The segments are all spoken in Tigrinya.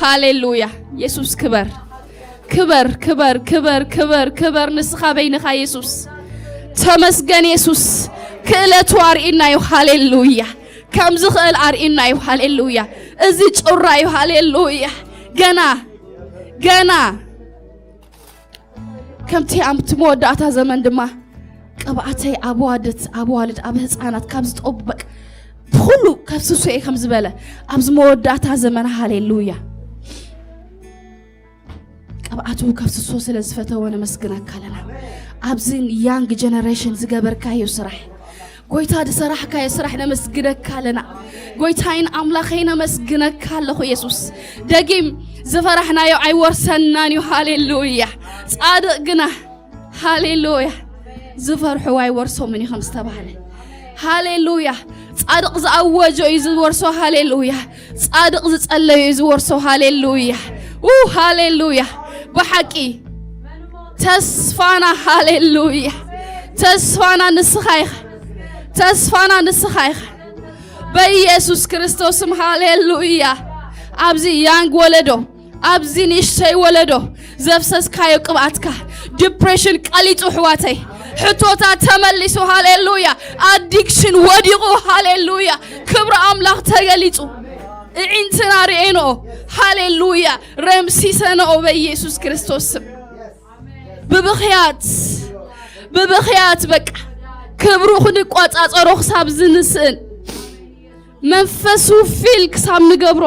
ሃሌሉያ። የሱስ ክበር፣ ክበር፣ ክበር፣ ክበር፣ ክበር፣ ክበር። ንስኻ በይንኻ የሱስ። ተመስገን የሱስ። ክእለቱ ኣርኢና እዩ። ሃሌሉያ። ከም ዝኽእል ኣርኢና እዩ። ሃሌሉያ። እዚ ጩራ እዩ። ሃሌሉያ። ገና፣ ገና ከምቲ ኣብቲ መወዳእታ ዘመን ድማ ቅብኣተይ ኣብ ዋድት፣ ኣብ ዋልድ፣ ኣብ ህፃናት ካብ ዝጠበቅ ብኩሉ ከፍስሶ እየ ከም ዝበለ ኣብዚ መወዳእታ ዘመን። ሃሌሉያ። ቅብኣቱ ከፍስሶ ስለ ዝፈተወ ነመስግነካ ኣለና። ኣብዚ ያንግ ጀነሬሽን ዝገበርካዮ ስራሕ፣ ጎይታ ዝሰራሕካዮ ስራሕ ነመስግነካ ኣለና። ጎይታይን ኣምላኸይ ነመስግነካ ኣለኹ የሱስ። ደጊም ዝፈራሕናዮ ኣይወርሰናን እዩ። ሃሌሉያ። ጻድቕ ግና፣ ሃሌሉያ፣ ዝፈርሑ ኣይወርሶምን እዩ ከም ዝተባህለ። ሃሌሉያ። ጻድቕ ዝኣወጆ እዩ ዝወርሶ። ሃሌሉያ። ጻድቕ ዝጸለዮ እዩ ዝወርሶ። ሃሌሉያ። ው፣ ሃሌሉያ። ብሓቂ ተስፋና፣ ሃሌሉያ፣ ተስፋና ንስኻ ኢኻ። ተስፋና ንስኻ ኢኻ። በኢየሱስ ክርስቶስም፣ ሃሌሉያ። ኣብዚ ያንግ ወለዶ፣ ኣብዚ ንእሽተይ ወለዶ ዘፍሰስካዮ ቅብኣትካ፣ ዲፕሬሽን ቀሊጡ፣ ኣሕዋተይ፣ ሕቶታት ተመሊሱ። ሃሌሉያ። ኣዲክሽን ወዲቑ። ሃሌሉያ። ክብሪ ኣምላኽ ተገሊጹ። እዒንትና ርኤንኦ። ሃሌሉያ። ረምሲሰንኦ በኢየሱስ ክርስቶስ ስም። ብብኽያት፣ ብብኽያት በቃ ክብሩ ክንቋጻጸሮ ክሳብ ዝንስእን መንፈሱ ፊል ክሳብ ንገብሮ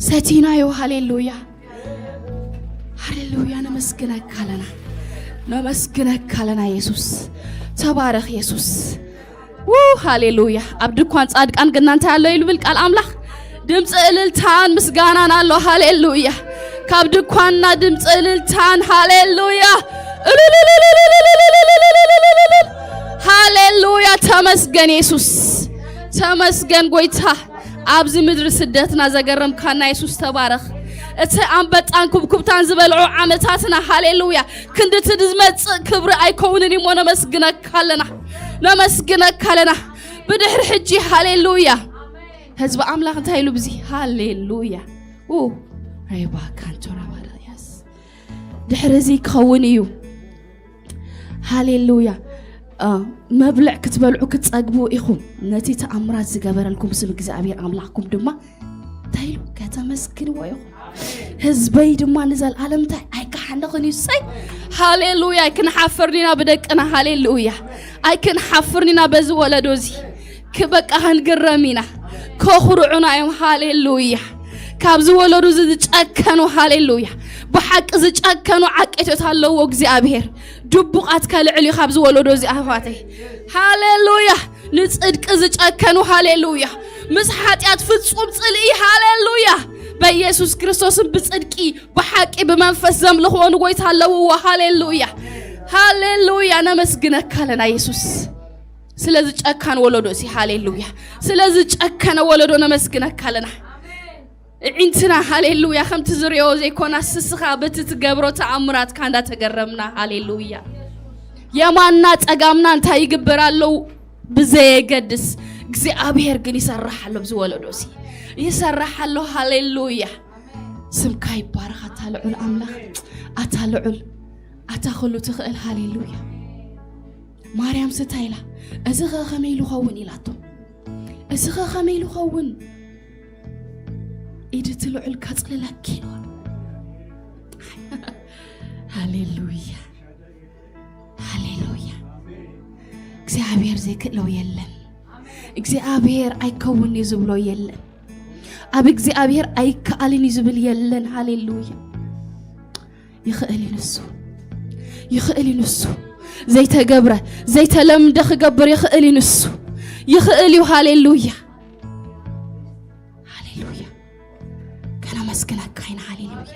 ሰቲናዮ። ሃሌሉያ፣ ሃሌሉያ። ነመስግነካ ኣለና፣ ነመስግነካ ኣለና የሱስ። ተባረኽ የሱስ። ው፣ ሃሌሉያ። ኣብ ድኳን ጻድቃን ግን እንታይ ኣሎ ይብል ቃል ኣምላኽ? ድምፂ እልልታን ምስጋናን ኣሎ። ሃሌሉያ። ካብ ድኳንና ድምፂ እልልታን፣ ሃሌሉያ፣ ሃሌሉያ። ተመስገን የሱስ፣ ተመስገን ጎይታ። ኣብዚ ምድሪ ስደትና ዘገረምካና የሱስ ተባረኽ። እቲ ኣንበጣን ኩብኩብታን ዝበልዑ ዓመታትና፣ ሃሌሉያ፣ ክንድቲ ዝመጽእ ክብሪ ኣይከውንን እሞ ነመስግነካ ኣለና፣ ነመስግነካ ኣለና። ብድሕሪ ሕጂ፣ ሃሌሉያ፣ ህዝቢ ኣምላኽ እንታይ ኢሉ ብዚ? ሃሌሉያ። ኡ፣ ሬባ ካንቶራ ባርያስ። ድሕሪ እዚ ክኸውን እዩ። ሃሌሉያ። እ፣ መብልዕ ክትበልዑ ክትጸግቡ ኢኹም። ነቲ ተኣምራት ዝገበረልኩም ስም እግዚኣብሔር ኣምላኽኩም ድማ እንታይ ኢሉ? ከተመስግንዎ ኢኹም። ህዝበይ ድማ ንዘለኣለም እንታይ ኣይከሓንኽን እዩ። እሰይ፣ ሃሌሉያ። ኣይክንሓፍርን ኢና ብደቅና። ሃሌሉያ። ኣይክንሓፍርን ኢና በዚ ወለዶ እዚ። ክበቃ ክንግረም ኢና። ከኹርዑና እዮም። ሃሌሉያ። ካብዚ ወለዶ እዚ ዝጨከኑ፣ ሃሌሉያ፣ ብሓቂ ዝጨከኑ ዓቄቶት ኣለዎ እግዚኣብሔር። ድቡቓት ከልዕል እዩ ካብዚ ወለዶ እዚ ኣሕዋተይ። ሃሌሉያ። ንጽድቂ ዝጨከኑ፣ ሃሌሉያ፣ ምስ ሓጢኣት ፍጹም ጽልኢ፣ ሃሌሉያ፣ በኢየሱስ ክርስቶስን ብጽድቂ ብሓቂ ብመንፈስ ዘምልኽዎ ንጎይታ ኣለውዎ። ሃሌሉያ፣ ሃሌሉያ። ነመስግነካ ኣለና የሱስ፣ ስለዚ ጨካን ወለዶ እዚ። ሃሌሉያ። ስለዚ ጨከነ ወለዶ ነመስግነካ ኣለና። እዒንትና፣ ሃሌሉያ፣ ከምቲ ዝሪኦ ዘይኮና፣ ስስኻ በቲ ትገብሮ ተኣምራትካ እንዳተገረምና። ሃሌሉያ። የማንና ጸጋምና እንታይ ይግበር ኣለዉ ብዘየገድስ፣ እግዚኣብሔር ግን ይሰርሕ ኣሎ ኣብዚ ወለዶ እዚ። ይሰርሕ ኣሎ። ሃሌሉያ። ስምካ ይባረኽ ኣታ ልዑል ኣምላኽ፣ ኣታ ልዑል፣ ኣታ ኩሉ ትኽእል። ሃሌሉያ። ማርያም ስታይ ኢላ፣ እዚ ኸ ከመይ ኢሉ ኸውን ኢላቶ። እዚ ኸ ከመይ ኢሉ ኸውን? ኢድ እቲ ልዑል ከጽልለኪ ኢልዋ። ሃሌሉያ፣ ሃሌሉያ። እግዚኣብሔር ዘይክእለው የለን። እግዚኣብሔር ኣይከውን እዩ ዝብሎ የለን። ኣብ እግዚኣብሔር ኣይከኣልን እዩ ዝብል የለን። ሃሌሉያ። ይኽእል እዩ ንሱ፣ ይኽእል እዩ ንሱ። ዘይተገብረ፣ ዘይተለምደ ክገብር ይኽእል እዩ ንሱ። ይኽእል እዩ። ሃሌሉያ፣ ሃሌሉያ። ከነመስግነካ ኢና። ሃሌሉያ።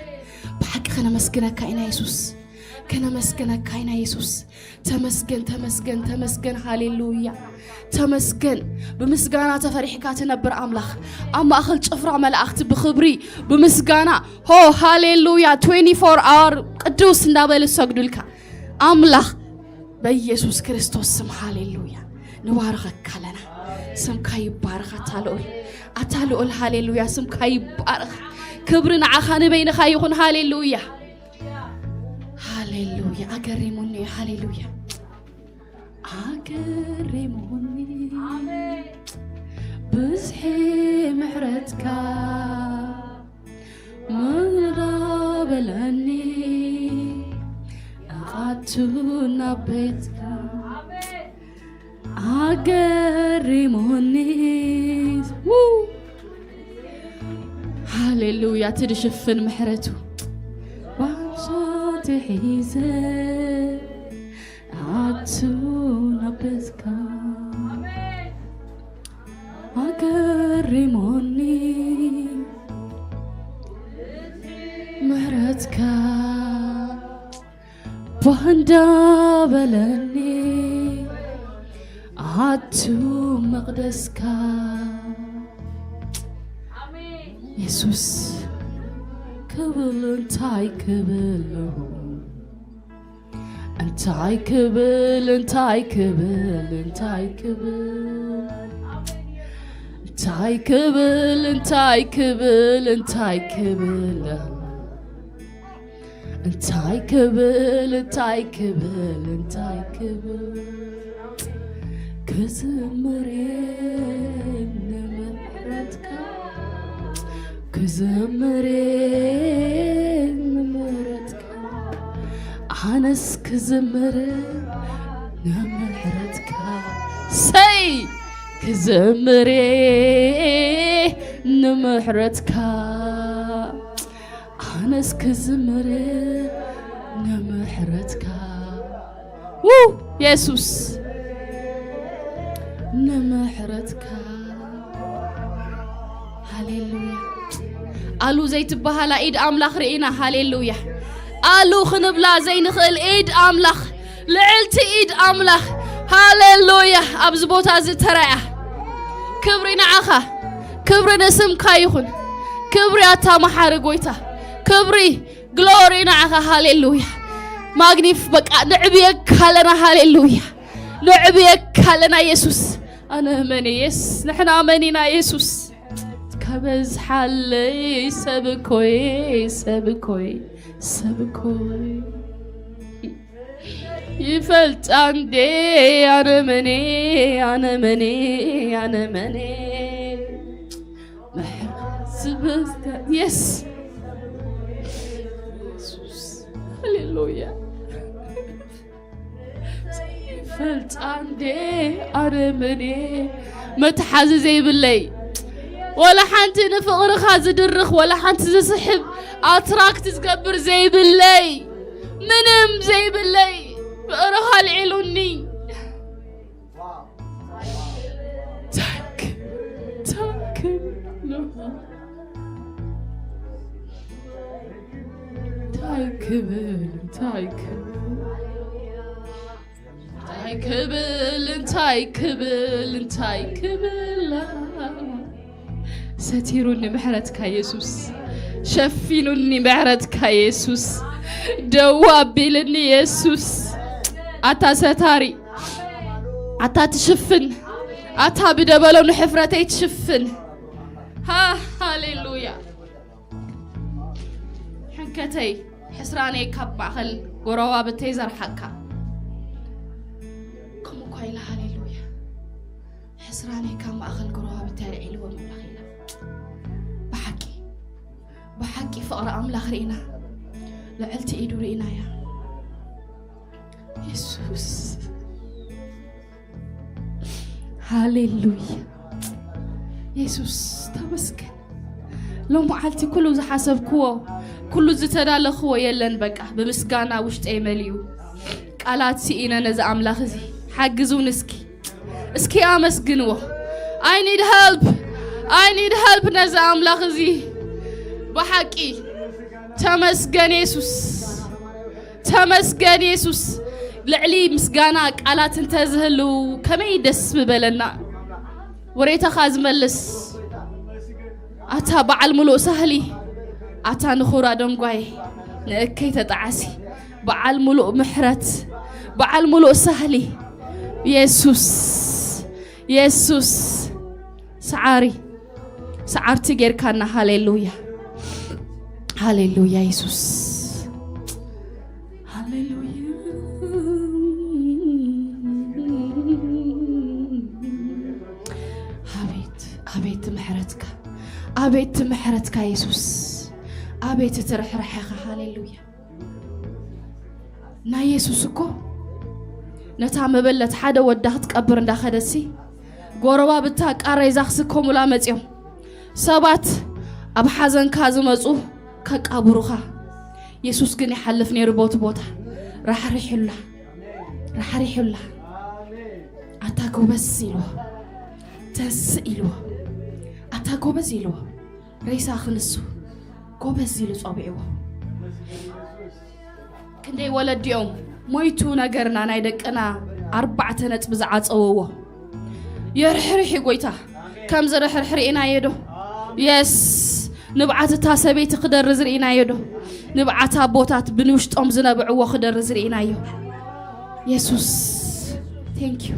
ብሓቂ ከነመስግነካ ኢና የሱስ፣ ከነመስግነካ ኢና የሱስ። ተመስገን፣ ተመስገን፣ ተመስገን። ሃሌሉያ፣ ተመስገን። ብምስጋና ተፈሪሕካ ትነብር ኣምላኽ፣ ኣብ ማእኸል ጭፍራ መላእኽቲ ብኽብሪ ብምስጋና፣ ሆ፣ ሃሌሉያ፣ ትዌንቲ ፎር ኣወር ቅዱስ እንዳበሉ ዝሰግዱልካ ኣምላኽ፣ በኢየሱስ ክርስቶስ ስም፣ ሃሌሉያ፣ ንባርኸካ ኣለና። ስምካ ይባረኽ ኣታ ልዑል፣ ኣታ ልዑል። ሃሌሉያ፣ ስምካ ይባረኽ። ክብሪ ንዓኻ ንበይንኻ ይኹን። ሃሌሉያ፣ ሃሌሉያ። ኣገሪሙኒ እዩ። ሃሌሉያ፣ ኣገሪሙኒ ብዝሒ ምሕረትካ። ምንዳ በለኒ ኣቱ ናብ ቤትካ። ኣገሪሙኒ። ው! ሃሌሉያ። ትድሽፍን ምሕረቱ ባምሳት ሒዘ ኣቱ ናብ ቤትካ። ኣገሪሙኒ ምሕረትካ። ባንዳ በለኒ ኣቱ መቕደስካ። የሱስ ክብል እንታይ ክብል ኣለኹ? እንታይ ክብል፣ እንታይ ክብል፣ እንታይ ክብል፣ እንታይ ክብል፣ እንታይ ክብል፣ እንታይ ክብል፣ እንታይ ክብል፣ እንታይ ክብል፣ እንታይ ክብል፣ ክዝምር ንምሕረትካ፣ ክዝምር ንምሕረትካ፣ ኣነስ ክዝምር ንምሕረትካ፣ ሰይ ክዝምር ንምሕረትካ፣ ኣነስ ክዝምር ንምሕረትካ። ው የሱስ ንምሕረትካ። ሃሌሉያ። ኣሉ ዘይትበሃላ ኢድ ኣምላኽ ርኢና። ሃሌሉያ። ኣሉ ክንብላ ዘይንኽእል ኢድ ኣምላኽ፣ ልዕልቲ ኢድ ኣምላኽ። ሃሌሉያ። ኣብዚ ቦታ እዚ ተራያ። ክብሪ ንዓኻ፣ ክብሪ ንስምካ ይኹን። ክብሪ ኣታ መሓሪ ጎይታ፣ ክብሪ ግሎሪ ንዓኻ። ሃሌሉያ። ማግኒፍ በቃ ንዕብየካ ኣለና። ሃሌሉያ። ንዕብየካ ኣለና የሱስ። ኣነ መን የስ ንሕና መን ኢና የሱስ? ከበዝሓለይ ሰብ ኮይ፣ ሰብ ኮይ፣ ሰብ ኮይ። ይፈልጣ እንዴ ኣነ መኔ፣ ኣነ መኔ፣ ኣነ መኔ። ምሕረት ዝበዝተ የስ የሱስ። ሃሌሉያ። ይፈልጣ እንዴ ኣነ መኔ። መትሓዚ ዘይብለይ፣ ወላ ሓንቲ ንፍቕርኻ ዝድርኽ፣ ወላ ሓንቲ ዝስሕብ፣ ኣትራክት ዝገብር ዘይብለይ፣ ምንም ዘይብለይ፣ ፍቕርኻ ኣልዒሉኒ። ታንክ፣ ታንክ፣ እንታይ ክብል፣ እንታይ ክብል፣ እንታይ ክብል፣ እንታይ ክብል፣ እንታይ ክብል። ሰቲሩኒ ምሕረትካ የሱስ፣ ሸፊኑኒ ምሕረትካ የሱስ፣ ደው ኣቢልኒ የሱስ። ኣታ ሰታሪ፣ ኣታ ትሽፍን፣ ኣታ ብደበሎ ንሕፍረተይ ትሽፍን። ሃ-፣ ሃሌሉያ። ሕንከተይ፣ ሕስራነይ ካብ ማእኸል ጎረባብተይ ዘርሓካ። ከምኡ እኳ ኢላ፣ ሃሌሉያ። ሕስራነይ ካብ ማእኸል ጎረባብተይ ኣልዒልዎም ኣምላኽ ኢላ። ብሓቂ፣ ብሓቂ ፍቕሪ ኣምላኽ ርኢና፣ ልዕልቲ ኢዱ ርኢናያ። የሱስ። ሃሌሉያ። የሱስ ተመስገን። ሎም መዓልቲ ኩሉ ዝሓሰብክዎ፣ ኩሉ ዝተዳለኽዎ የለን። በቃ ብምስጋና ውሽጠይ መሊኡ። ቃላት ስኢነ ነዚ ኣምላኽ እዚ። ሓግዙን እስኪ። እስኪ ኣመስግንዎ። I need help. I need help ነዚ ኣምላኽ እዚ። ብሓቂ ተመስገን የሱስ። ተመስገን የሱስ። ልዕሊ ምስጋና ቃላት እንተዝህልው ከመይ ደስ ምበለና። ወሬታኻ ዝመልስ ኣታ በዓል ሙሉእ ሳህሊ፣ ኣታ ንኹራ ደንጓይ፣ ንእከይ ተጣዓሲ፣ በዓል ሙሉእ ምሕረት፣ በዓል ሙሉእ ሳህሊ የሱስ፣ የሱስ። ሰዓሪ ሰዓርቲ ጌርካና። ሃሌሉያ፣ ሃሌሉያ። የሱስ፣ ሃሌሉያ። ኣቤት፣ ኣቤት ምሕረትካ፣ ኣቤት ምሕረትካ የሱስ፣ ኣቤት እቲ ርሕራሐኻ። ሃሌሉያ። ናይ የሱስ እኮ፣ ነታ መበለት ሓደ ወዳ ክትቀብር እንዳኸደሲ፣ ጎረባብታ ቃሬዛ ክስከሙላ መጽዮም። ሰባት ኣብ ሓዘንካ ዝመጹ ከቃብሩኻ፣ የሱስ ግን ይሓልፍ ነይሩ ቦቲ ቦታ። ራሕሪሑላ፣ ራሕሪሑላ። ኣታ ጎበዝ ኢልዎ፣ ተንስእ ኢልዎ። ኣታ ጎበዝ ኢልዎ፣ ሬሳ ክንሱ ጎበዝ ኢሉ ጸዊዕዎ። ክንደይ ወለዲኦም ሞይቱ ነገርና፣ ናይ ደቅና ኣርባዕተ ነጥቢ ዝዓጸውዎ። የርሕርሒ ጎይታ፣ ከም ዝርሕርሕ ርኢናዮ ዶ? የስ። ንብዓት እታ ሰበይቲ ክደርዝ ርኢናዮ ዶ? ንብዓት ኣቦታት ብንውሽጦም ዝነብዕዎ ክደርዝ ርኢናዮ። የሱስ፣ ቴንክ ዩ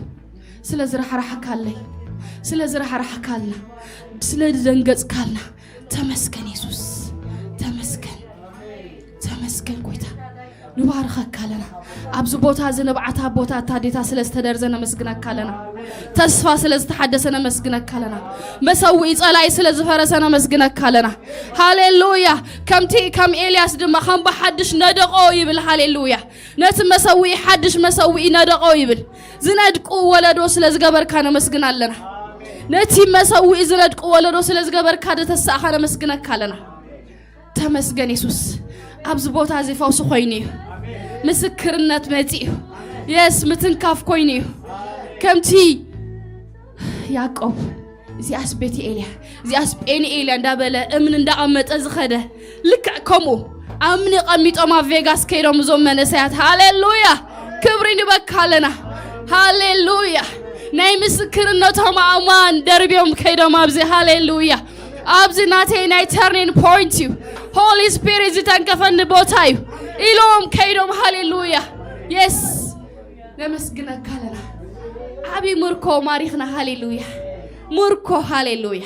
ስለ ዝራሕራሕካለይ፣ ስለ ዝራሕራሕካልና፣ ስለ ዝደንገጽካልና። ተመስገን የሱስ፣ ተመስገን፣ ተመስገን ጎይታ። ንባርኸካ ኣለና። ኣብዚ ቦታ እዚ ንብዓት ኣቦታት ኣዴታት ስለ ዝተደርዘ ነመስግነካ ኣለና። ተስፋ ስለ ዝተሓደሰ ነመስግነካ ኣለና። መሰውኢ ጸላኢ ስለ ዝፈረሰ ነመስግነካ ኣለና። ሃሌሉያ። ከምቲ ከም ኤልያስ ድማ ከም ብሓድሽ ነደቆ ይብል። ሃሌሉያ። ነቲ መሰውኢ ሓድሽ መሰውኢ ነደቆ ይብል። ዝነድቁ ወለዶ ስለ ዝገበርካ ነመስግን ኣለና። ነቲ መሰውኢ ዝነድቁ ወለዶ ስለ ዝገበርካ፣ ደተሳእኻ ነመስግነካ ኣለና። ተመስገን የሱስ። ኣብዚ ቦታ እዚ ፈውሲ ኮይኑ እዩ። ምስክርነት መጺኡ እዩ። የስ፣ ምትንካፍ ኮይኑ እዩ። ከምቲ ያዕቆብ፣ እዚኣስ ቤት ኤልያ፣ እዚኣስ ጴንኤልያ እንዳበለ እምኒ እንዳቐመጠ ዝኸደ፣ ልክዕ ከምኡ እምኒ ቀሚጦም ኣብ ቬጋስ ከይዶም እዞም መንእሰያት። ሃሌሉያ! ክብሪ ንበካ ኣለና። ሃሌሉያ! ናይ ምስክርነቶም ኣእማን ደርብዮም ከይዶም ኣብዚ። ሃሌሉያ! ኣብዚ ናተይ ናይ ተርኒንግ ፖይንት እዩ። ሆሊ ስፒሪት ዝተንከፈኒ ቦታ እዩ ኢሎም ከይዶም። ሃሌሉያ! የስ፣ ነመስግነካ ኣለና። ዓቢ ምርኮ ማሪኽና። ሃሌሉያ! ምርኮ። ሃሌሉያ!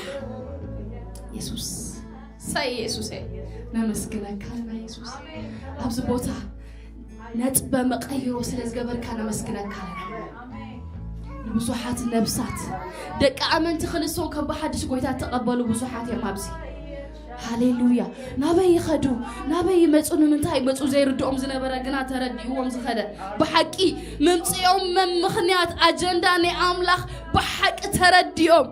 የሱስ፣ ሰይ የሱስ፣ ነመስግነካ ኣለና። የሱስ፣ ኣብዚ ቦታ ነጥበ መቐይሮ ስለ ዝገበርካ ነመስግነካ ኣለና። ንብዙሓት ነብሳት፣ ደቂ ኣመንቲ ክንሶም ከም ብሓድሽ ጎይታ ተቐበሉ ብዙሓት እዮም ኣብዚ። ሃሌሉያ! ናበይ ይኸዱ? ናበይ ይመጹ? ንምንታይ ይመጹ? ዘይርድኦም ዝነበረ ግና ተረዲእዎም ዝኸደ። ብሓቂ ምምጽኦም መም-፣ ምኽንያት፣ ኣጀንዳ ናይ ኣምላኽ ብሓቂ ተረዲኦም፣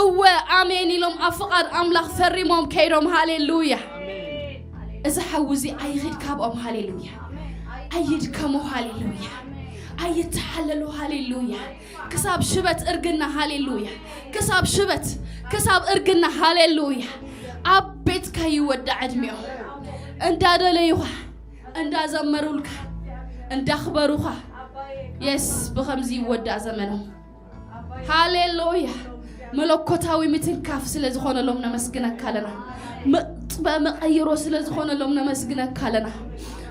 እወ ኣሜን ኢሎም ኣብ ፍቓድ ኣምላኽ ፈሪሞም ከይዶም። ሃሌሉያ! እዚ ሓዊ እዚ ኣይኺድ ካብኦም። ሃሌሉያ! ኣይድከሙ። ሃሌሉያ! ኣይተሓለሉ። ሃሌሉያ! ክሳብ ሽበት እርግና። ሃሌሉያ! ክሳብ ሽበት፣ ክሳብ እርግና። ሃሌሉያ! ኣብ ቤትካ ይወዳእ ዕድሜኦም። እንዳደለዩኻ፣ እንዳዘመሩልካ፣ እንዳኽበሩኻ። የስ፣ ብኸምዚ ይወዳእ ዘመኖም። ሃሌሉያ! መለኮታዊ ምትንካፍ ስለ ዝኾነሎም ነመስግነካ ኣለና። መጥበ መቐይሮ ስለ ዝኾነሎም ነመስግነካ ኣለና።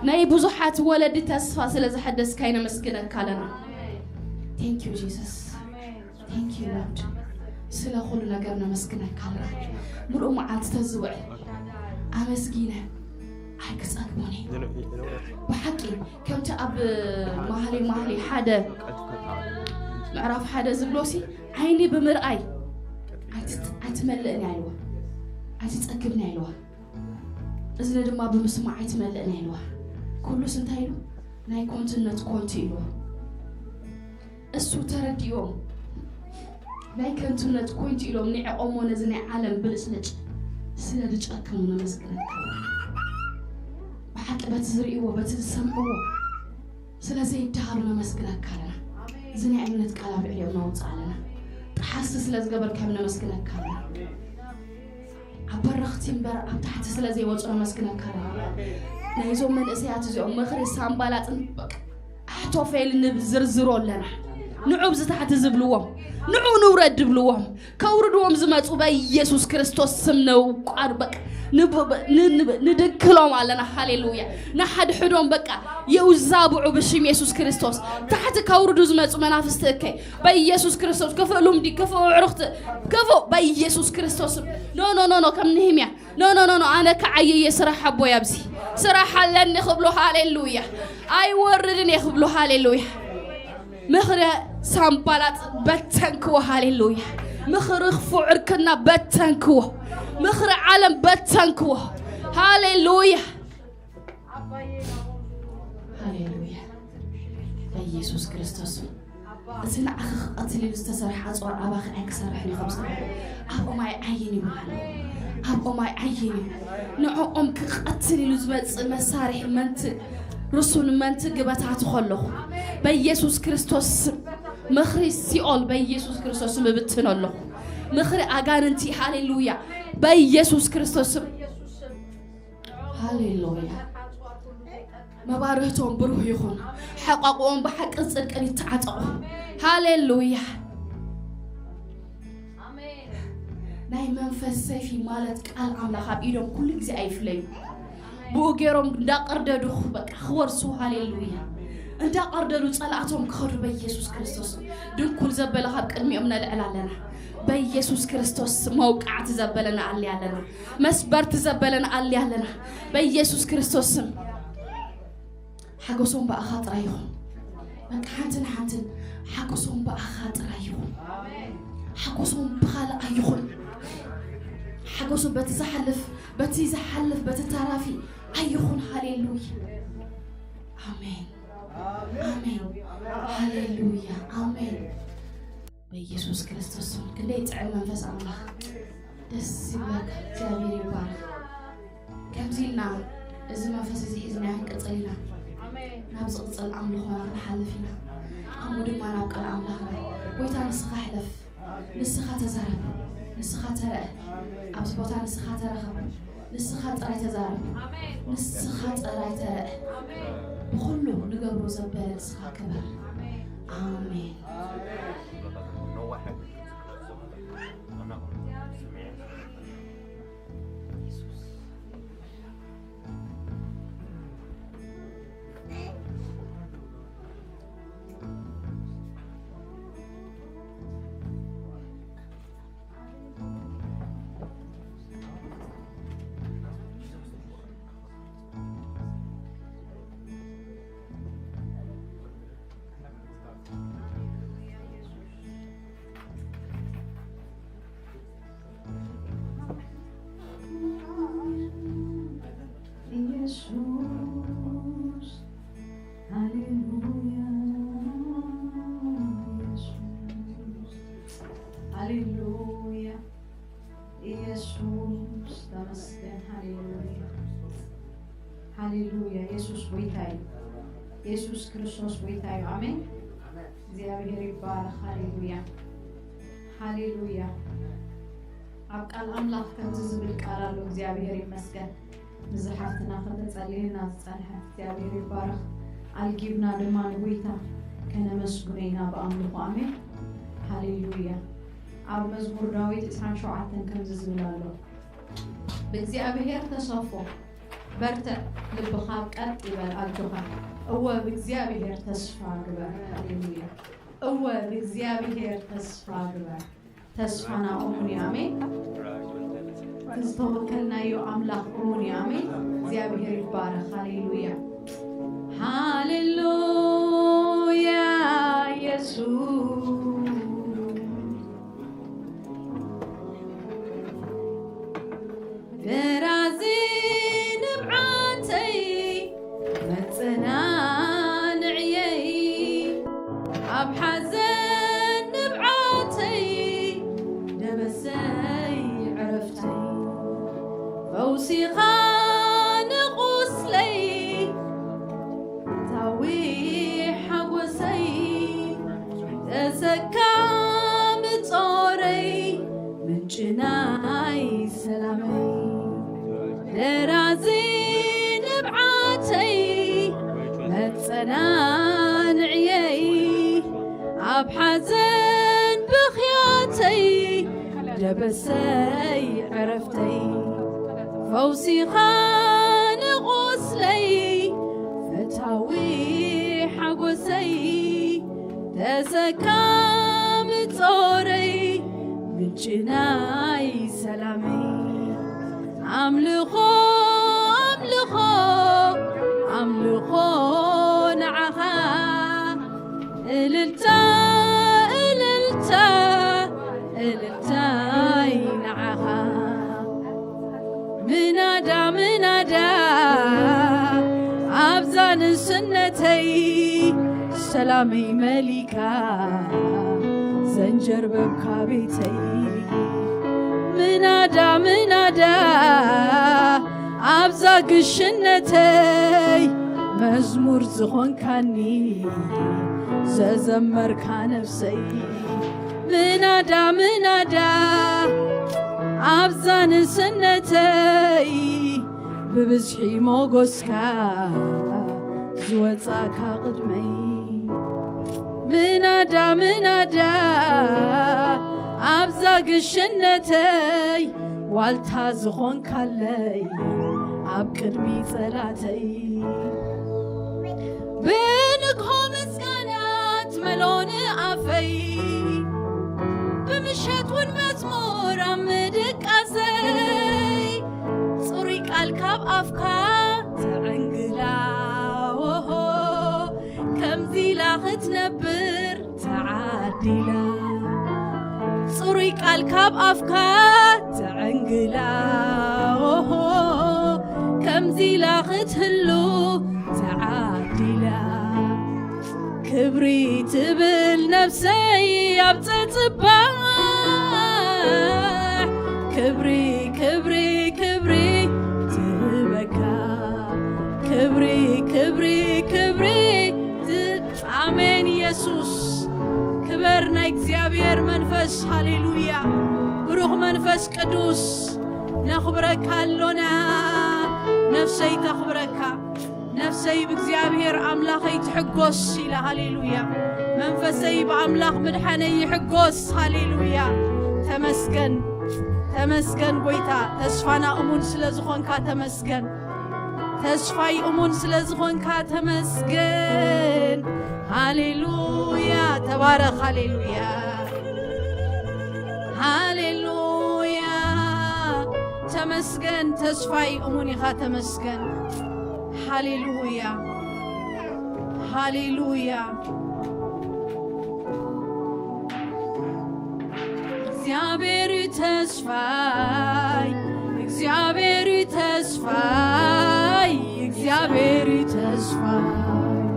ናይ ብዙሓት ወለዲ ተስፋ ስለ ዘሐደስካይ ነመስግነካ ኣለና። Thank you Jesus. Thank you Lord. ስለ ኩሉ ነገር ነመስግነካ ኣለና። ምሉእ መዓልቲ ተዝውዕል ኣመስጊነ ኣይክጸግቦን እየ። ብሓቂ ከምቲ ኣብ መሃሌ መሃሌ ሓደ ምዕራፍ ሓደ ዝብሎ ሲ ዓይኒ ብምርኣይ ኣይትመልእን እያ ኢልዋ፣ ኣይትጸግብን እያ ኢልዋ። እዝኒ ድማ ብምስማዕ ኣይትመልእን እያ ኢልዋ። ኩሉስ እንታይ ኢሉ? ናይ ኮንትነት ኮንቱ ኢልዋ። እሱ ተረዲኦም ናይ ከንቱነት ኮይንቱ ኢሎም ንዕቆሞ ነዚ ናይ ዓለም ብልጭልጭ ስለ ዝጨክሙ ነመስግነካ። ብሓቂ በቲ ዝርእይዎ በቲ ዝሰምዕዎ ስለ ዘይደሃሉ ነመስግነካ ኣለና። እዚ ናይ እምነት ቃል ኣብ ልዕሊኦም ነውፅእ ኣለና። ጠሓስቲ ስለ ዝገበርካዮም ነመስግነካ ኣለና። ኣብ በረኽቲ እምበር ኣብ ታሕቲ ስለ ዘይወፁ ነመስግነካ ኣለና። ናይዞም መንእሰያት እዚኦም ምኽሪ ሳምባላጥን ኣሕቶፌል ንዝርዝሮ ኣለና። ንዑ ኣብዚ ታሕቲ ዝብልዎም ንዑ ንውረድ ድብልዎም፣ ከውርድዎም ዝመጹ በኢየሱስ ክርስቶስ ስም ንቋር በቃ ንብ- ን- ንብ- ንድክሎም ኣለና። ሃሌሉያ። ንሓድሕዶም በቃ የውዛብዑ ብሽም የሱስ ክርስቶስ። ታሕቲ ከውርዱ ዝመጹ መናፍስቲ እከይ በኢየሱስ ክርስቶስ። ክፉእ ሉምዲ፣ ክፉእ ኣዕሩኽቲ፣ ክፉእ በኢየሱስ ክርስቶስ ስም። ኖ ኖ ኖ ኖ ከም ንህምያ ኖ ኖ ኖ ኖ ኣነ ክዓይየ ስራሕ ኣቦይ ኣብዚ ስራሕ ኣለኒ ክብሎ። ሃሌሉያ። ኣይወርድን እየ ክብሎ። ሃሌሉያ። ምኽሪ ሳምባላጥ በተንክዎ። ሃሌሉያ። ምኽሪ ክፉ ዕርክና በተንክዎ። ምኽሪ ዓለም በተንክዎ። ሃሌሉያ። ሃሌሉያ። በኢየሱስ ክርስቶስ እቲ ንዓኺ ክቐትል ኢሉ ዝተሰርሐ ኣጽዋር ኣባኺ ኣይክሰርሕን እዩ። ከምዚ ኣብኦም ኣይዓይን ይብሉ ኣለዉ። ኣብኦም ኣይዓይን እዩ። ንዕኦም ክቐትል ኢሉ ዝመጽእ መሳርሒ መንት ርሱን መንት ግበታቱ ከለኹ በኢየሱስ ክርስቶስ ስም ምኽሪ ሲኦል በኢየሱስ ክርስቶስ ስም እብትን ኣለኹ። ምኽሪ ኣጋንንቲ ሃሌሉያ በኢየሱስ ክርስቶስ ስም። ሃሌሉያ። መባርህቶም ብሩህ ይኹን። ሓቋቑኦም ብሓቅን ጽድቅን ይተዓጠቑ። ሃሌሉያ። ናይ መንፈስ ሰይፊ ማለት ቃል ኣምላኽ ኣብ ኢዶም ኩሉ ግዜ ኣይፍለዩ። ብኡ ገይሮም እንዳቐርደዱ በቃ ክወርሱ። ሃሌሉያ። እንዳቐርደዱ ጸላእቶም ክኸዱ በኢየሱስ ክርስቶስ ድንኩል ዘበለ ካብ ቅድሚኦም ነልዕል ኣለና። በኢየሱስ ክርስቶስ መውቃዕቲ ዘበለ ንኣሊ ኣለና። መስበርቲ ዘበለ ንኣሊ ኣለና። በኢየሱስ ክርስቶስ ስም ሓጎሶም ብኣኻ ጥራይ ይኹን። በቃ ሓንቲ ንሓንትን ሓጎሶም ብኣኻ ጥራይ ይኹን። ሓጎሶም ብኻልእ ኣይኹን። ሓጎሶም በቲ ዝሓልፍ በቲ ዝሓልፍ በቲ ተራፊ ኣይኹን። ሃሌሉያ። ኣሜን። ኣሜን። ሃሌሉያ። ኣሜን። በኢየሱስ ክርስቶስ ስም ክንደይ ጥዕም መንፈስ ኣምላኽ። ደስ ይብለካ። እግዚኣብሔር ይባረክ። ከምዚ ኢልና እዚ መንፈስ እዚ ሒዝና ክንቅጽል ኢና። ናብ ዝቕጽል ኣምልኾና ክንሓልፍ ኢና። ከምኡ ድማ ናብ ቃል ኣምላኽና። ጎይታ ንስኻ ሕለፍ። ንስኻ ተዛረብ። ንስኻ ተረእ። ኣብዚ ቦታ ንስኻ ተረኸብ። ንስኻ ጥራይ ተዛረብ። ንስኻ ጥራይ ተረእ። ብኹሉ ንገብሮ ዘበለ ንስኻ ክበር። ኣሜን። ኢየሱስ ሃሌሉያ። ኢየሱስ ሃሌሉያ። ኢየሱስ ተመስገን። ሃሌሉያ። ሃሌሉያ። ኢየሱስ ጎይታ እዩ። ኢየሱስ ክርስቶስ ጎይታ እዩ። ኣሜን። እግዚኣብሔር ይባረክ። ሃሌሉያ። ሃሌሉያ። ኣብ ቃል ኣምላኽ ከምዚ ዝብል ቃል ኣሎ። እግዚኣብሔር ይመስገን። ንዝሓፍትና ከተጸልየና ዝጸንሐት እግዚኣብሔር ይባረክ። ኣልጊብና ድማ ንጎይታ ከነመስግኖ ኢና ብኣምልኾ። ኣሜን። ሃሌሉያ። ኣብ መዝሙር ዳዊት ዕስራን ሸውዓተን ከምዚ ዝብል ኣሎ። ብእግዚኣብሔር ተሰፎ፣ በርትዕ፣ ልብኻ ቀጥ ይበል፣ ኣጆኻ። እወ ብእግዚኣብሔር ተስፋ ግበር። ሃሌሉያ። እወ ብእግዚኣብሔር ተስፋ ግበር። ተስፋና እሙን እዩ። ኣሜን። ዝተወከልናዮ ኣምላኽ እሙን እዩ። ኣሜን። እግዚኣብሔር ይባረክ። ሃሌሉያ። ሃሌሉያ። ኢየሱስ ደራዚ ንብዓተይ መጸናንዕየይ፣ ኣብ ሓዘን ንብዓተይ ደበሰይ ዕረፍተይ፣ ፈውሲኻ ንቑስለይ ታዊ ሓጎሰይ፣ ተሰካሚ ጾረይ ምንጭ ናይ ሰላመይ፣ ደራዚ ንብዓተይ መጸናንዕየይ፣ ኣብ ሓዘን ብኺ በሰይ ዕረፍተይ፣ ፈውሲኻ ንቑስለይ፣ ፈታዊ ሓጎሰይ፣ ተሰካሚ ጾረይ፣ ምንጪ ናይ ሰላመይ። ኣምልኾ፣ ኣምልኾ፣ ኣምልኾ ንዓኻ። እልልታ፣ እልልታ፣ እልልታይ ንዓኻ። ምናዳ፣ ምናዳ ኣብዛ ንእስነተይ፣ ሰላመይ መሊካ ዘንጀርበብካ ቤተይ። ምናዳ፣ ምናዳ ኣብዛ ግሽነተይ፣ መዝሙር ዝኾንካኒ ዘዘመርካ ነፍሰይ። ምናዳ፣ ምናዳ ኣብዛ ንእስነተይ፣ ብብዝሒ ሞጎስካ ዝወጻእካ ቅድመይ። ምናዳ፣ ምናዳ ኣብዛ ግሽነተይ፣ ዋልታ ዝኾንካለይ ኣብ ቅድሚ ጸላተይ። ብንግሆ ምስጋና ትመልኦ ንኣፈይ፣ ብምሸት እውን መዝሙር ኣብ ምድቃሰይ። ጽሩይ ቃል ካብ ኣፍካ ትዕንግላ፣ ኦሆ፣ ከምዚ ኢላ ክትነብር ተዓዲላ። ጽሩይ ቃል ካብ ኣፍካ ትዕንግላ፣ ኦሆ፣ ከምዚ ኢላ ክትህሉ ተዓዲላ። ክብሪ ትብል ነፍሰይ ኣብ ጸጽባሕ፣ ክብሪ፣ ክብሪ፣ ክብሪ ትህበካ። ክብሪ፣ ክብሪ፣ ክብሪ ት-፣ ኣሜን። ኢየሱስ ክበር ናይ እግዚኣብሔር መንፈስ። ሃሌሉያ። ብሩኽ መንፈስ ቅዱስ ነኽብረካ ኣሎና። ነፍሰይ ተኽብረካ። ነፍሰይ ብእግዚኣብሔር ኣምላኸይ ትሕጎስ ኢላ። ሃሌሉያ። መንፈሰይ ብኣምላኽ ምድሓነይ ይሕጎስ። ሃሌሉያ። ተመስገን፣ ተመስገን ጎይታ፣ ተስፋና እሙን ስለ ዝኾንካ ተመስገን። ተስፋይ እሙን ስለ ዝኾንካ ተመስገን። ሃሌሉያ። ተባረኽ። ሃሌሉያ። ሃሌሉያ። ተመስገን፣ ተስፋይ እሙን ኢኻ። ተመስገን። ሃሌሉያ። ሃሌሉያ። እግዚኣብሔር እዩ ተስፋይ፣ እግዚኣብሔር እዩ ተስፋይ፣ እግዚኣብሔር እዩ ተስፋይ፣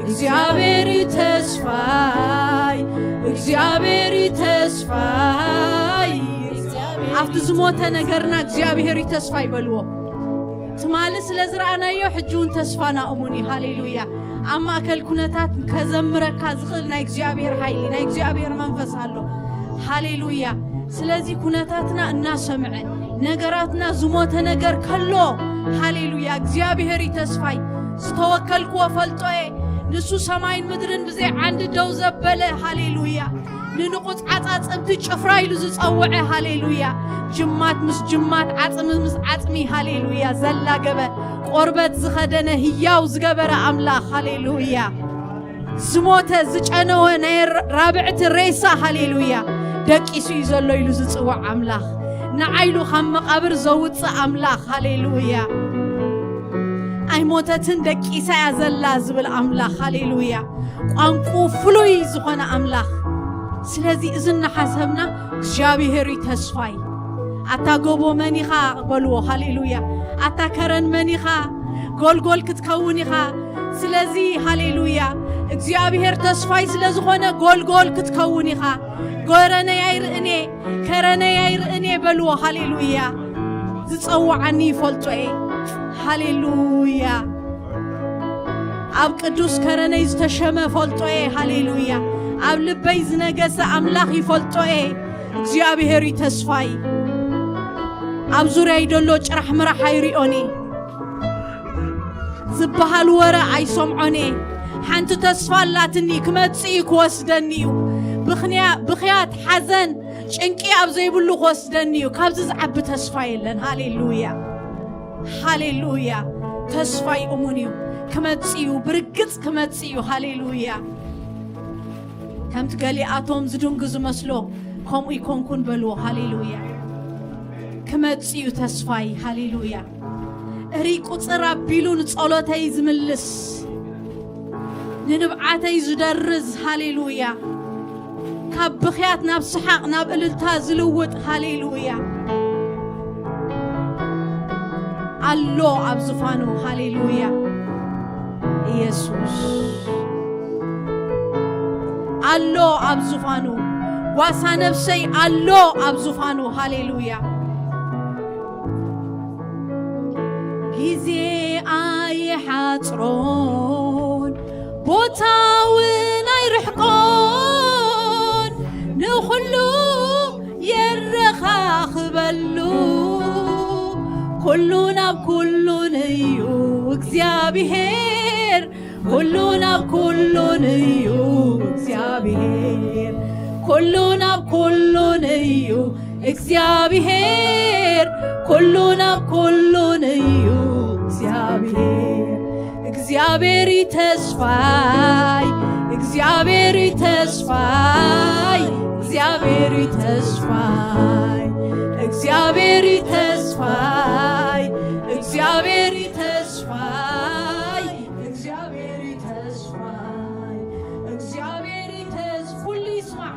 እግዚኣብሔር እዩ ተስፋይ፣ እግዚኣብሔር እዩ ተስፋይ። ኣብቲ ዝሞተ ነገርና እግዚኣብሔር እዩ ተስፋይ በልዎ። ትማሊ ስለ ዝረኣናዮ፣ ሕጂ እውን ተስፋና እሙን እዩ። ሃሌሉያ። ኣብ ማእከል ኩነታት ከዘምረካ ዝኽእል ናይ እግዚኣብሔር ሓይሊ፣ ናይ እግዚኣብሔር መንፈስ ኣሎ። ሃሌሉያ። ስለዚ ኩነታትና እናሰምዐ፣ ነገራትና ዝሞተ ነገር ከሎ፣ ሃሌሉያ፣ እግዚኣብሔር እዩ ተስፋይ። ዝተወከልክዎ ፈልጦ እየ። ንሱ ሰማይን ምድርን ብዘይ ዓንዲ ደው ዘበለ፣ ሃሌሉያ። ንንቑጽ ዓጻጽምቲ ጭፍራ ኢሉ ዝጸውዐ፣ ሃሌሉያ። ጅማት ምስ ጅማት፣ ዓጽሚ ምስ ዓጽሚ፣ ሃሌሉያ፣ ዘላገበ፣ ቆርበት ዝኸደነ፣ ህያው ዝገበረ ኣምላኽ፣ ሃሌሉያ። ዝሞተ ዝጨነወ ናይ ራብዕቲ ሬሳ፣ ሃሌሉያ፣ ደቂሱ እዩ ዘሎ ኢሉ ዝጽውዕ ኣምላኽ፣ ንዓይ ኢሉ ካብ መቓብር ዘውጽእ ኣምላኽ፣ ሃሌሉያ። ኣይሞተትን፣ ደቂሳ እያ ዘላ ዝብል ኣምላኽ፣ ሃሌሉያ። ቋንቁ ፍሉይ ዝኾነ ኣምላኽ። ስለዚ እዚ እናሓሰብና እግዚኣብሔር እዩ ተስፋይ። ኣታ ጎቦ መን ኢኻ በልዎ፣ ሃሌሉያ። ኣታ ከረን መን ኢኻ? ጎልጎል ክትከውን ኢኻ። ስለዚ ሃሌሉያ፣ እግዚኣብሔር ተስፋይ ስለ ዝኾነ ጎልጎል ክትከውን ኢኻ። ጎረነይ ኣይርእን እየ፣ ከረነይ ኣይርእን እየ በልዎ፣ ሃሌሉያ። ዝጸውዓኒ ይፈልጦ እየ፣ ሃሌሉያ። ኣብ ቅዱስ ከረነይ ዝተሸመ ፈልጦ እየ፣ ሃሌሉያ። ኣብ ልበይ ዝነገሰ ኣምላኽ ይፈልጦ እየ፣ እግዚኣብሔር እዩ ተስፋይ። ኣብ ዙርያይ ደሎ ጭራሕ ምራሕ ኣይሪኦን እየ። ዝበሃል ወረ ኣይሰምዖን እየ። ሓንቲ ተስፋ ኣላትኒ፣ ክመጽእ እዩ፣ ክወስደኒ እዩ። ብኽንያ-፣ ብኽያት፣ ሓዘን፣ ጭንቂ ኣብ ዘይብሉ ክወስደኒ እዩ። ካብዚ ዝዓቢ ተስፋ የለን። ሃሌሉያ፣ ሃሌሉያ። ተስፋይ እሙን እዩ። ክመጽእ እዩ፣ ብርግጽ ክመጽእ እዩ። ሃሌሉያ። ከምቲ ገሊኣቶም ዝድንጉ ዝመስሎ፣ ከምኡ ይኮንኩን በልዎ። ሃሌሉያ። ክመጽእ እዩ ተስፋይ። ሃሌሉያ። እሪ ቁጽር ኣቢሉ ንጸሎተይ ዝምልስ፣ ንንብዓተይ ዝደርዝ። ሃሌሉያ። ካብ ብኽያት ናብ ሰሓቕ፣ ናብ እልልታ ዝልውጥ። ሃሌሉያ። ኣሎ ኣብ ዙፋኑ። ሃሌሉያ። ኢየሱስ ኣሎ ኣብ ዙፋኑ። ዋሳ ነፍሰይ ኣሎ ኣብ ዙፋኑ። ሃሌሉያ። ግዜ ኣይሓጽሮን፣ ቦታውን ኣይርሕቆን፣ ንኹሉ የረኻኽበሉ። ኩሉ ናብ ኩሉን እዩ እግዚኣብሔር፣ ኩሉ ናብ ኩሉን እዩ እግዚኣብሔር፣ ኩሉ ናብ ኩሉን እዩ እግዚኣብሔር፣ ኩሉ ናብ ኩሉን እዩ እግዚኣብሔር። እግዚኣብሔር እዩ ተስፋይ፣ እግዚኣብሔር እዩ ተስፋይ፣ እግዚኣብሔር እዩ ተስፋይ፣ እግዚኣብሔር እዩ ተስፋይ፣ እግዚኣብሔር እዩ ተስፋይ፣ እግዚኣብሔር እዩ ተስፋይ፣ እግዚኣብሔር እዩ ተስ-፣ ኩሉ ይስማዕ።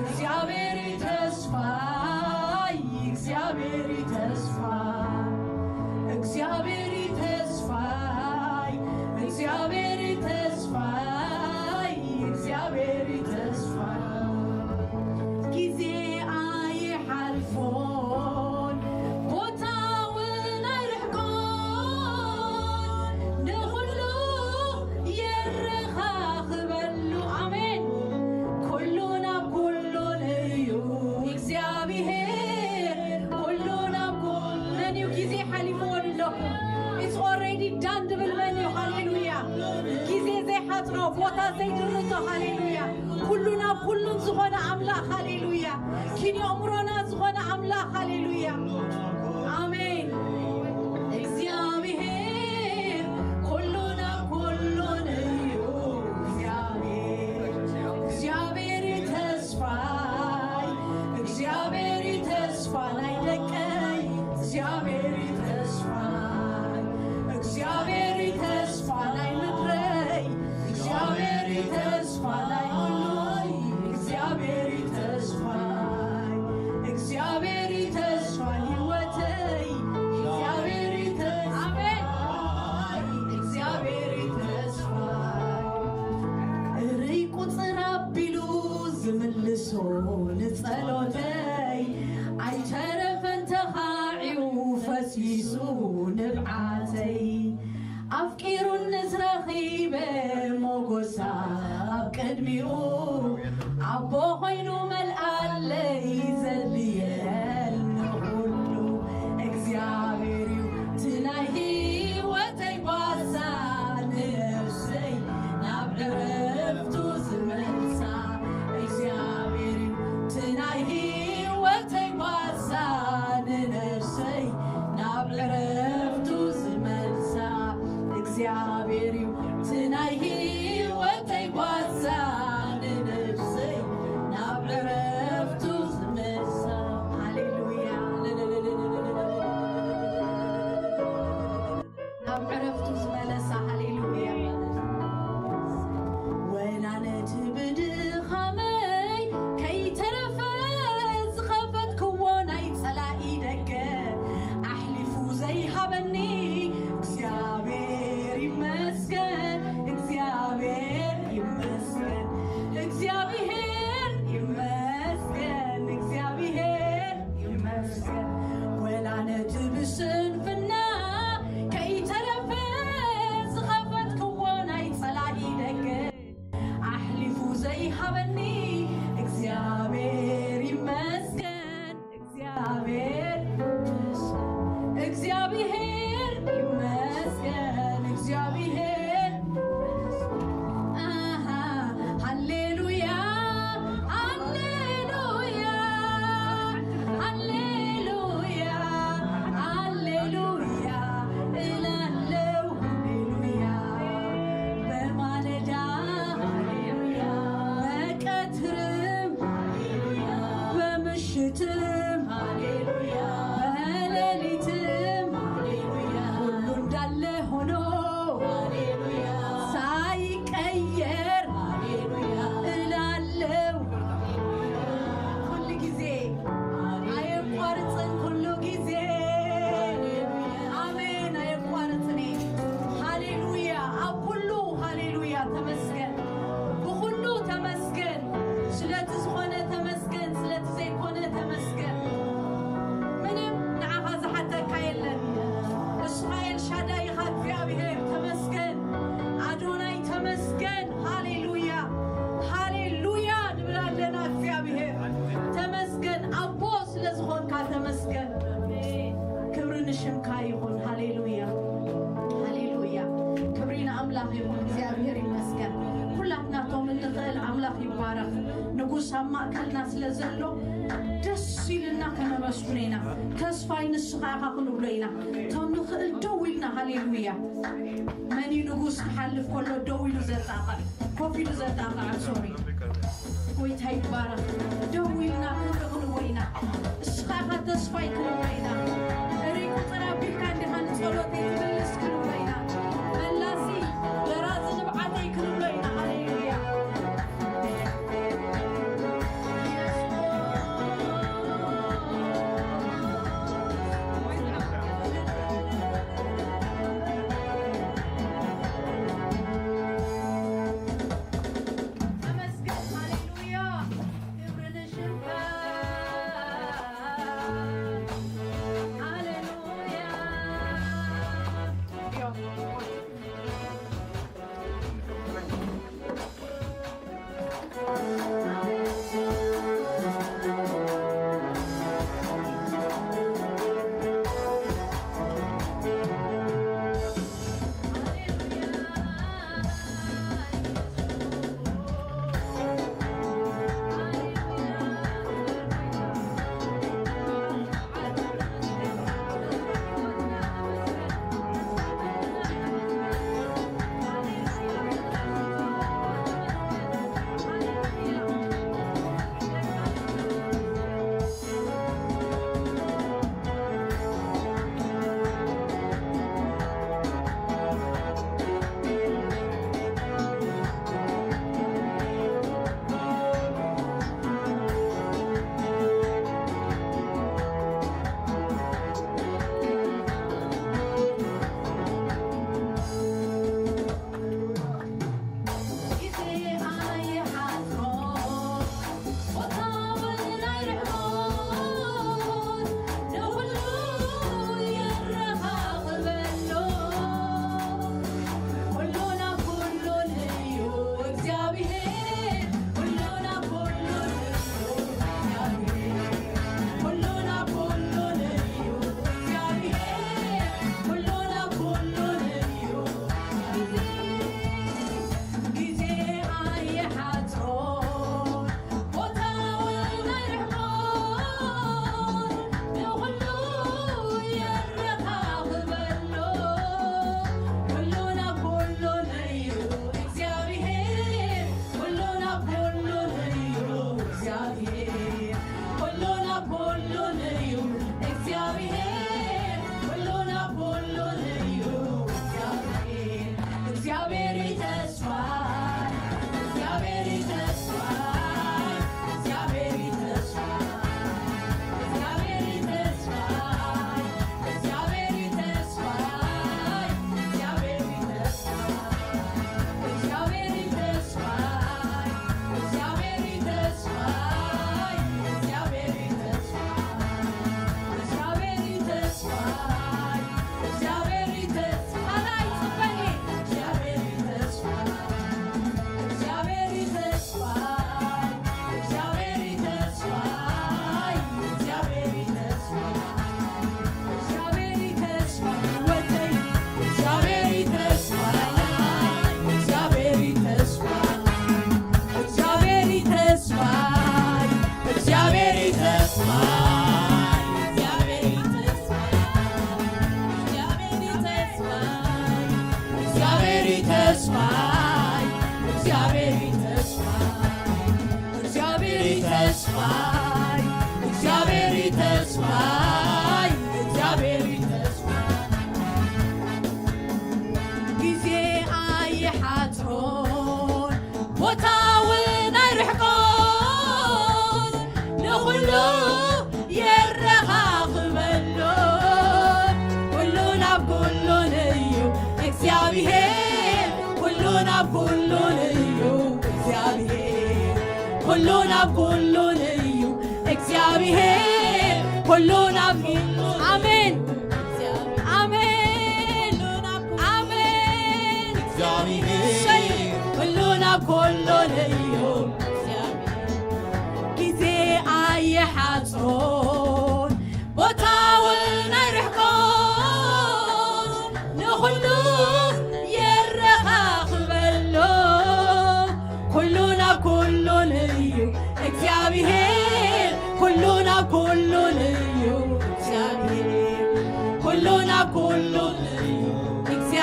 እግዚኣብሔር እዩ ተስፋይ፣ እግዚኣብሔር እዩ ተስፋይ፣ እግዚኣብሔር እዩ ተስፋይ፣ እግዚኣብሔር እዩ ተስፋይ፣ እግዚኣብሔር እዩ ተስፋይ። ግዜ ኣይሓልፎን፣ ቦታ እውን ኣይርሕቆን፣ ንኹሉ የረኻኽበሉ። ኣሜን። ኩሉ ናብ ኩሉን እዩ እግዚኣብሔር፣ ኩሉ ናብ ኩሉ። መን እዩ ግዜ ሓሊፍዎ ኣለኹ? It's already done ድብል መን እዩ? ሃሌሉያ። ግዜ ዘይሓጽሮ፣ ቦታ ዘይድርቶ። ሃሌሉያ። ኩሉ ናብ ኩሉን ዝኾነ ኣምላኽ። ሃሌሉያ። ኪን ኣእምሮና ዝኾነ ኣምላኽ። ሃሌሉያ። ኣሜን። እግዚኣብሔር ኩሉ ናብ ኩሉን እዩ። እግዚኣብሔር፣ እግዚኣብሔር እዩ ተስፋይ፣ እግዚኣብሔር እዩ ተስፋ ናይ ደቀይ፣ እግዚኣብሔር እዩ ተስፋይ፣ እግዚኣብሔር እዩ ተስፋ ናይ ምድረይ፣ እግዚኣብሔር እዩ ተስፋ ናይ ኩሉይ፣ እግዚኣብሔር እዩ ተስፋይ፣ እግዚኣብሔር እዩ ተስፋ ህይወተይ፣ እግዚኣብሔር እዩ ተስፋይ፣ ኣሜን። እግዚኣብሔር እዩ ተስፋይ። እርይ ቁጽር ኣቢሉ ዝምልሶ ንጸሎተይ፣ ኣይተረፈን ተኻዒው ፈሲሱ ንብዓተይ። ኣፍቂሩኒ ዝረኺበ ሞጎሳ ኣብ ቅድሚኡ፣ ኣቦ ኮይኑ መልኣለይ ዘድልየኒ ኩሉ። እግዚኣብሔር እዩ እቲ ናይ ህይወተይ ጓሳ፣ ንነፍሰይ ናብ ዕረፍቱ ዝመልሳ። እግዚኣብሔር እዩ እቲ ናይ ህይወተይ ጓሳ፣ ንነፍሰይ ናብ ዕረፍቱ ዝመልሳ። እግዚኣብሔር እዩ እቲ ናይ ህይወተይ ጓሳ፣ ንነፍሰይ ናብ ዕረፍቱ ዝመልሳ። ሃሌሉያ። ናብ ዕረፍቱ ዝመለሳ። ሃሌሉያ። ወላ ነቲ ብድኻመይ ከይተረፈ ዝኸፈትክዎ ናይ ጸላኢ ደገ ኣሕሊፉ ዘይሃበኒ እግዚኣብሔር ይመስገን፣ እግዚኣብሔር ይመስገን፣ እግዚኣብሔር ይመስገን፣ እግዚኣብሔር ይመስገን። ወላ ነቲ ብስንፍና ከይተረፈ ዝኸፈትክዎ ናይ ጸላኢ ደገ ኣሕሊፉ ዘይሃበኒ እግዚኣብሔር ይመስገን፣ እግዚኣብሔር፣ እግዚኣብሔር ይመስገን፣ እግዚኣብሔር። ኣሃ፣ ሃሌሉያ፣ ይኹን። ሃሌሉያ፣ ሃሌሉያ። ክብሪ ንኣምላኽ ይኹን። እግዚኣብሔር ይመስገን። ኩላትና ቶም እንኽእል ኣምላኽ ይባረኽ። ንጉስ ኣብ ማእከልና ስለ ዘሎ ደስ ኢልና ከነመስግኖ ኢና። ተስፋይ ንስኻ ኢኻ ክንብሎ ኢና። ቶም ንኽእል ደው ኢልና፣ ሃሌሉያ። መን እዩ ንጉስ ክሓልፍ ከሎ ደው ኢሉ ዘጣቕዕ? ኮፍ ኢሉ ዘጣቕዕ፣ ሶሪ። ጎይታ ይባረኽ። ደው ኢልና ክብሪ ክንቦ ኢና። እስኻ ኢኻ ተስፋይ ክንብሎ ኢና። ርኢኹ ጥራይ ኣቢልካ እንዲኻ ንጸሎተይ ትምልስ ክንብሎ ኢና። መላሲ በራዚ ንብዓተይ ክንብሎ ኢና። ሃሌሉያ። ተመስገን፣ ሃሌሉያ። ክብሪ ንሽምካ። ሃሌሉያ።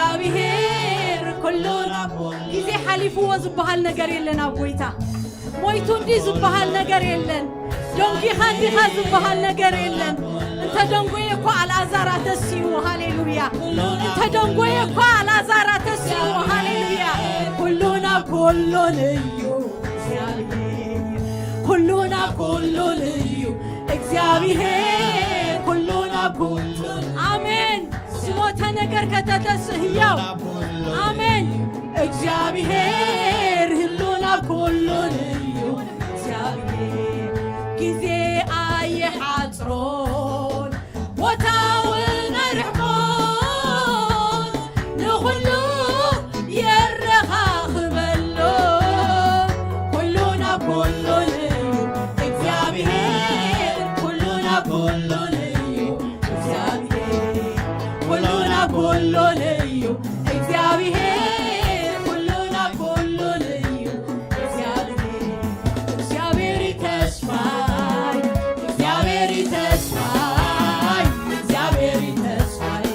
እግዚኣብሔር ኩሉን ግዜ ሓሊፍዎ ዝበሃል ነገር የለን ኣብ ጎይታ። ሞይቱ እንዲ ዝበሃል ነገር የለን። ደንጊኻ እንዲኻ ዝበሃል ነገር የለን። እንተ ደንጎየ እኳ ኣልኣዛር ኣተሲኡ፣ ሃሌሉያ። እንተ ደንጎየ እኳ ኣልኣዛር ኣተሲኡ፣ ሃሌሉያ። ኩሉን ኣብ ኩሉን እዩ እግዚኣብሔር። ኩሉን ኣብ ኩሉን እዩ እግዚኣብሔር። ኩሉን ኣብ ኩሉን። ኣሜን። ዝሞተ ነገር ከተተስእ ህያው። ኣሜን። እግዚኣብሔር ህሉን ኣብ ኩሉን እዩ እግዚኣብሔር። ግዜ ኣይሓጽሮን፣ ቦታ እውን ኣይርሕቆን፣ ንኹሉ የረኻኽበሎ። ኩሉን ኣብ ኩሉን እዩ እግዚኣብሔር። ኩሉን ኣብ ኩሉን እዩ እግዚኣብሔር። ኩሉን ኣብ ኩሉን እዩ እግዚኣብሔር። ኩሉን ኣብ ኩሉን እዩ እግዚኣብሔር። እግዚኣብሔር እዩ ተስፋይ። እግዚኣብሔር እዩ ተስፋይ። እግዚኣብሔር እዩ ተስፋይ።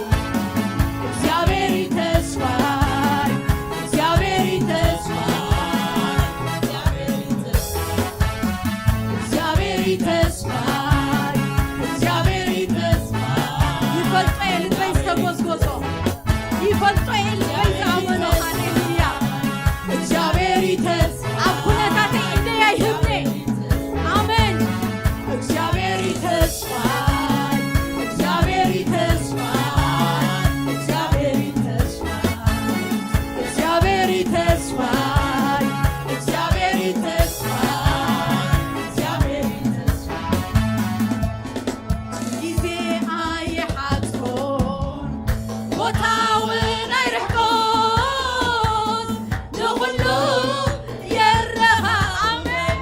እግዚኣብሔር እዩ ተስፋይ። እግዚኣብሔር እዩ ተስፋይ። እግዚኣብሔር እዩ ተስፋይ። እግዚኣብሔር እዩ ተስፋይ። እግዚኣብሔር እዩ ተስፋይ። ይፈልጦ እየ ልበይ ዝተጎዝጎዞ። ይፈልጦ እየ ልበይ ዝኣመኖ። ሃሌሉያ። እግዚኣብሔር እዩ ተስፋይ። ኣብ ኩነታተይ ኢደይ ኣይህብን። ኣሜን። እግዚኣብሔር እዩ ተስፋይ። እግዚኣብሔር እዩ ተስፋይ። እግዚኣብሔር እዩ ተስፋይ። እግዚኣብሔር እዩ ተስፋይ። እግዚኣብሔር እዩ ተስፋይ። እግዚኣብሔር እዩ ተስፋይ። ግዜ ኣይሓጽሮን፣ ቦታ እውን ኣይርሕቆን፣ ንኹሉ የረኻ። ኣሜን።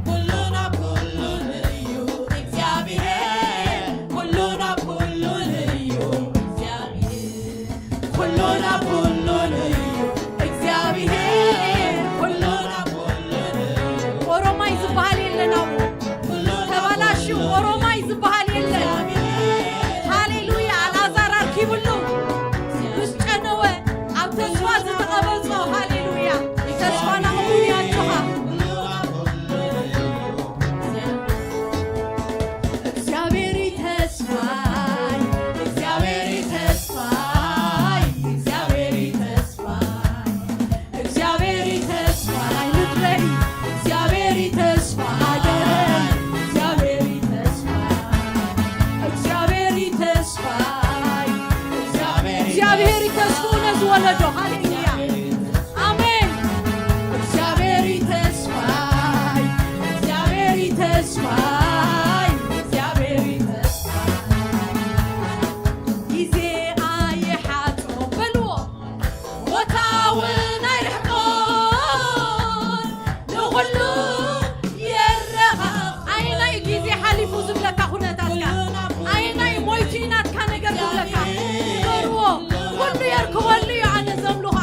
ኩሉን ኣብ ኩሉን እዩ እግዚኣብሔር። ኩሉን ኣብ ኩሉን እዩ እግዚኣብሔር። ኩሉን ኣብ ኩሉን እዩ እግዚኣብሔር። ኩሉን ኣብ ኩሉን እዩ። ኦሮማይ ዝበሃል የለን ኣብኡ። ተባላሹ ኦሮማይ ዝበሃል የለን። ሃሌሉያ። ኣልኣዛር ኣርኪብሉ ምስ ጨነወ ኣብ ተስፋ ዝተቐበጾ። ሃሌሉያ። ተስፋና እሙን እዩ። ኣጆኻ። እግዚኣብሔር እዩ ተስፋይ። እግዚኣብሔር እዩ ተስፋይ። እግዚኣብሔር እዩ ተስፋይ። እግዚኣብሔር እዩ ተስፋይ ምድረይ። እግዚኣብሔር እዩ ተስፋ ሃገረይ። እግዚኣብሔር እዩ ተስፋይ። እግዚኣብሔር እዩ ተስፋይ። እግዚኣብሔር እዩ ተስፋ ነዚ ወለዶ። ሃሌሉያ። ኣሜን። እግዚኣብሔር እዩ ተስፋይ። እግዚኣብሔር እዩ ተስፋይ። እግዚኣብሔር እዩ ተስፋይ። ግዜ ኣይሓጽሮ በልዎ። ቦታ እውን ኣይርሕቆን፣ ንኹሉ የረኻ። ኣየናይ ግዜ ሓሊፉ ዝብለካ ኩነታትካ? ኣየናይ ሞይቱ እዩ ናትካ ነገር ዝብለካ? ንገርዎ። ኩሉ የርክበሉ እዩ ኣነ ዘምልኾ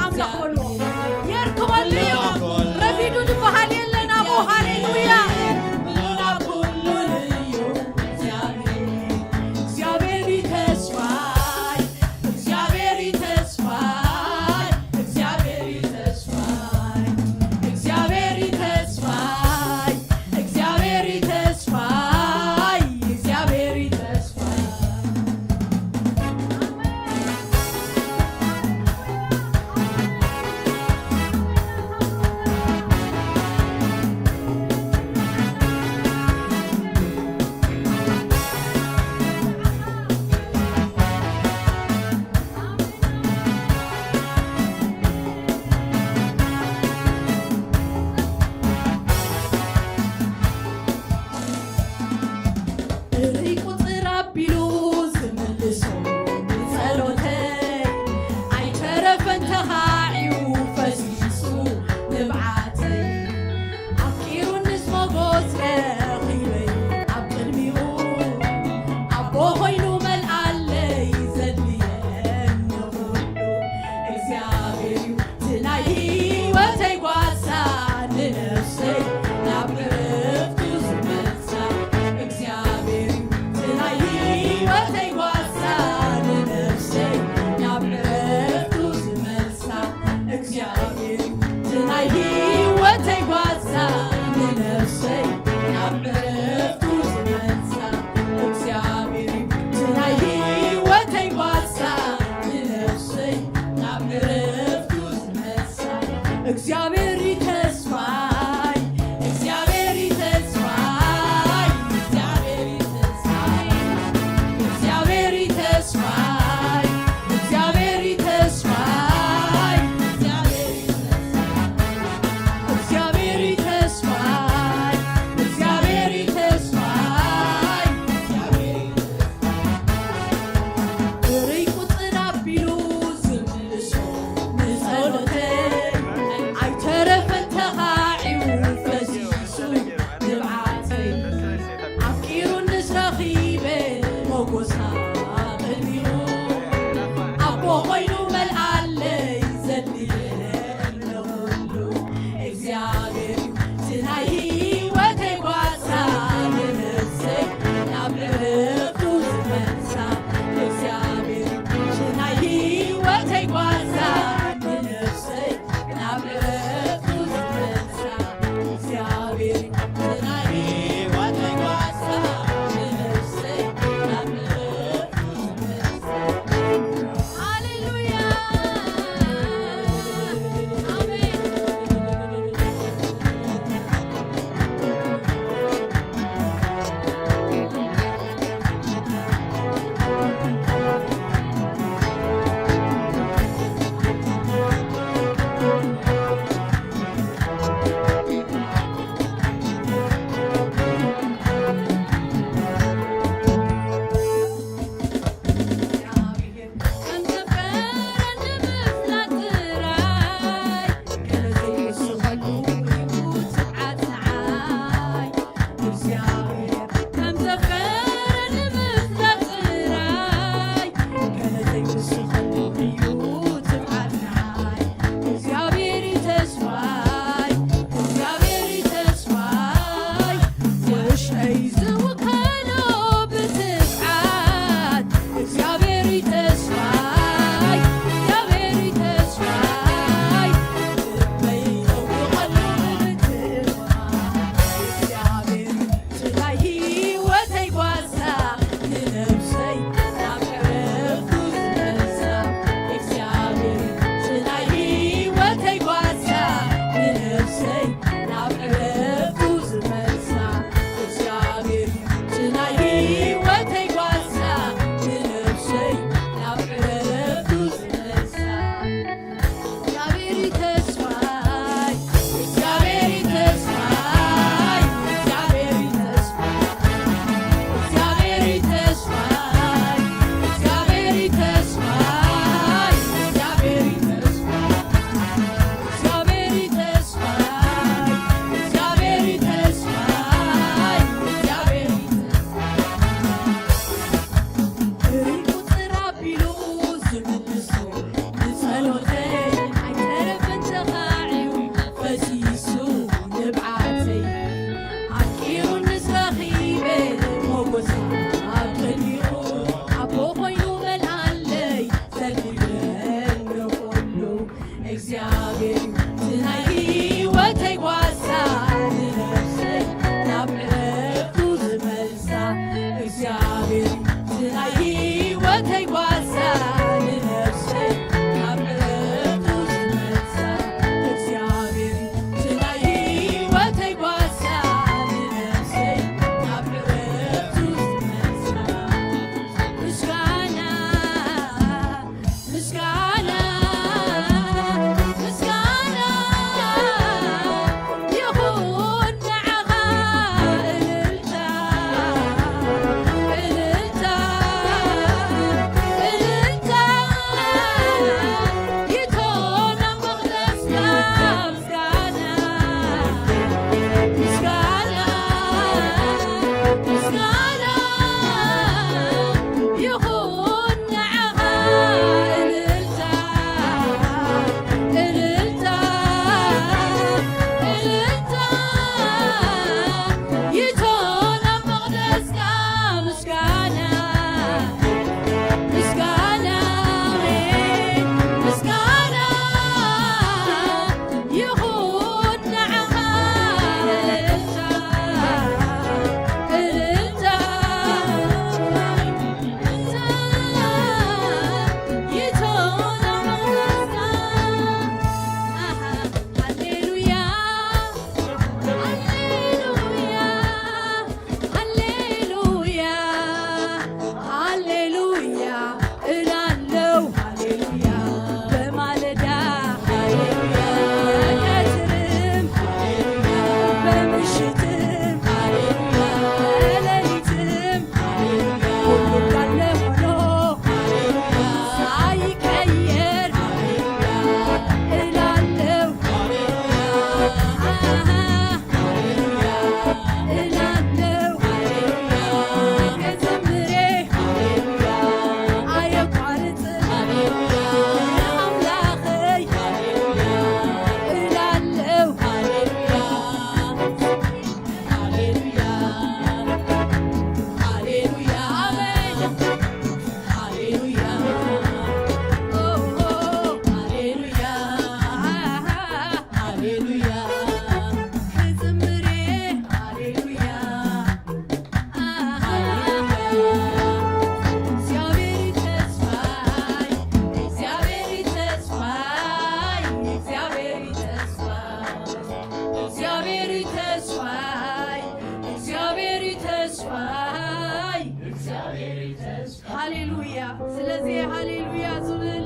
ሃሌሉያ ዝብል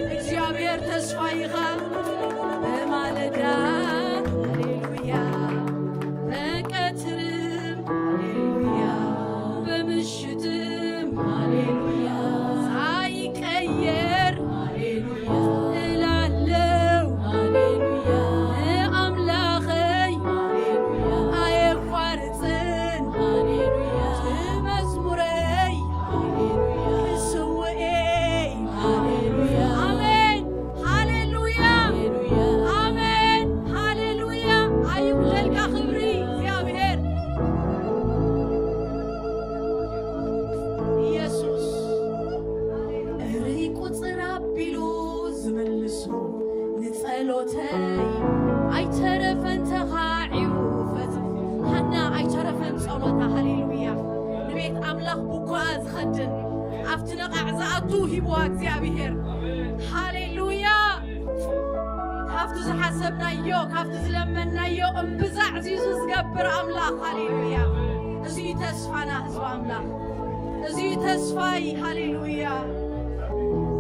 እግዚኣብሔር ተስፋ ኢኻ። ብማለዳ ሃሌሉያ፣ ብቀትርም ሃሌሉያ፣ ብምሽትም ሃሌሉያ፣ ሳይቀየር ሃሌሉያ እላለው። ሃሌሉያ፣ ንኣምላኸይ ሃሌሉያ፣ ኣየቋርጽን ሃሌሉያ፣ መዝሙረይ ስውኤይ። ሃሌሉያ። ኣሜን። ሃሌሉያ። ሃሌሉያ። ኣሜን። ሃሌሉያ። ኣይጉደልካ ክብሪ እግዚኣብሔር። ኢየሱስ። እርይ ቁጽር ኣቢሉ ዝምልሱ ንጸሎተይ ኣይተረፈን ተኻዒቡ ፈጽ-፣ ሃና ኣይተረፈን ጸሎታ። ሃሌሉያ። ንቤት ኣምላኽ ብኳኣ ዝኸድን ኣብቲ ነቓዕ ዝኣቱ ሂብዋ እግዚኣብሔር። ሃሌሉያ። ካብቲ ዝሓሰብናዮ፣ ካብቲ ዝለመንናዮ እምብዛ ኣዕዚዙ ዝገብር ኣምላኽ። ሃሌሉያ። እዚ እዩ ተስፋና ህዝቢ ኣምላኽ። እዚ እዩ ተስፋይ። ሃሌሉያ።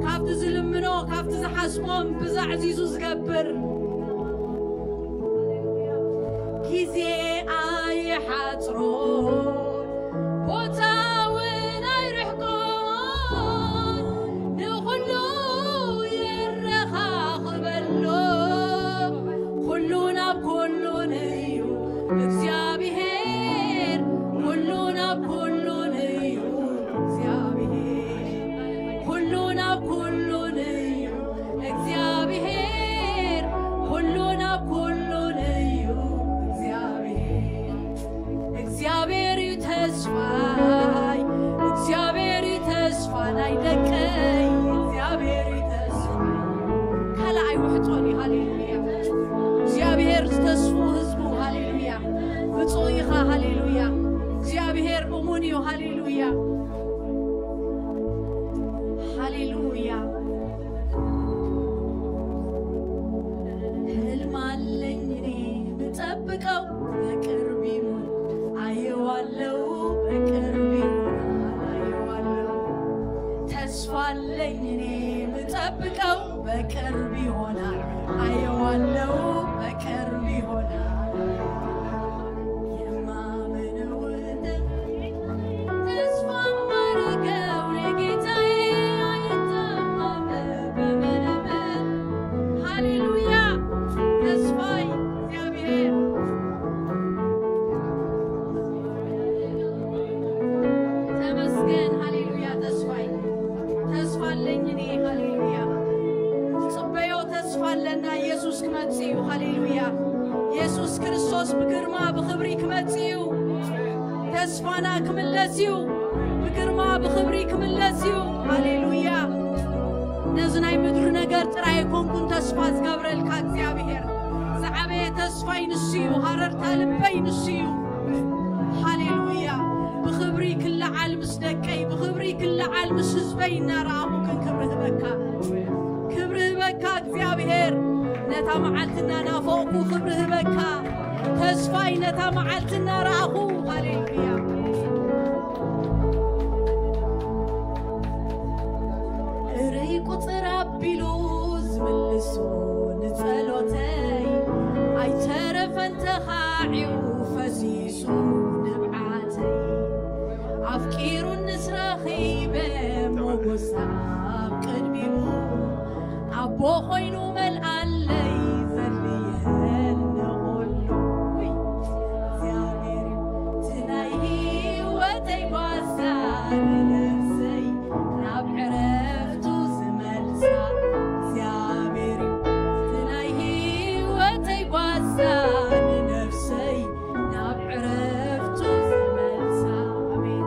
ካብቲ ዝልምኖ፣ ካብቲ ዝሓስቦ እምብዛ ኣዕዚዙ ዝገብር። ግዜ ኣይሓጽሮ፣ ቦታ እውን ኣይርሕቆ፣ ንኹሉ ይረኻኽበሎ። ኩሉ ናብ ኩሉን እዩ እግዚኣብሔር፣ ኩሉ ናብ ኩሉን እዩ እግዚኣብሔር፣ ኩሉ ናብ ኩሉን እዩ እግዚኣብሔር፣ ኩሉ ናብ ኩሉን እዩ እግዚኣብሔር። እግዚኣብሔር እዩ ተስፋይ፣ እግዚኣብሔር እዩ ተስፋ ናይ ደቀይ፣ እግዚኣብሔር እዩ ተስፋ። ካልእ ኣይውሕጦን እዩ። ሃሌሉያ። እግዚኣብሔር ዝተስፉ ህዝቡ። ሃሌሉያ። ብፁዕ ኢኻ። ሃሌሉያ። እግዚኣብሔር እሙን እዩ። ሃሌሉያ። ሃሌሉያ። ህልም ኣለኝ እኔ ምጠብቀው በቅርብ ይሆን አየዋለው፣ በቅርብ ይሆን አየዋለው። ተስፋ አለኝ እኔ ምጠብቀው በቅርብ ይሆናል አየዋለው፣ በቅርብ ይሆናል። የማምነው ተስፋ ማረገው ለጌታዬ አይታማም በምንም። ሃሌሉያ። ተስፋይ እግዚኣብሔር። ተመስገን። ሃሌሉያ። ተስፋይ፣ ተስፋ ኣለኝ እኔ። ሃሌሉያ። ጽበዮ ተስፋ ኣለና። ኢየሱስ ክመጽእ እዩ። ሃሌሉያ። ኢየሱስ ክርስቶስ ብግርማ ብኽብሪ ክመጽእ እዩ። ተስፋና ክምለስ እዩ። ብግርማ ብኽብሪ ክምለስ እዩ። ሃሌሉያ። ነዚ ናይ ምድሪ ነገር ጥራይ ኣይኮንኩን ተስፋ ዝገብረልካ እግዚኣብሔር። ዝዓበየ ተስፋይ ንሱ እዩ። ሃረርታ ልበይ ንሱ እዩ። ሃሌሉያ። ብኽብሪ ክለዓል ምስ ደቀይ፣ ብኽብሪ ክለዓል ምስ ህዝበይ እናረኣኹ ግን ክብሪ ህበካ። ክብሪ ህበካ እግዚኣብሔር። ነታ መዓልቲ እናናፈቕኩ ክብሪ ህበካ። ተስፋይ ነታ መዓልቲ እናረኣኹ። ሃሌሉያ። እርይ ቁጽር ኣቢሉ ዝምልሱ ንጸሎተይ ኣይተረፈን ተኻዒቡ ፈሲሱ ንብዓተይ ኣፍቂሩ ንስረኺበ ሞጎሳ ኣብ ቅድሚኡ ኣቦ ኮይኑ መልኣለይ ዘድልየኒ ኩሉ። ውይ፣ እግዚኣብሔር እቲ ናይ ህይወተይ ጓሳ ንነፍሰይ ናብ ዕረፍቱ ዝመልሳ እግዚኣብሔር እቲ ናይ ህይወተይ ጓሳ ንነፍሰይ ናብ ዕረፍቱ ዝመልሳ። ኣሜን።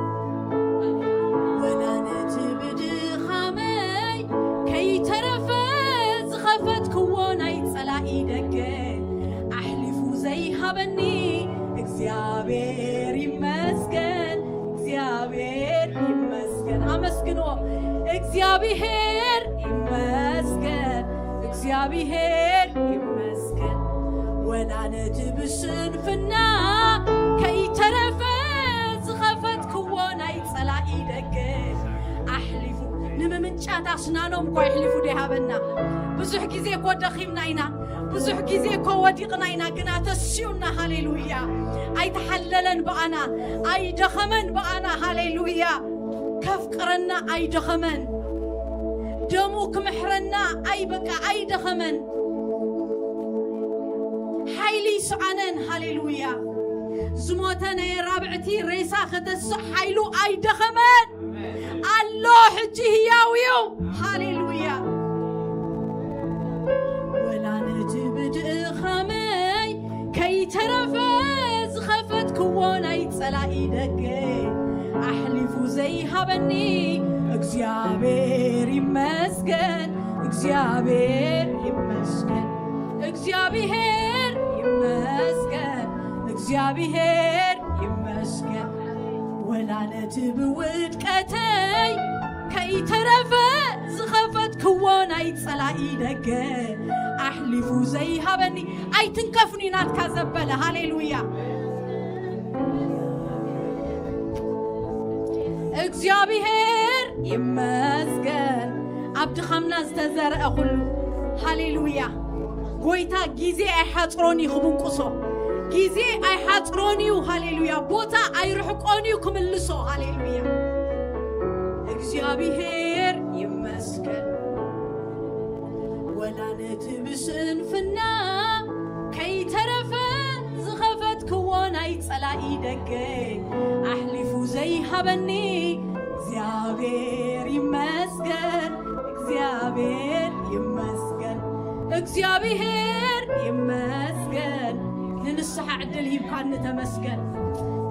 ወላ ነቲ ብድኻመይ ከይተረፈ ዝኸፈትክዎ ናይ ጸላኢ ደገ ኣሕሊፉ ዘይሃበኒ እግዚኣብሔር ይመስገን፣ እግዚኣብሔር ይመስገን። ኣመስግንዎ። እግዚኣብሔር ይመስገን፣ እግዚኣብሔር ይመስገን። ወላ ነቲ ብስንፍና ከይተረፈ ዝኸፈትክዎ ናይ ጸላኢ ደገ ኣሕሊፉ ንምም ጫት ኣስናኖም እኮ የሕሊፉ ደይሃበና። ብዙሕ ግዜ እኮ ደኺምና ኢና፣ ብዙሕ ግዜ እኮ ወዲቕና ኢና፣ ግና ተሲኡና። ሃሌሉያ! ኣይተሓለለን ብኣና፣ ኣይደኸመን ብኣና። ሃሌሉያ! ከፍቅረና ኣይደኸመን፣ ደሙ ክምሕረና ኣይ በቃ ኣይደኸመን። ሓይሊ ይስዓነን። ሃሌሉያ! ዝሞተ ናይ ራብዕቲ ሬሳ ከተስእ ሓይሉ ኣይደኸመን። ኣሎ፣ ሕጂ ህያው እዩ። ሃሌሉያ! ወላ ነቲ ብድኻመይ ከይተረፈ ዝኸፈትክዎ ናይ ጸላኢ ደገ ኣሕሊፉ ዘይሃበኒ እግዚኣብሔር ይመስገን፣ እግዚኣብሔር ይመስገን፣ እግዚኣብሔር ይመስገን፣ እግዚኣብሔር ይመስገን። ወላ ነቲ ብውድቀተይ ከይተረፈ ዝኸፈትክዎ ናይ ጸላኢ ደገ ኣሕሊፉ ዘይሃበኒ። ኣይትንከፍኒ ናትካ ዘበለ። ሃሌሉያ! እግዚኣብሔር ይመስገን። ኣብ ድኻምና ዝተዘርአ ኩሉ። ሃሌሉያ! ጎይታ ግዜ ኣይሓጽሮን እዩ ክብንቁሶ። ግዜ ኣይሓጽሮን እዩ። ሃሌሉያ! ቦታ ኣይርሕቆን እዩ ክምልሶ። ሃሌሉያ! እግዚኣብሔር ይመስገን። ወላ ነቲ ብስንፍና ከይተረፈ ዝኸፈትክዎ ናይ ጸላኢ ደገ ኣሕሊፉ ዘይሃበኒ እግዚኣብሔር ይመስገን፣ እግዚኣብሔር ይመስገን፣ እግዚኣብሔር ይመስገን። ንንስሓ ዕድል ሂብካኒ ተመስገን።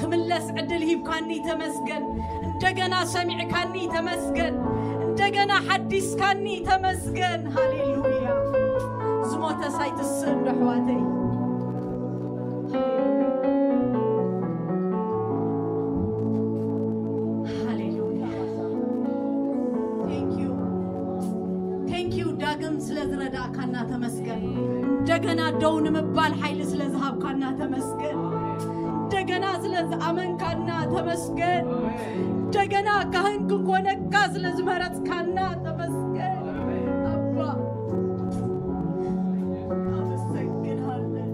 ክምለስ ዕድል ሂብካኒ ተመስገን። እንደገና ሰሚዕካኒ ተመስገን። እንደገና ሓዲስካኒ ተመስገን። ሃሌሉያ! ዝሞተስ ኣይትስእን ዶ ኣሕዋተይ? ሃሌሉያ! Thank you. Thank you ዳግም ስለ ዝረዳእካና ተመስገን። እንደገና ደው ንምባል ሓይሊ ስለ ዝሃብካና ተመስገን። እንደገና ስለ ዝኣመንካና ተመስገን። እንደገና ካህን ክንኮነካ ስለ ዝመረጽካና ተመስገን። ኣባ፣ ኣመሰግንሃለን።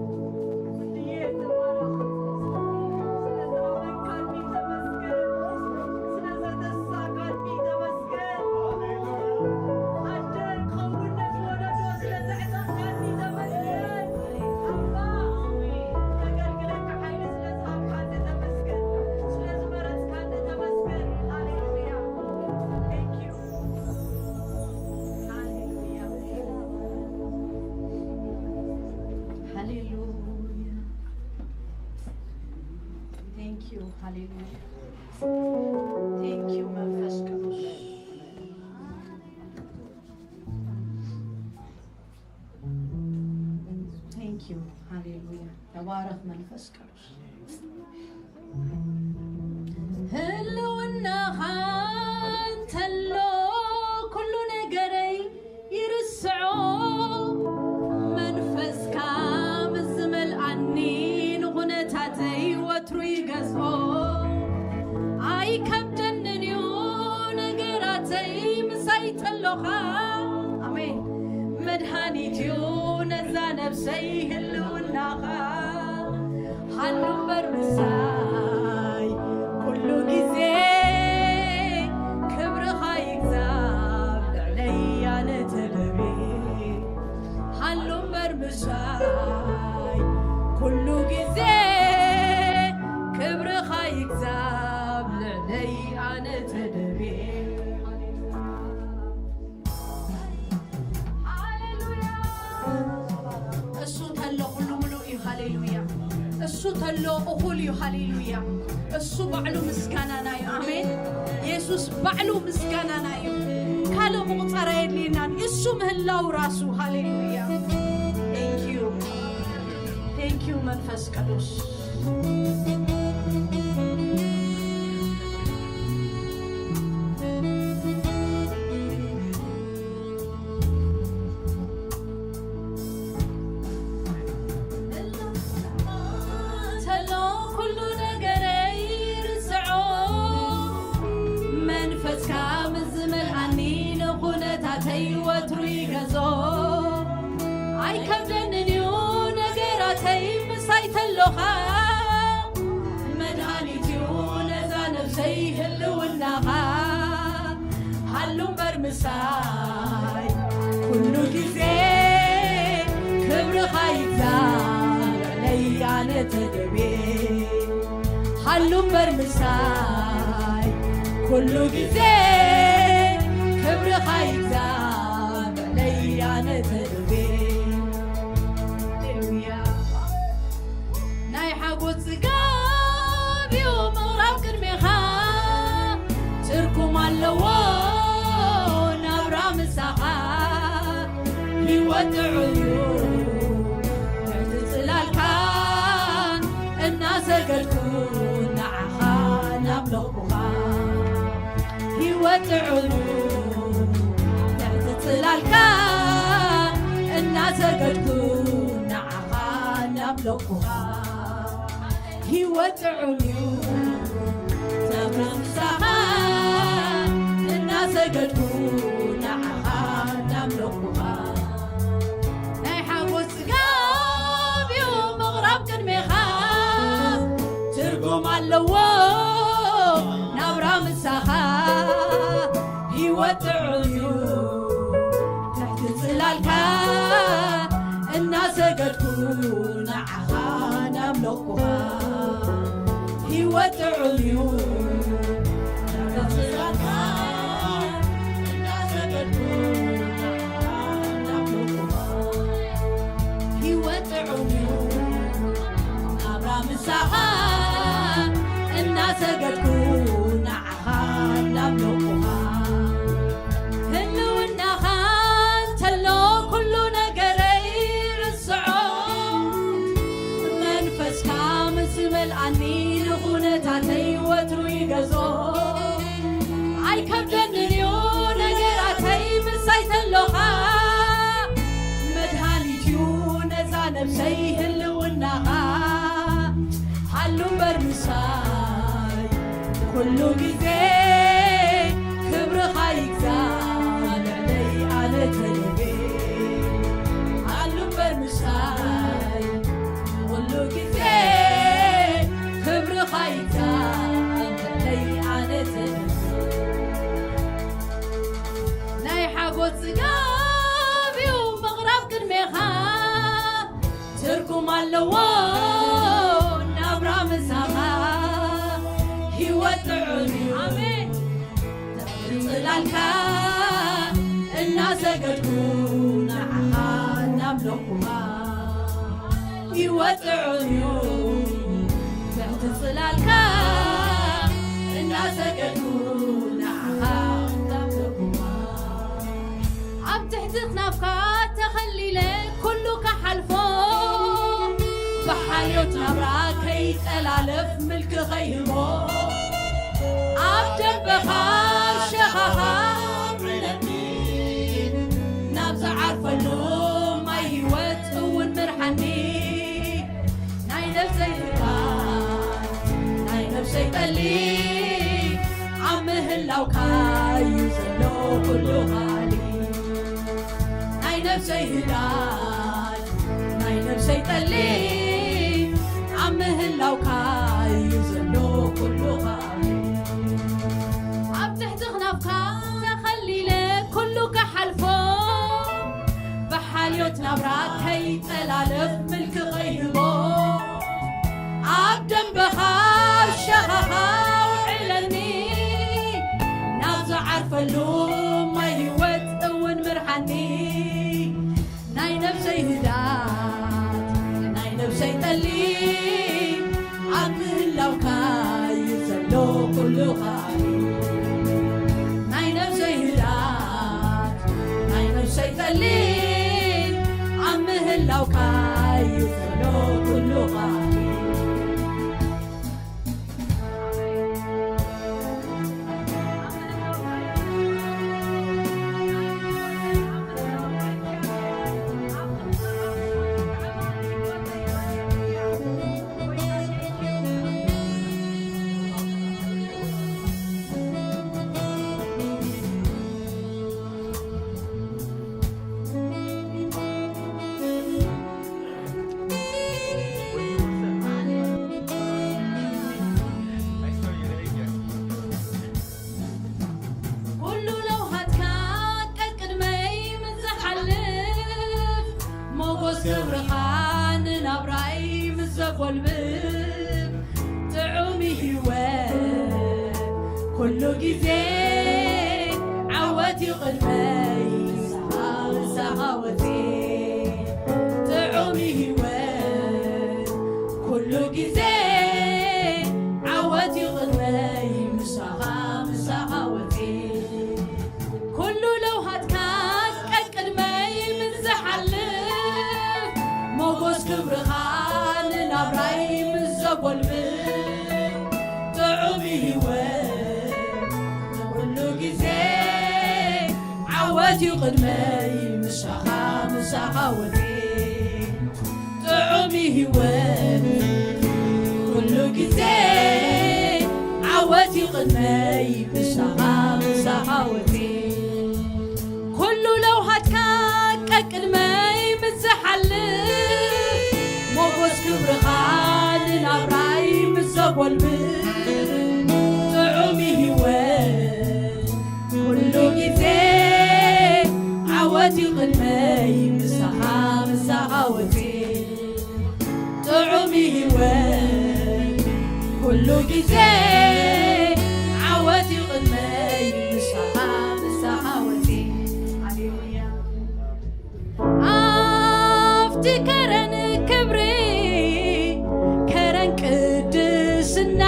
Thank you. ሃሌሉያ። Thank you መንፈስ ቅዱስ። Thank you። ሃሌሉያ። ተባረኽ መንፈስ ቅዱስ። ህልውናኻ እንተሎ ኩሉ ነገረይ ይርስዖ። መንፈስካ ምስ ዝመልኣኒ ንኹነታተይ ወትሩ ይገዝኦ። ኣይከብደንን እዩ ነገራተይ ምሳይ ጠሎኻ። ኣሜን። መድሃኒት እዩ ነዛ ነብሰይ ህልውናኻ። ሃሉ እምበር ምሳይ ኩሉ ግዜ ክብርኻ ይግዛብ ልዕለይ ኣነ ተደብየ። ሃሉ እምበር ምሳይ ኩሉ ግዜ ክብርኻ ይግዛብ ልዕለይ ኣነ ተደብየ። ሃሌሉያ። እሱ ተሎ ኩሉ ምሉእ እዩ። ሃሌሉያ። እሱ ተሎ እኹል እዩ። ሃሌሉያ። እሱ ባዕሉ ምስጋናና እዩ። ኣሜን። የሱስ ባዕሉ ምስጋናና እዩ። ካልእ ምቑጸር ኣየድልየናን። እሱ ምህላው ራሱ። ሃሌሉያ። Thank you። Thank you መንፈስ ቅዱስ። ተሎ ኩሉ ነገረይ ርስዖ፣ መንፈስካ ምስ ዝመልኣኒ ንኹ ተይ ወትሩ ይገዞ ኣይከብደንን እዩ ነገራተይ ምሳይ ተሎኻ መድሃኒት እዩ ነዛ ነብሰይ ህልውናኻ ሃሉ እምበር ምሳይ ኩሉ ግዜ ክብርኻ ይግዛእ ልዕለይ ኣነ ተደብየ ሃሉ እምበር ምሳይ ኩሉ ግዜ ክብርኻ ይግዛእ ልዕለይ ኣነ ተደብየ ሃሌሉያ ናይ ሓጎስ ጽጋብ እዩ ምቕራብ ቅድሜኻ ትርጉም ኣለዎ ናብራ ምሳኻ ህይወት ጥዑም እዩ ትሕቲ ጽላልካ እናሰገድኩ ንዓኻ እናምለኹኻ ህይወት ጥዑም እዩ ትሕቲ ጽላልካ እናሰገድኩ ንዓኻ እናምለኹኻ ህይወት ጥዑም እዩ ተብራ ምሳኻ እናሰገድኩ ንዓኻ እናምለኹኻ ናይ ሓጎስ ጽጋብ እዩ ምቕራብ ቅድሜኻ ትርጉም ኣለዎ ናብራ ምሳኻ ህይወት ጥዑም እዩ ትሕቲ ጽላልካ እናሰገድኩ ንዓኻ እናምለኹኻ ህይወት ጥዑም እዩ ናብራ ምሳኻ እናሰገድኩ ንዓኻ እናምለኹኻ ህይወት ጥዑም እዩ ናብራ ምሳኻ እናሰገድኩ ንዓኻ እናምለኹኻ ህልውናኻ እንተሎ ኩሉ ነገረይ ርስዖ መንፈስካ ምስ መልኣኒ ንኹነታተይ ወትሩ ይገዞ ኣይከብደንን እዩ ነገራተይ ምሳይ ተሎኻ መድሃኒት እዩ ነዛ ነብሰይ ህልውናኻ ሃሉ እምበር ምሳይ ኩሉ ግዜ ክብርኻ ይግዛእ ልዕለይ ኣነ ተለቤ ሃሉ እምበር ምሳይ ኩሉ ግዜ ክብርኻ ይግዛእ ልዕለይ ኣነ ተለቤ ናይ ሓጎስ ጽጋብ እዩ ምቕራብ ቅድሜኻ ትርጉም ኣለዎ ናብራ ምሳኻ ህይወት ጥዑም እዩ ኣሜን ጽላልካ እናሰገድኩ ንዓኻ እናምለኹኻ ህይወት ጥዑም እዩ ትሕቲ ጽላልካ እናሰገድኩ ንዓኻ እናምለኹኻ ኣብ ትሕቲ ክናፍካ ተኸሊለ ኩሉ ክሓልፎ ብሓልዮት ናብራ ከይጠላለፍ ምልኪ ከይህቦ ኣብ ደንበኻ ሸኻኻ ምዕለኒ ናብ ዝዓርፈሉ ማይ ህይወት እውን ምርሓኒ ናይ ነብሰይ ፍቃድ ናይ ነብሰይ ጠሊ ኣብ ምህላውካ እዩ ዘሎ ኩሉ ኻሊ ናይ ነብሰይ ህዳድ ናይ ነብሰይ ጠሊ ኣብ ምህላውካ እዩ ዘሎ ኩሉ ኻሊ ኣብ ትሕቲ ክናፍካ ተኸሊለ ኩሉ ክሓልፎ ብሓልዮት ናብራ ከይጠላለፍ ምልኪ ከይህቦ ኣብ ደንበኻ ሸኻኻ ውዕለኒ ናብ ዝዓርፈሉ ማይ ህይወት እውን ምርሓኒ ናይ ነብሰይ ህዳት ናይ ነብሰይ ጠሊ ኣብ ምህላውካ እዩ ዘሎ ኩሉ ኻሊ ናይ ነብሰይ ህዳት ናይ ነብሰይ ጠሊ ኣብ ምህላውካ እዩ ዘሎ ኩሉ ኻሊ ክብርኻ ንናብራይ ምስ ዘጎልብብ፣ ጥዑም ህይወት ኩሉ ግዜ ዓወት እዩ ቅድመይ፣ ምሳኻ፣ ምሳኻ ወፂ። ጥዑም ህይወት ኩሉ ግዜ ዓወት እዩ ቅድመይ፣ ምሳኻ፣ ምሳኻ ወፂ። ኩሉ ለውሃትካ ቀቅድመይ ምስ ዝሓልፍ፣ ሞጎስ ክብርኻ ንናብራይ ምስ ዘጎልብብ፣ ጥዑም ህይወት ኩሉ ግዜ ዓወት እዩ ቅድመይ፣ ምሳኻ፣ ምሳኻ ወፂ። ጥዑም ህይወት ኩሉ ግዜ ዓወት እዩ ቅድመይ፣ ምሳኻ፣ ምሳኻ ወፂ። ኩሉ ለውሃትካ ቀቅድመይ ምስ ዝሓልፍ፣ ሞጎስ ክብርኻ ንናብራይ ምስ ዘጎልብብ፣ ጥዑም ህይወት ኩሉ ግዜ ዓወት እዩ ቅድመይ፣ ምሳኻ፣ ምሳኻ ወፂ። ጥዑም ህይወት ኩሉ ግዜ ዓወት እዩ ቅድመይ፣ ምሳኻ፣ ምሳኻ ወፂ። ሃሌሉያ። ኣብቲ ከረን ክብሪ፣ ከረን ቅድስና፣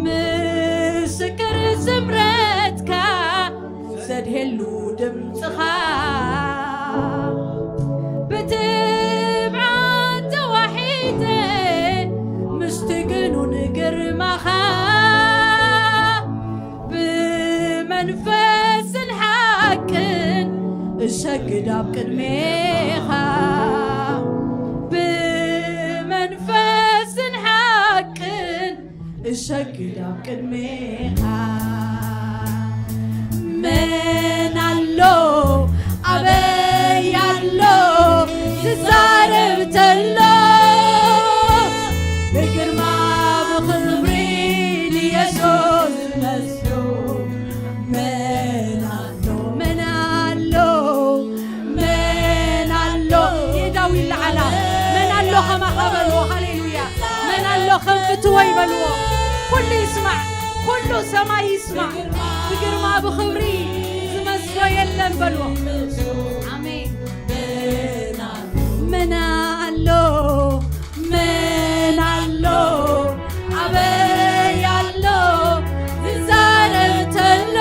ምስክር ስምረትካ ዘድሄሉ ድምፅኻ፣ ብትብዓት ተዋሒጠ ምስቲ ግኑን ግርማኻ፣ ብመንፈስን ሓቅን እሰግድ ኣብ ቅድሜኻ፣ ብመንፈስን ሓቅን እሰግድ ኣብ ቅድሜኻ። መን ኣሎ ኣበይ ኣሎ ዝዛረብ ተሎ፣ ብግርማ ብኽብሪ ንየሱስ ዝመስሎ። መን ኣሎ፣ መን ኣሎ፣ መን ኣሎ? የዳዊት ለዓላ፣ መን ኣሎ ከማኻ በልዎ። ሃሌሉያ። መን ኣሎ ከም ፍትወይ በልዎ። ኩሉ ይስማዕ፣ ኩሉ ሰማይ ይስማዕ። ብግርማ ብኽብሪ ዝመስሎ የለን በልዎ። ኣሜን። መን ኣሎ፣ መን ኣሎ፣ ኣበይ ኣሎ ዝዛረብ ተሎ፣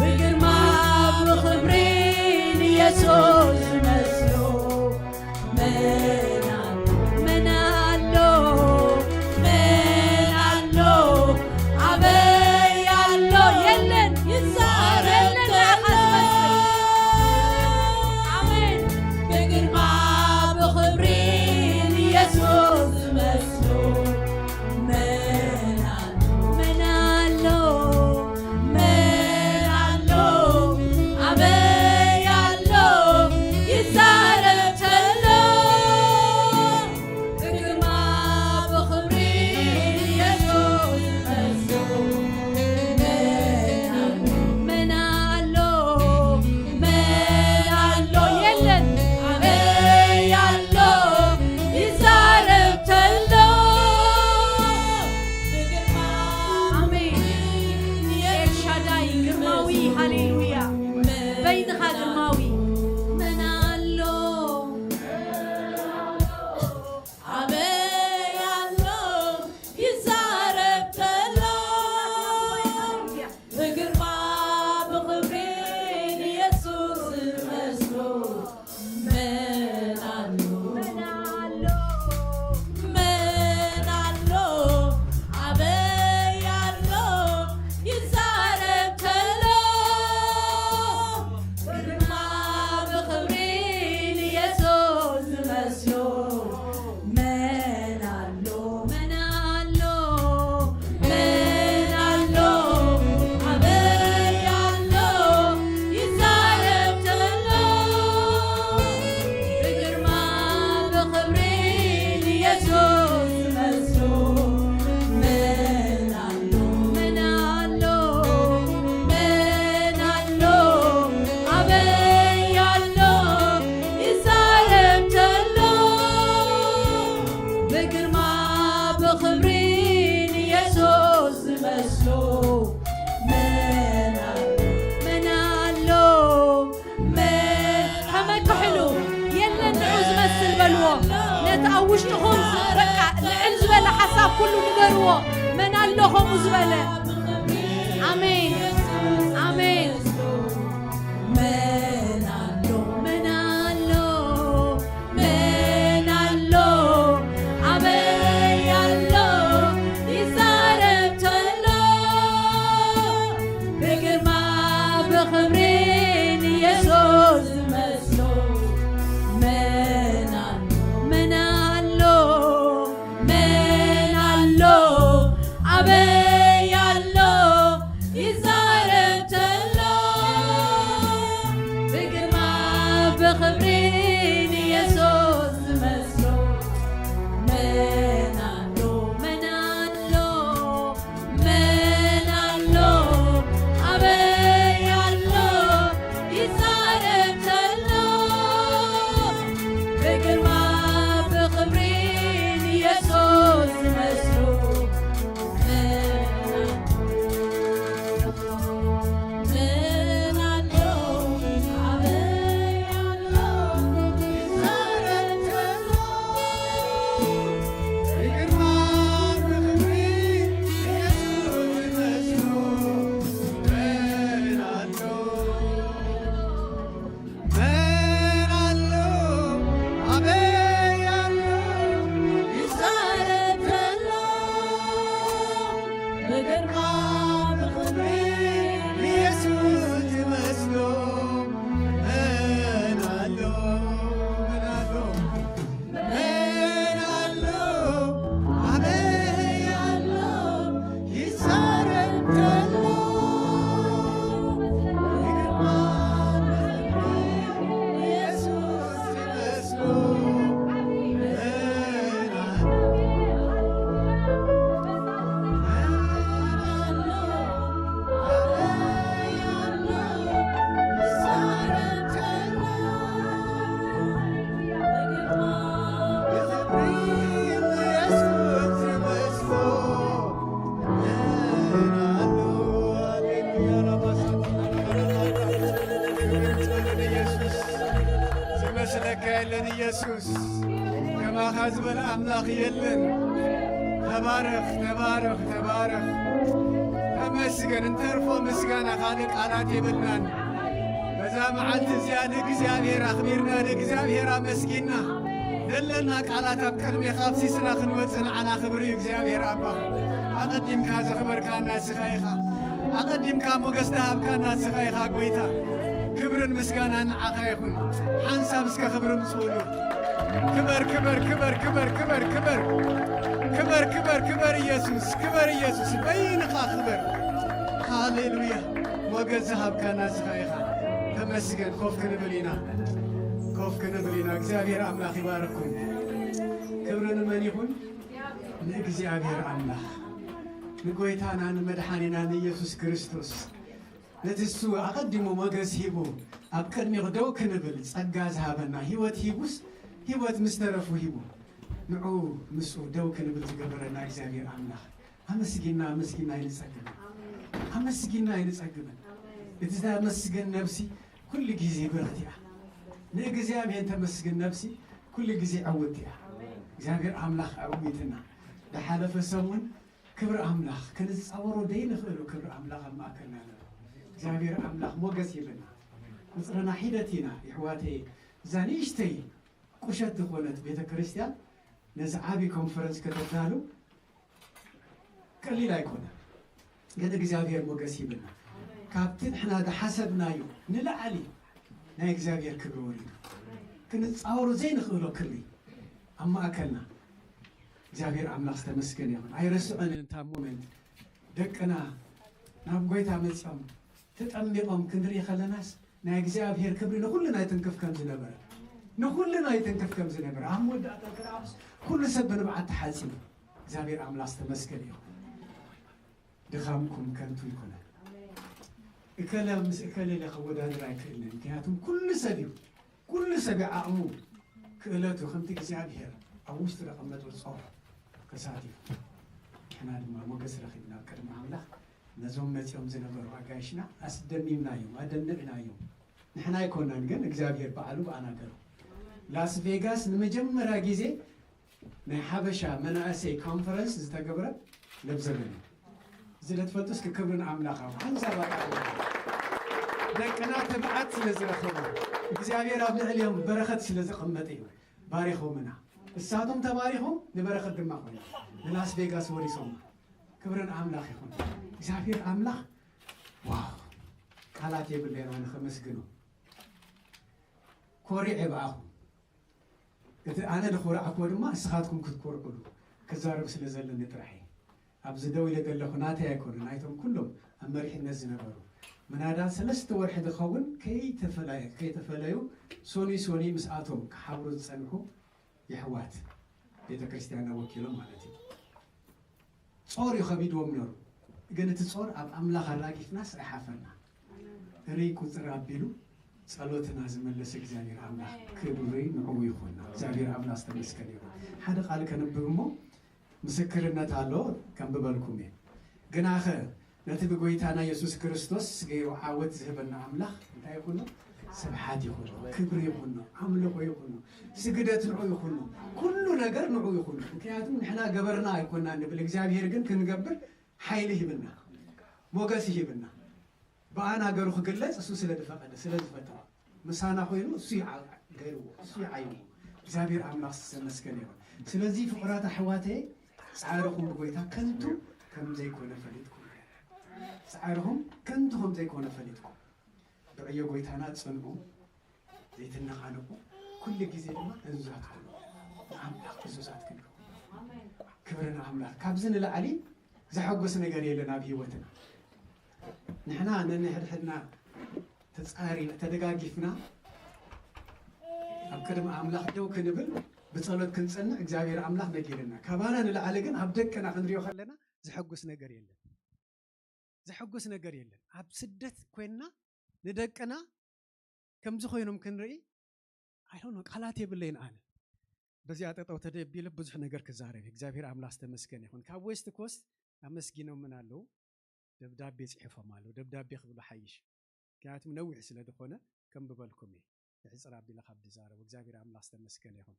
ብግርማ ብኽብሪ ንየሱስ ዝመስሎ። መን ኣሎ፣ መን ኣሎ፣ መን ኣሎ፣ ኣበይ ኣሎ? የለን፣ የለን ንዓኻ ዝመስል። ኣሜን። ብግርማ ብኽብሪ ንየሱስ ዝመስሎ። መን ኣሎ፣ መን ኣሎ፣ መን ኣሎ፣ ኣበይ ኣሎ ይዛረብ ተሎ፣ ብግርማ ብኽብሪ ንየሱስ ዝመስሎ። መን ኣሎ፣ መን ኣሎ፣ የለን። ኣበይ ኣሎ ይዛረብ ተሎ፣ ብግርማ። ኣሜን። ኤልሻዳይ ግርማዊ፣ ሃሌሉያ። በይንኻ ግርማዊ። መን ኣሎ፣ ኣበይ ኣሎ ይዛረብ ተሎ፣ ብግርማ ብኽብሪ ንየሱስ ዝመስሎ። መን ኣሎ፣ መን ኣሎ፣ መን ኣሎ፣ ኣበይ ኣሎ ይዛረብ ተሎ፣ ብግርማ ኩሉ ንገርዎ፣ መን ኣሎ ከምኡ ዝበለ? ኣሜን፣ ኣሜን። መን ኣሎ፣ መን ኣሎ፣ መን ኣሎ፣ ኣበይ ኣሎ፣ ይዛረብ ተሎ፣ ብግርማ ብኽብሪ ንየሱስ ዝመስሎ? መን ኣሎ፣ መን ኣሎ፣ መን ኣሎ፣ ኣበይ ኣሎ፣ ይዛረብ ተሎ፣ ብግርማ ብኽብሪ ንየሱስ ዝመስሎ? መን ኣሎ፣ መን ኣሎ፣ መን ኣሎ፣ ኣበይ ኣሎ፣ ይዛረብ ተሎ፣ ብግርማ ብኽብሪ ንየሱስ ዝመስሎ? መን ኣሎ፣ መን ኣሎ፣ ኣበይ ኣሎ፣ ይዛረብ ተሎ፣ ብግርማ ብኽብሪ ንየሱስ ዝመስሎ? መን ኣሎ፣ መን ኣሎ፣ ኣበይ ኣሎ፣ ይዛረብ ተሎ፣ ብግርማ ብኽብሪ ንየሱስ ዝመስሎ? መን ኣሎ፣ መን ኣሎ፣ መን ኣሎ፣ ኣበይ ኣሎ፣ ይዛረብ ተሎ፣ ብግርማ ብኽብሪ ንየሱስ ዝመስሎ? መን ኣሎ፣ መን ኣሎ፣ ኣበይ ኣሎ፣ ይዛረብ ተሎ፣ ዝመስለካ የለን ኢየሱስ፣ ከማኻ ዝበለ ኣምላኽ የለን። ተባረኽ፣ ተባረኽ፣ ተባረኽ። ተመስገን፣ እንተርፎ ምስጋና ካልእ ቃላት የብልናን። በዛ መዓልቲ እዚኣ ንእግዚኣብሔር ኣኽቢርና፣ ንእግዚኣብሔር ኣመስጊንና፣ ዘለና ቃላት ኣብ ቅድሜኻ ኣፍሲስና ክንወጽእ ንዓና ክብሪ እዩ። እግዚኣብሔር ኣባ፣ ኣቐዲምካ ዘኽበርካና ንስኻ ኢኻ። ኣቐዲምካ ሞገስ ዝሃብካና ንስኻ ኢኻ ጐይታ። ክብርን ምስጋናን ንዓኻ ይኹን። ሓንሳብ እስከ ክብሪ ምጽኡሉ። ክበር፣ ክበር፣ ክበር፣ ክበር፣ ክበር፣ ክበር። ክበር፣ ክበር፣ ክበር ኢየሱስ፣ ክበር ኢየሱስ፣ በይንኻ ክበር። ሃሌሉያ። ሞገስ ዝሃብካና ንስኻ ኢኻ። ተመስገን። ኮፍ ክንብል ኢና። ኮፍ ክንብል ኢና። እግዚኣብሔር ኣምላኽ ይባርኽኩም። ክብሪ ንመን ይኹን? ንእግዚኣብሔር ኣምላኽ፣ ንጎይታና ንመድሓኒና ንኢየሱስ ክርስቶስ። ነቲ እሱ ኣቐዲሙ ሞገስ ሂቡ ኣብ ቅድሚኡ ደው ክንብል ጸጋ ዝሃበና፣ ህይወት ሂቡስ፣ ህይወት ምስ ተረፉ ሂቡ፣ ንዑ ምስኡ ደው ክንብል ዝገበረና እግዚኣብሔር ኣምላኽ ኣመስጊና፣ ኣመስጊና ኣይንጸግብን። ኣመስጊና ኣይንጸግብን። እቲ ዘመስግን ነብሲ ኩሉ ግዜ ብርኽቲ እያ። ንእግዚኣብሔር ተመስግን ነብሲ ኩሉ ግዜ ዕውቲ እያ። እግዚኣብሔር ኣምላኽ ኣዕዊትና። ዝሓለፈ ሰሙን ክብሪ ኣምላኽ፣ ክንጻወሮ ዘይንኽእሎ ክብሪ ኣምላኽ ኣብ ማእከልና ነይሩ። እግዚኣብሔር ኣምላኽ ሞገስ ይብልና። ቁጽርና ሒደት ኢና፣ የሕዋተይ። እዛ ንእሽተይ ቁሸት ዝኾነት ቤተ ክርስቲያን ነዚ ዓቢ ኮንፈረንስ ከተዳሉ ቀሊል ኣይኮነን። ግን እግዚኣብሔር ሞገስ ይብልና። ካብቲ ንሕና ዝሓሰብናዮ ንላዕሊ ናይ እግዚኣብሔር ክብሪ ወሪዱ። ክንጻወሮ ዘይንኽእሎ ክብሪ ኣብ ማእከልና። እግዚኣብሔር ኣምላኽ ዝተመስገነ ይኹን። ኣይረስዖን እታ ሞመንት። ደቅና ናብ ጎይታ መጺኦም ተጠሚቖም ክንርኢ ከለናስ ናይ እግዚኣብሔር ክብሪ ንኹልና ይትንክፍ ከም ዝነበረ፣ ንኹልና ይትንክፍ ከም ዝነበረ፣ ኣብ መወዳእታ ክርኣስ ኩሉ ሰብ ብንብዓት ተሓጺቡ። እግዚኣብሔር ኣምላኽ ዝተመስገነ ይኹን። ድኻምኩም ከንቱ ይኹነ። እከለ ምስ እከለ ኢለ ከወዳድር ኣይክእልን። ምክንያቱም ኩሉ ሰብ እዩ። ኩሉ ሰብ ዓቕሙ ክእለቱ ከምቲ እግዚኣብሔር ኣብ ውሽጡ ዘቐመጦ ጾር ተሳቲፉ። ንሕና ድማ ሞገስ ረኺብና ኣብ ቅድሚ ኣምላኽ ነዞም መጺኦም ዝነበሩ ኣጋይሽና ኣስደሚምናዮም፣ ኣደንቕናዮም። ንሕና ኣይኮናን ግን እግዚኣብሔር ባዕሉ ብኣና ገሩ። ላስ ቬጋስ ንመጀመርያ ግዜ ናይ ሓበሻ መናእሰይ ኮንፈረንስ ዝተገብረ ለብዘበን እዩ። እዚ ለትፈልጡስ ክብርን ኣምላኽ ኣብ ሓንሳብ ኣቃ ደቅና ትብዓት ስለ ዝረኸቡ እግዚኣብሔር ኣብ ልዕሊኦም በረኸት ስለ ዝቐመጠ እዩ ባሪኾምና። እሳቶም ተባሪኾም ንበረኸት ድማ ኮይኑ ንላስ ቬጋስ ወሪሶም። ክብርን ኣምላኽ ይኹን። እግዚኣብሔር ኣምላኽ ዋው ቃላት የብለይን ኣነ ከመስግኖ ኮሪዐ ብኣኹም። እቲ ኣነ ዝኾራዕክዎ ድማ ንስኻትኩም ክትኮርዑሉ ክዛረብ ስለ ዘለኒ ጥራሕ እየ። ኣብዚ ደው ኢለ ዘለኹ ናተይ ኣይኮነ ናይቶም ኩሎም ኣብ መሪሕነት ዝነበሩ ምናዳ ሰለስተ ወርሒ ዝኸውን ከይተፈለዩ ሶኒ ሶኒ ምስኣቶም ክሓብሩ ዝጸንሑ የሕዋት ቤተ ክርስቲያና ወኪሎም ማለት እዩ። ጾር እዩ ከቢድዎም ነሩ፣ ግን እቲ ጾር ኣብ ኣምላኽ ኣራጊፍናስ ኣይሓፈርና። ርይ ቁፅር ኣቢሉ ጸሎትና ዝመለሰ እግዚኣብሔር ኣምላኽ ክብሪ ንዕኡ ይኹን። እግዚኣብሔር ኣምላኽ ዝተመስገነ ይኹን። ሓደ ቃል ከንብብ እሞ ምስክርነት ኣሎ ከንብበልኩም እየ። ግናኸ ነቲ ብጎይታና የሱስ ክርስቶስ ገይሩ ዓወት ዝህበና ኣምላኽ እንታይ ይኹኖ? ስብሓት ይኹኖ፣ ክብሪ ይኹኖ፣ ኣምልኾ ይኹኖ፣ ስግደት ንዑ ይኹኖ፣ ኩሉ ነገር ንዑ ይኹኖ። ምክንያቱም ንሕና ገበርና ኣይኮና ንብል እግዚኣብሔር ግን ክንገብር ሓይሊ ሂብና፣ ሞገስ ሂብና። ብኣና ገሩ ክግለጽ እሱ ስለ ዝፈቐደ ስለ ዝፈተዋ ምሳና ኮይኑ እሱ ይዓ- ገይርዎ እሱ ይዓይዎ። እግዚኣብሔር ኣምላኽ ዝተመስገነ ይኹን። ስለዚ ፍቕራት ኣሕዋተይ ጻዕርኹም ብጎይታ ከንቱ ከም ዘይኮነ ፈሊጥኩም ጻዕርኹም ከንቱ ከም ዘይኮነ ፈሊጥኩም ብዕዮ ጎይታና ጽንዑ ዘይትነቓነቑ ኩሉ ግዜ ድማ እዙዛት ኩኑ ንኣምላኽ እዙዛት ክንከውን ክብሪ ንኣምላኽ ካብዚ ንላዕሊ ዘሐጉስ ነገር የለን ኣብ ህይወትና ንሕና ነንሕድሕድና ተጻሪ ተደጋጊፍና ኣብ ቅድሚ ኣምላኽ ደው ክንብል ብጸሎት ክንጸንዕ እግዚኣብሔር ኣምላኽ ነጊርና ካባና ንላዕሊ ግን ኣብ ደቅና ክንሪኦ ከለና ዘሐጉስ ነገር የለን ዘሐጉስ ነገር የለን ኣብ ስደት ኮይንና ንደቅና ከምዚ ኮይኖም ክንርኢ ኣይሆኖ ቃላት የብለይን ኣነ በዚኣ ጠጠው ተደቢለ ብዙሕ ነገር ክዛረብ እግዚኣብሔር ኣምላኽ ዝተመስገን ይኹን ካብ ዌስት ኮስት ኣመስጊኖምን ኣለዉ ደብዳቤ ጽሒፎም ኣለዉ ደብዳቤ ክብሉ ሓይሽ ምክንያቱም ነዊሕ ስለ ዝኾነ ከም ብበልኩም እየ ሕፅር ኣቢለ ካብ ዝዛረቡ እግዚኣብሔር ኣምላኽ ዝተመስገን ይኹን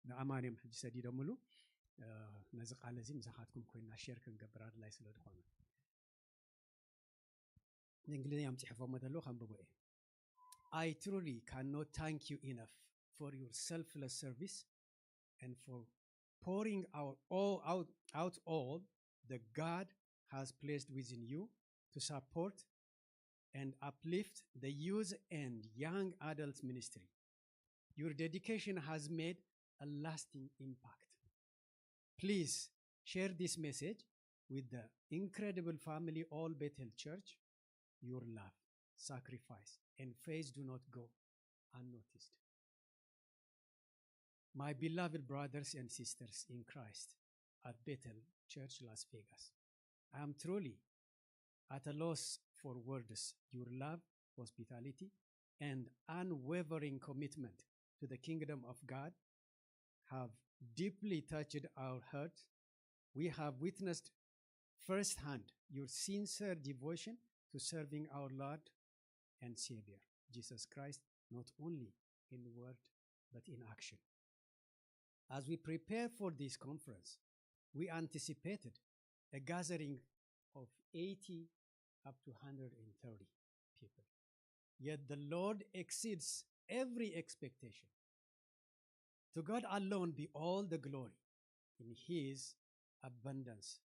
ንኣማንዮም ሕጂ ሰዲዶምሉ ነዚ ቃል እዚ ምሳኻትኩም ኮይና ሼር ክንገብር ኣድላይ ስለ ዝኾነ እንግሊዝኛ ምፅሕፎሞ ዘለዉ ከንብቦ እየ I truly cannot thank you enough for your selfless service and for pouring out all, out, out all that God has placed within you to support and uplift the youth and young adult ministry. Your dedication has made a lasting impact. Please share this message with the incredible family all Bethel Church. Your love, sacrifice, and faith do not go unnoticed. My beloved brothers and sisters in Christ at Bethel Church Las Vegas, I am truly at a loss for words. Your love, hospitality, and unwavering commitment to the kingdom of God have deeply touched our hearts. We have witnessed firsthand your sincere devotion to serving our Lord and Savior, Jesus Christ, not only in word but in action. As we prepare for this conference, we anticipated a gathering of eighty up to one hundred thirty people. Yet the Lord exceeds every expectation. To God alone be all the glory in His abundance.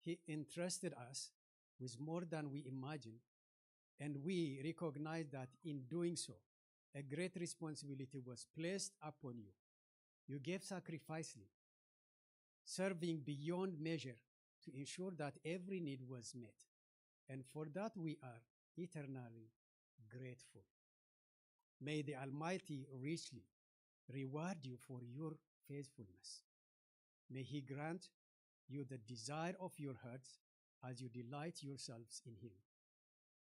He entrusted us with more than we imagined, and we recognize that in doing so, a great responsibility was placed upon you. You gave sacrificially, serving beyond measure to ensure that every need was met. And for that, we are eternally grateful. May the Almighty richly reward you for your faithfulness. May He grant you the desire of your hearts as you delight yourselves in Him.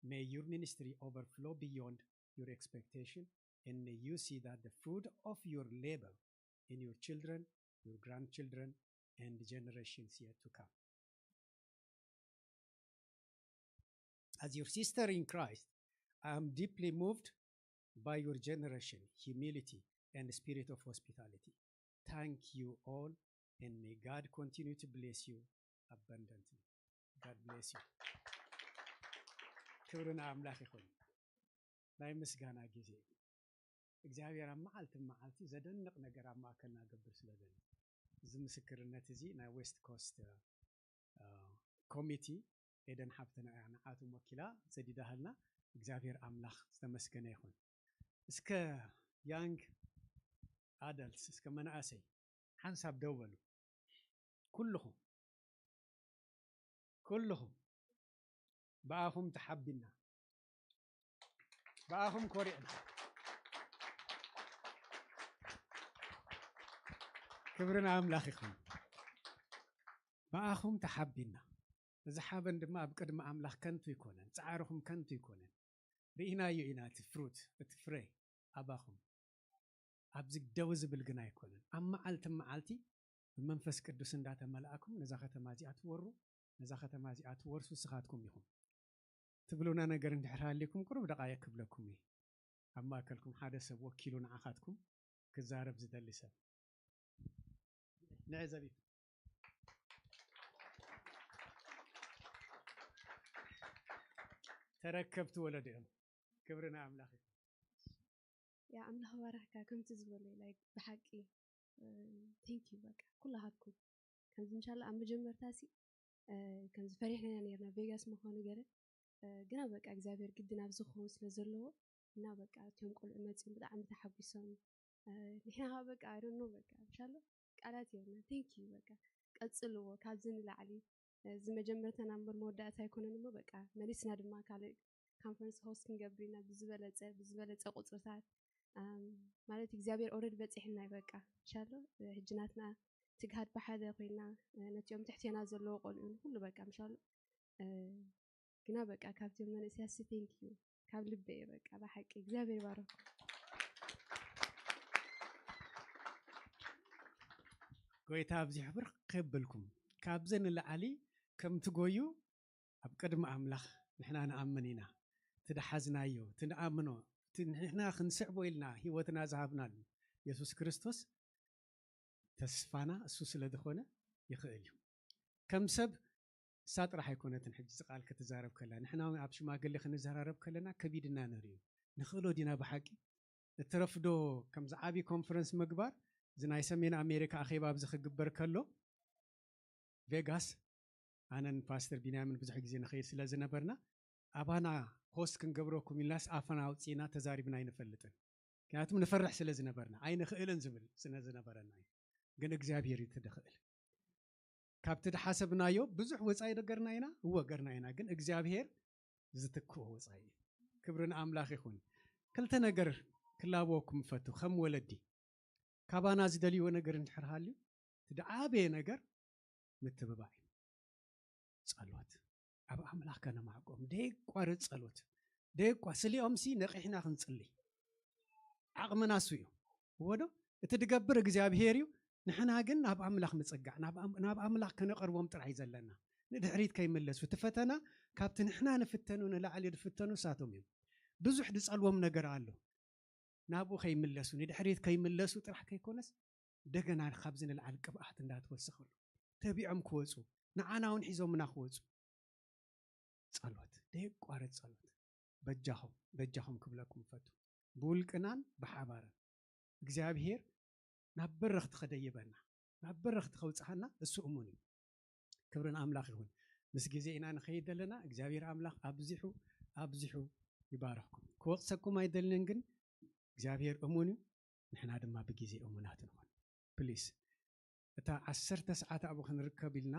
May your ministry overflow beyond your expectation, and may you see that the fruit of your labor in your children, your grandchildren, and generations yet to come. As your sister in Christ, I am deeply moved by your generation, humility, and spirit of hospitality. Thank you all, and may God continue to bless you abundantly. God bless you. ክብሪ ንኣምላኽ ይኹን። ናይ ምስጋና ግዜ እዩ። እግዚኣብሔር ኣብ መዓልቲ መዓልቲ ዘደንቕ ነገር ኣብ ማእከልና ገብር ስለ ዘሎ፣ እዚ ምስክርነት እዚ ናይ ዌስት ኮስት ኮሚቲ ኤደን ሓፍትና እያ ንዓቶም ወኪላ ሰዲዳሃልና። እግዚኣብሔር ኣምላኽ ዝተመስገነ ይኹን። እስከ ያንግ ኣዳልትስ፣ እስከ መናእሰይ ሓንሳብ ደው በሉ። ኩልኹም ኩልኹም ብኣኹም ተሓቢና፣ ብኣኹም ኮሪዕና። ክብሪ ንኣምላኽ ይኹን። ብኣኹም ተሓቢና። እዚ ሓበን ድማ ኣብ ቅድሚ ኣምላኽ ከንቱ ኣይኮነን፣ ጻዕርኹም ከንቱ ኣይኮነን። ርኢናዮ ኢና እቲ ፍሩት፣ እቲ ፍረ ኣባኹም። ኣብዚ ደው ዝብል ግን ኣይኮነን። ኣብ መዓልቲ መዓልቲ ብመንፈስ ቅዱስ እንዳተመልኣኩም ነዛ ከተማ እዚኣ ትወሩ፣ ነዛ ከተማ እዚኣ ትወርሱ ንስኻትኩም ኢኹም። ትብሉና ነገር እንድሕር ሃልይኩም ቁሩብ ደቓይቕ ክብለኩም እየ። ኣብ ማእከልኩም ሓደ ሰብ ወኪሉ ንዓኻትኩም ክዛረብ ዝደሊ ሰብ ንዕዘብ። ተረከብቲ ወለዶ እዮም። ክብሪ ንኣምላኽ እዩ። ያ ኣምላኽ ባረኽካ። ከምቲ ዝበሎ like ብሓቂ thank you በቃ ኩላሃትኩም ከምዚ እንሻላ ኣብ መጀመርታ ሲ ከምዚ ፈሪሕና ኢና ነርና ቬጋስ ምዃኑ ገረ ግና በቃ እግዚኣብሔር ግድን ኣብዚ ክኸውን ስለ ዘለዎ እና በቃ እቲኦም ቆልዑ መፂኦም ብጣዕሚ ተሓጒሶም ንሕና ከዓ በቃ I don't know በቃ እንሻላ ቃላት የብልና thank you በቃ ቀፅልዎ ካብዚ ንላዕሊ እዚ መጀመርታና እምበር መወዳእታ ኣይኮነን እሞ በቃ መሊስና ድማ ካልእ conference host ክንገብር ኢና ብዝበለፀ ብዝበለፀ ቁፅርታት ማለት እግዚኣብሔር already በፂሕና እዩ በቃ እንሻሎ ሕጂ ናትና ትግሃድ ብሓደ ኮይና ነቲኦም ትሕቴና ዘለዎ ቆልዑ ንኩሉ በቃ ምሻሎ ግና በቃ ካብቲኦም መንእሰያት ሲ thank you ካብ ልበ እየ በቃ ብሓቂ እግዚኣብሔር ይባረኩም ጎይታ ኣብዚሑ ብርክ የብልኩም ካብዚ ንላዕሊ ከም ትጎዩ ኣብ ቅድሚ ኣምላኽ ንሕና ንኣምን ኢና ትድሓዝናዮ ትንኣምኖ ንሕና ክንስዕቦ ኢልና ህይወትና ዝሃብናሉ የሱስ ክርስቶስ ተስፋና እሱ ስለ ዝኾነ ይኽእል እዩ ከም ሰብ እሳ ጥራሕ ኣይኮነትን ሕጂ ዝቃል ክትዛረብ ከላ ንሕና ኣብ ሽማግሌ ክንዘራረብ ከለና ከቢድና ንርእዩ ንኽእሎ ዲና ብሓቂ እትረፍዶ ከምዚ ዓብዪ ኮንፈረንስ ምግባር እዚ ናይ ሰሜን ኣሜሪካ ኣኼባ ኣብዚ ክግበር ከሎ ቬጋስ ኣነን ፓስተር ቢንያምን ብዙሕ ግዜ ንኸይድ ስለ ዝነበርና ኣባና ሆስት ክንገብረኩም ኢልናስ ኣፈና ኣውፅእና ተዛሪብና ኣይንፈልጥን ምክንያቱም ንፈርሕ ስለ ዝነበርና ኣይንኽእልን ዝብል ስለ ዝነበረና እዩ ግን እግዚኣብሔር እዩ ትድኽእል ካብቲ ድሓሰብናዮ ብዙሕ ወፃኢ ደገርና ኢና እወ ገርና ኢና ግን እግዚኣብሔር ዝትክኦ ወፃኢ እዩ ክብሪ ንኣምላኽ ይኹን ክልተ ነገር ክላበወኩም ፈቱ ከም ወለዲ ካባና ዝደልይዎ ነገር እንድሕር ሃልዩ እቲ ድዓበየ ነገር ምትብባዕ እዩ ጸሎት ኣብ ኣምላኽ ከነማዕቆም ደየቋርጽ ጸሎት ደየቋ ስሊኦም ሲ ነቂሕና ክንጽሊ ዓቕምና እሱ እዩ እወዶ እቲ ድገብር እግዚኣብሔር እዩ ንሕና ግን ናብ ኣምላኽ ምጽጋዕ ናብ ኣምላኽ ከነቐርቦም ጥራይ ዘለና ንድሕሪት ከይምለሱ እቲ ፈተና ካብቲ ንሕና ንፍተኑ ንላዕሊ ዝፍተኑ እሳቶም እዮም ብዙሕ ዝጸልዎም ነገር ኣሎ ናብኡ ከይምለሱ ንድሕሪት ከይምለሱ ጥራሕ ከይኮነስ እንደገና ካብዚ ንልዓል ቅብኣት እንዳተወሰኸሉ ተቢዖም ክወፁ ንዓና እውን ሒዞምና ክወፁ ጸሎት ደየቋረፅ ጸሎት በጃኹም በጃኹም ክብለኩም ፈቱ ብውልቅናን ብሓባርን እግዚኣብሄር ናብ በረኽቲ ከደይበና ናብ በረኽቲ ከውፅሃና እሱ እሙን እዩ ክብርን ኣምላኽ ይኹን ምስ ግዜ ኢና ንኸይድ ዘለና እግዚኣብሔር ኣምላኽ ኣብዚሑ ኣብዚሑ ይባርኽኩም ክወቕሰኩም ኣይደልን ግን እግዚኣብሔር እሙን እዩ ንሕና ድማ ብግዜ እሙናት ንኹን ፕሊስ እታ ዓሰርተ ሰዓት ኣብኡ ክንርከብ ኢልና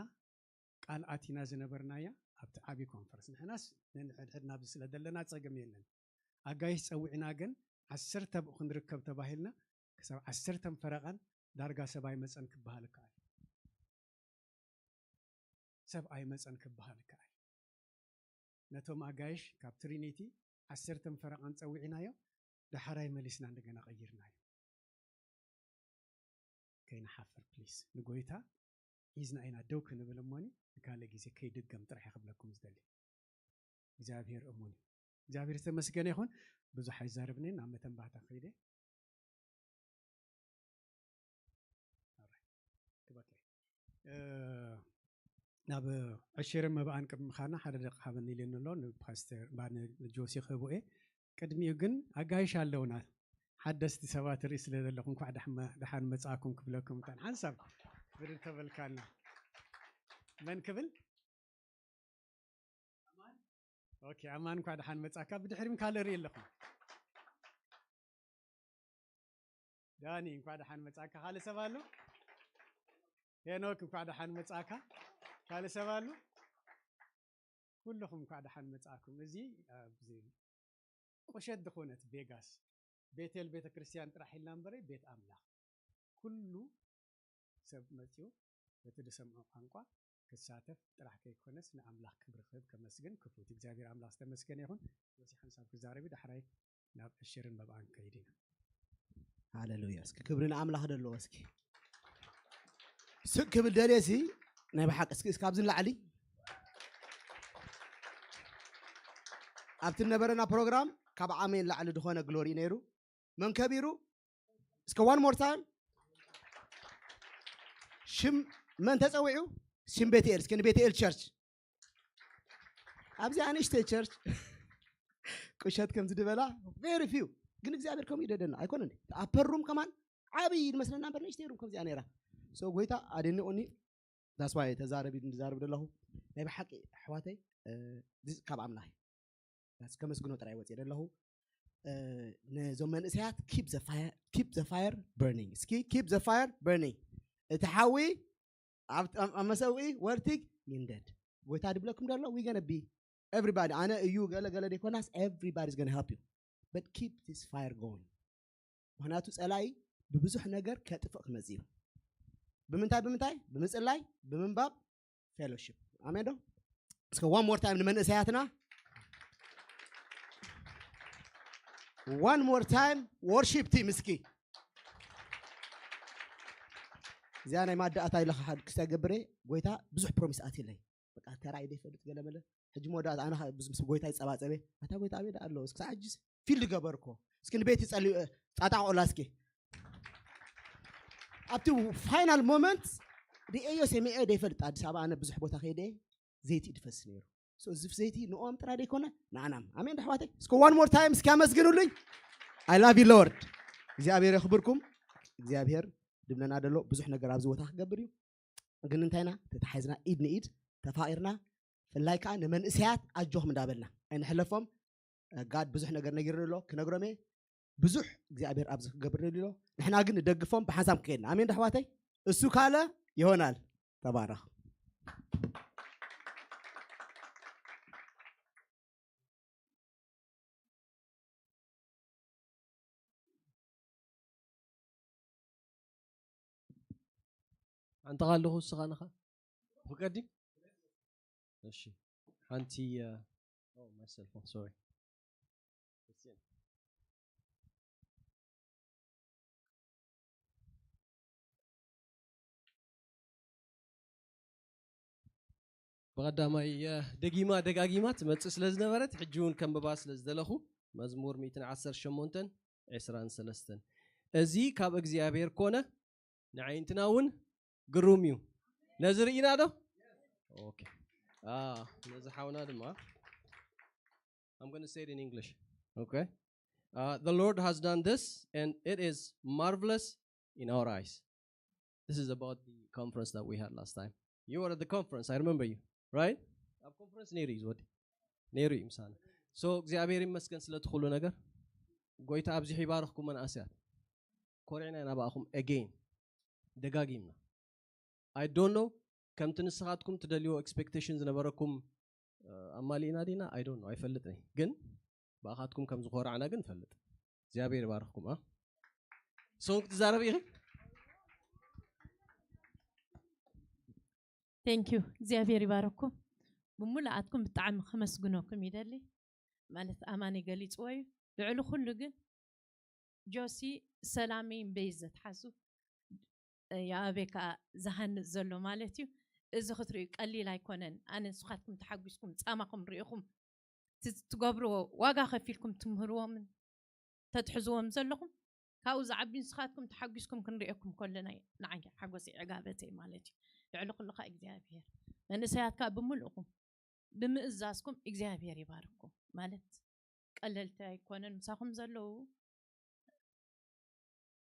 ቃል ኣቲና ዝነበርናያ ኣብቲ ዓብዪ ኮንፈረንስ ንሕናስ ነንሕድሕድና ኣብዚ ስለ ዘለና ፀገም የለን ኣጋይሽ ፀዊዕና ግን ዓሰርተ ኣብኡ ክንርከብ ተባሂልና ክሳብ ዓሰርተን ፈረቓን ዳርጋ ሰብ ኣይመፀን ክበሃል ይከኣል ሰብ ኣይመፀን ክበሃል ይከኣል ነቶም ኣጋይሽ ካብ ትሪኒቲ ዓሰርተን ፈረቓን ፀዊዕናዮ ዳሓራይ መሊስና እንደገና ቀይርናዮ ከይንሓፍር ፕሊስ ንጎይታ ሒዝና ኢና ደው ክንብል እሞኒ ንካልእ ግዜ ከይድገም ጥራሕ ክብለኩም ዝደሊ እግዚኣብሔር እሙን እዩ እግዚኣብሔር ዝተመስገነ ይኹን ብዙሕ ኣይዛረብኒ ናብ መተንባህታ ከይደ እ፣ ናብ ዕሽርን መባኣን ቅድሚ ምኻድና ሓደ ደቂ ሃበኒ ኢለኒ ኣሎ ንፓስተር፣ ባ-፣ ን-፣ ንጆሲ ክህቦ እየ። ቅድሚኡ ግን ኣጋይሽ ኣለውና። ሓደስቲ ሰባት ርኢ ስለ ዘለኹም፣ እንኳዕ ደሓን መ-፣ ደሓን መጻእኩም ክብለኩም፣ እታን ሓንሳብ ብድር ተበልካልና። መን ክብል? ኦኬ፣ ኣማን፣ እንኳዕ ደሓን መጻእካ። ብድሕሪም ካልእ ርኢ ኣለኹም። ዳኒ፣ እንኳዕ ደሓን መጻእካ። ካልእ ሰብ ኣሎ? ሄኖክ፣ እንኳዕ ደሓን መጻእካ። ካልእ ሰብ ኣሎ? ኩልኹም እንኳዕ ደሓን መጻእኩም። እዚ ኣብዚ ቁሸት ዝኾነት ቬጋስ ቤቴል ቤተ ክርስቲያን ጥራሕ ኢልና እምበረ፣ ቤት ኣምላኽ። ኩሉ ሰብ መጺኡ በቲ ዝሰምዖ ቋንቋ ክሳተፍ ጥራሕ ከይኮነስ፣ ንኣምላኽ ክብሪ ክህብ፣ ከመስግን ክፉት። እግዚኣብሔር ኣምላኽ ዝተመስገነ ይኹን። ጆሲ ሓንሳብ ክዛረብ እዩ፣ ዳሕራይ ናብ ዕሽርን መባኣን ከይድ ኢና። ሃሌሉያ። እስኪ ክብሪ ንኣምላኽ ደለዎ። እስኪ ስቅ ክብል ደልየ፣ እዚ ናይ ብሓቂ እስኪ፣ እስኪ ኣብዚ ንላዕሊ ኣብቲ ነበረና ፕሮግራም ካብ ዓመይ ንላዕሊ ዝኾነ ግሎሪ ነይሩ። መን ከቢሩ? እስከ one more time። ሽም መን ተጸዊዑ? ሽም ቤትኤል። እስከ ንቤትኤል ቸርች። ኣብዚኣ ንእሽተይ ቸርች ቁሸት ከምዚ ዝበላ very few፣ ግን እግዚኣብሔር ከምኡ ይደደና ኣይኮነን። ኣብ ፐር ሩም ከማን ዓብይ ይመስለና እምበር ንእሽተይ ሩም ከምዚኣ ነይራ። So ጎይታ ኣደኒቑኒ። That's why ተዛረቢ ዝዛረብ ዘለኹ ናይ ብሓቂ ኣሕዋተይ፣ እ፣ this ካብ ኣምላኽ እዩ። That's ከመስግኖ ጥራይ ወፅየ ዘለኹ። እ፣ ነዞም መንእሰያት keep the fire, keep the fire burning። እስኪ keep the fire burning። እቲ ሓዊ ኣብ፣ ኣብ፣ ኣብ መሰውኢ ወርቲግ ይንደድ። ጎይታ ድብለኩም ደሎ፣ we gonna be everybody፣ ኣነ እዩ ገለ ገለ ደይኮናስ፣ everybody is gonna help you። But keep this fire going። ምኽንያቱ ጸላኢ ብብዙሕ ነገር ከጥፍእ ክመጽእ እዩ። ብምንታይ? ብምንታይ? ብምጽላይ፣ ብምንባብ፣ ፌሎሺፕ። ኣሜን ዶ? እስከ one more time ንመንእሰያትና። One more time፣ ወርሺፕ ቲም እስኪ። እዚኣ ናይ ማዳእታ ኢለ ክሓድ ክስታይ ገብረ፣ ጎይታ ብዙሕ ፕሮሚስ ኣትለይ። በቃ ተራይ ዘይፈልጥ ገለ መለ። ሕጂ መወዳእታ ኣነ ኸ ምስ፣ ምስ ጎይታ ይጸባጸበ። ኣታ ጎይታ ኣበይ ደኣ ኣሎ? እስኪ ክሳዕ ሕጂስ ፊልድ ገበርኮ። እስኪ ንቤት ይጸልዩ፣ እ፣ ጣጣቆላ እስኪ። ኣብቲ ፋይናል ሞመንት ርእዮ ሰሚዐ ዘይፈልጥ። ኣዲስ ኣበባ ኣነ ብዙሕ ቦታ ከይደ ዘይቲ ድፈስ ነይሩ። So እዚ ዘይቲ ንኦም ጥራይ ዘይኮነ ንዓናም። ኣሜን ዶ ኣሕዋተይ? እስከ one more time እስኪ ኣመስግኑልኝ። I love you Lord። እግዚኣብሔር የኽብርኩም። እግዚኣብሔር ድብለና ደሎ ብዙሕ ነገር ኣብዚ ቦታ ክገብር እዩ። ግን እንታይና ተታሒዝና ኢድ ንኢድ ተፋቒርና፣ ፍላይ ከዓ ንመንእሰያት ኣጆኹም እንዳበልና ኣይንሕለፎም። ጋድ ብዙሕ ነገር ነጊርኒ ኣሎ፣ ክነግሮም እየ። ብዙሕ እግዚኣብሔር ኣብዚ ክገብር ደልዩ ኣሎ። ንሕና ግን ንደግፎም፣ ብሓንሳብ ክኸድና። ኣሜን ዶ ኣሕዋተይ? እሱ ካለ ይሆናል። ተባረኽ። ኣንተ ካለኹ እስኻ ንኻ ፍቀዲ? እሺ። ሓንቲ፣ እ፣ ኦ፣ my cell phone, sorry። ብቐዳማይ፣ እ፣ ደጊማ ደጋጊማ ትመጽእ ስለ ዝነበረት፣ ሕጂ እውን ከንብባ ስለ ዝደለኹ፣ መዝሙር ሚእትን ዓሰርተ ሸሞንተን ዕስራን ሰለስተን። እዚ ካብ እግዚኣብሔር ኮነ፣ ንዓይንትና እውን ግሩም እዩ። ነዚ ርኢና ዶ? ኦኬ። አ፣ ነዚ ሓውና ድማ፣ I'm gonna say it in English. Okay? Uh, the Lord has done this, and it is marvelous in our eyes. This is about the conference that we had last time. You were at the conference, I remember you, right? ኣብ ኮንፈረንስ ነይሩ እዩ ዝወዲ። ነይሩ እዩ ምሳና። So እግዚኣብሔር ይመስገን ስለቲ ኩሉ ነገር። ጎይታ ኣብዚሑ ይባርኽኩም መንእሰያት። ኮሪዕና ኢና ብኣኹም again። ደጋጊምና። I don't know ከምቲ ንስኻትኩም ትደልይዎ ኤክስፔክቴሽን ዝነበረኩም፣ እ፣ ኣማሊእና ዲና? I don't know፣ ኣይፈልጥን እየ። ግን ብኣኻትኩም ከም ዝኾራዕና ግን እፈልጥ። እግዚኣብሔር ይባርኽኩም። አ፣ ሶንግ ትዛረብ ኢኺ? Thank you። እግዚኣብሔር ይባርኩም። ብምሉኣትኩም ብጣዕሚ ከመስግነኩም ይደሊ። ማለት ኣማኒ ገሊጽዎ እዩ። ልዕሊ ኩሉ ግን ጆሲ ሰላመይ እምበይ ዘትሓዙ፣ እ፣ የኣበይ ከኣ ዝሃንጽ ዘሎ ማለት እዩ። እዚ ክትርእዩ ቀሊል ኣይኮነን። ኣነ ንስኻትኩም ተሓጒስኩም ጻማኹም ርኢኹም ት-፣ ትገብርዎ ዋጋ ከፊልኩም ትምህርዎምን ተትሕዝዎም ዘለኹም ካብኡ ዝዓቢ ንስኻትኩም ተሓጒስኩም ክንርእየኩም ከለና እዩ ንዓይ ሓጎሰይ ዕጋበተይ ማለት እዩ። ልዕሊ ኩሉ ከዓ እግዚኣብሔር። መንእሰያት ከዓ ብምልእኹም ብምእዛዝኩም እግዚኣብሔር ይባርኩም። ማለት ቀለልቲ ኣይኮነን ምሳኹም ዘለዉ፣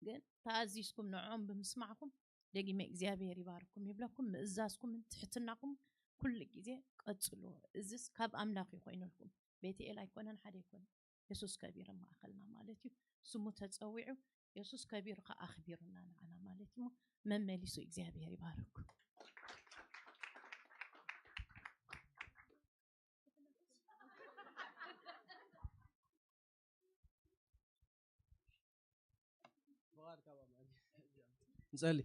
ግን ተኣዚዝኩም ንዕኦም ብምስማዕኩም ደጊመ እግዚኣብሔር ይባርኩም ይብለኩም። ምእዛዝኩምን ትሕትናኹም ኩሉ ግዜ ቀጽልዎ። እዚስ ካብ ኣምላኽ እዩ ኮይኑልኩም። ቤትኤል ኣይኮነን፣ ሓደ ኣይኮነን። የሱስ ከቢሩ ኣብ ማእኸልና ማለት እዩ። ስሙ ተጸዊዑ፣ የሱስ ከቢሩ ከኣ ኣኽቢሩና ንዓና ማለት እዩ። መመሊሱ እግዚኣብሔር ይባርኩም። ንጸሊ።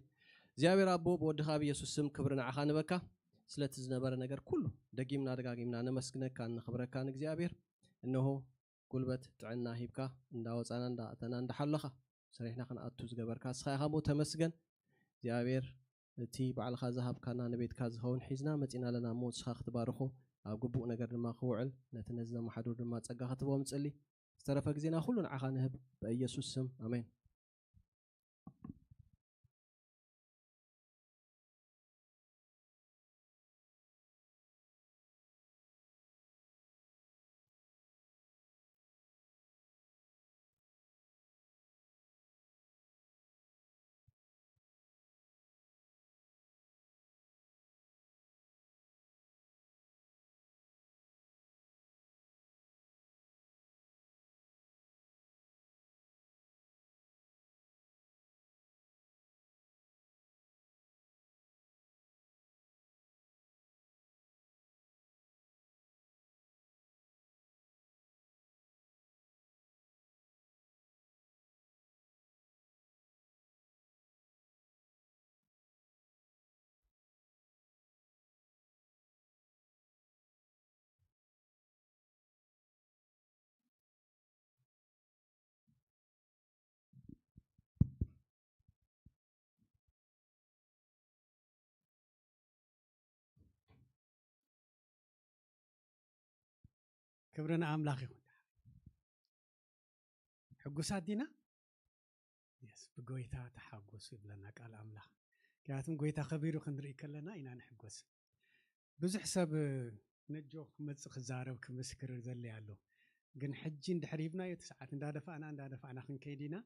እግዚኣብሔር ኣቦ፣ ብወድኻ ብየሱስ ስም ክብሪ ንዓኻ ንበካ። ስለቲ ዝነበረ ነገር ኩሉ ደጊምና ደጋጊምና ነመስግነካን ነኽብረካን እግዚኣብሔር። እንሆ ጉልበት ጥዕና ሂብካ እንዳወጻና እንዳኣተና እንዳሓለኻ ሰሪሕና ክንኣቱ ዝገበርካ ንስኻ ኢኻ እሞ ተመስገን እግዚኣብሔር። እቲ ባዕልኻ ዝሃብካና ንቤትካ ዝኸውን ሒዝና መጺና ኣለና እሞ ንስኻ ክትባርኾ ኣብ ግቡእ ነገር ድማ ክውዕል ነቲ ነዚ ዘመሓድሩ ድማ ጸጋ ክትቦም ንጽሊ። ዝተረፈ ግዜና ኩሉ ንዓኻ ንህብ በኢየሱስ ስም ኣሜን። ክብሪ ንኣምላኽ ይኹን። ሕጉሳት ዲና? የስ፣ ብጎይታ ተሓጎሱ ይብለና ቃል ኣምላኽ። ምክንያቱም ጎይታ ከቢሩ ክንርኢ ከለና ኢና ንሕጎስ። ብዙሕ ሰብ ነጆ ክመፅእ ክዛረብ ክምስክር ዘለ ኣሎ። ግን ሕጂ እንድሕር ሂብናዮ እቲ ሰዓት እንዳደፋእና እንዳደፋእና ክንከይድ ኢና።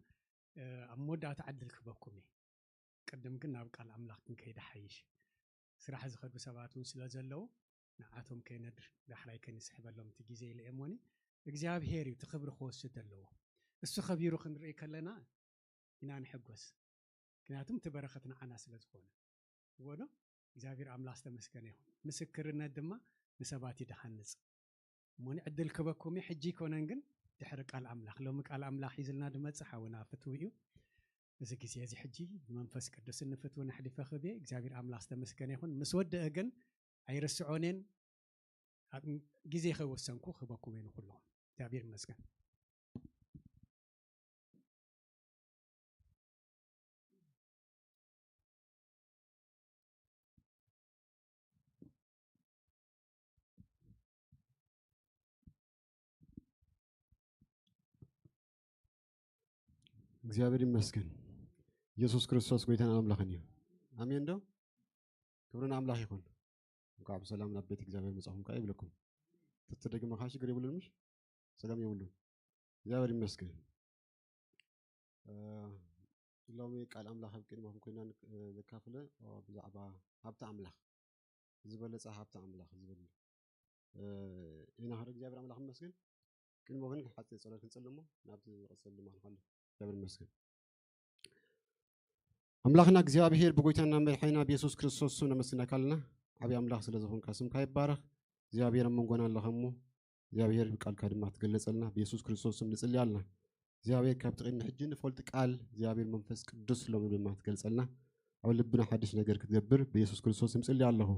ኣብ መወዳእታ ዕድል ክበኩም እየ። ቅድም ግን ናብ ቃል ኣምላኽ ክንከይድ ሓይሽ። ስራሕ ዝኸዱ ሰባት እውን ስለ ዘለዉ ንዓቶም ከይነድር ዳሕራይ ከይንስሕበሎም እቲ ግዜ ኢለ እየ እሞኒ እግዚኣብሄር እዩ እቲ ክብሪ ክወስድ ዘለዎ። እሱ ከቢሩ ክንርኢ ከለና ኢና ንሕጎስ። ምክንያቱም እቲ በረኸት ንዓና ስለ ዝኾነ እዎ ዶ? እግዚኣብሔር ኣምላኽ ዝተመስገነ ይኹን። ምስክርነት ድማ ንሰባት እዩ ድሃንጽ። እሞኒ ዕድል ክበኩም እዩ ሕጂ ይኮነን ግን ድሕሪ ቃል ኣምላኽ ሎሚ ቃል ኣምላኽ ሒዝልና ድመጽእ ሓውና ፍትዊ እዩ። እዚ ግዜ እዚ ሕጂ ብመንፈስ ቅዱስ ንፍትዊ ነሕሊፈ ክህብ እየ እግዚኣብሔር ኣምላኽ ዝተመስገነ ይኹን። ምስ ወደአ ግን ኣይርስዖኔን። ግዜ ከይወሰንኩ ክህበኩም እየ ንኩሎም። እግዚኣብሔር ይመስገን። እግዚኣብሔር ይመስገን። ኢየሱስ ክርስቶስ ጎይታን ኣምላኽን እዩ። ኣሜን ዶ? ክብሪ ንኣምላኽ ይኹን። እንኳዕ ብሰላም ናብ ቤት እግዚኣብሔር መጻኹም ከኣ ይብለኩም። ተተደግመ ከኣ ሽግር የብሉን ምሽ? ጸገም የብሉን። እግዚኣብሔር ይመስገን። ሎሚ ቃል ኣምላኽ ኣብ ቅድመኹም ኮይና ዘካፍለ ብዛዕባ ሃብቲ ኣምላኽ ዝበለጸ ሃብቲ ኣምላኽ ዝብል ኢና። ክሪ እግዚኣብሔር ኣምላኽ ይመስገን። ቅድሞ ግን ሓፂር ጸሎት ክንጽሊ እሞ ናብቲ ዝቐጽል ድማ ንኸልፍ። እግዚኣብሔር ይመስገን። ኣምላኽና እግዚኣብሔር ብጎይታና መድሓኒና ብየሱስ ክርስቶስ ስም ነመስግነካ ኣለና። ዓብዪ ኣምላኽ ስለ ዝኾንካ ስምካ ይባረኽ። እግዚኣብሔር ኣብ መንጎና ኣለኻ እሞ እግዚኣብሔር ብቃልካ ድማ ትገለጸልና ብየሱስ ክርስቶስ ስም ንጽሊ ኣለና። እግዚኣብሔር ካብቲ ቅድሚ ሕጂ ንፈልጡ ቃል እግዚኣብሔር መንፈስ ቅዱስ ሎሚ ድማ ትገልጸልና ኣብ ልብና ሓድሽ ነገር ክትገብር ብየሱስ ክርስቶስ ስም ጽሊ ኣለኹ።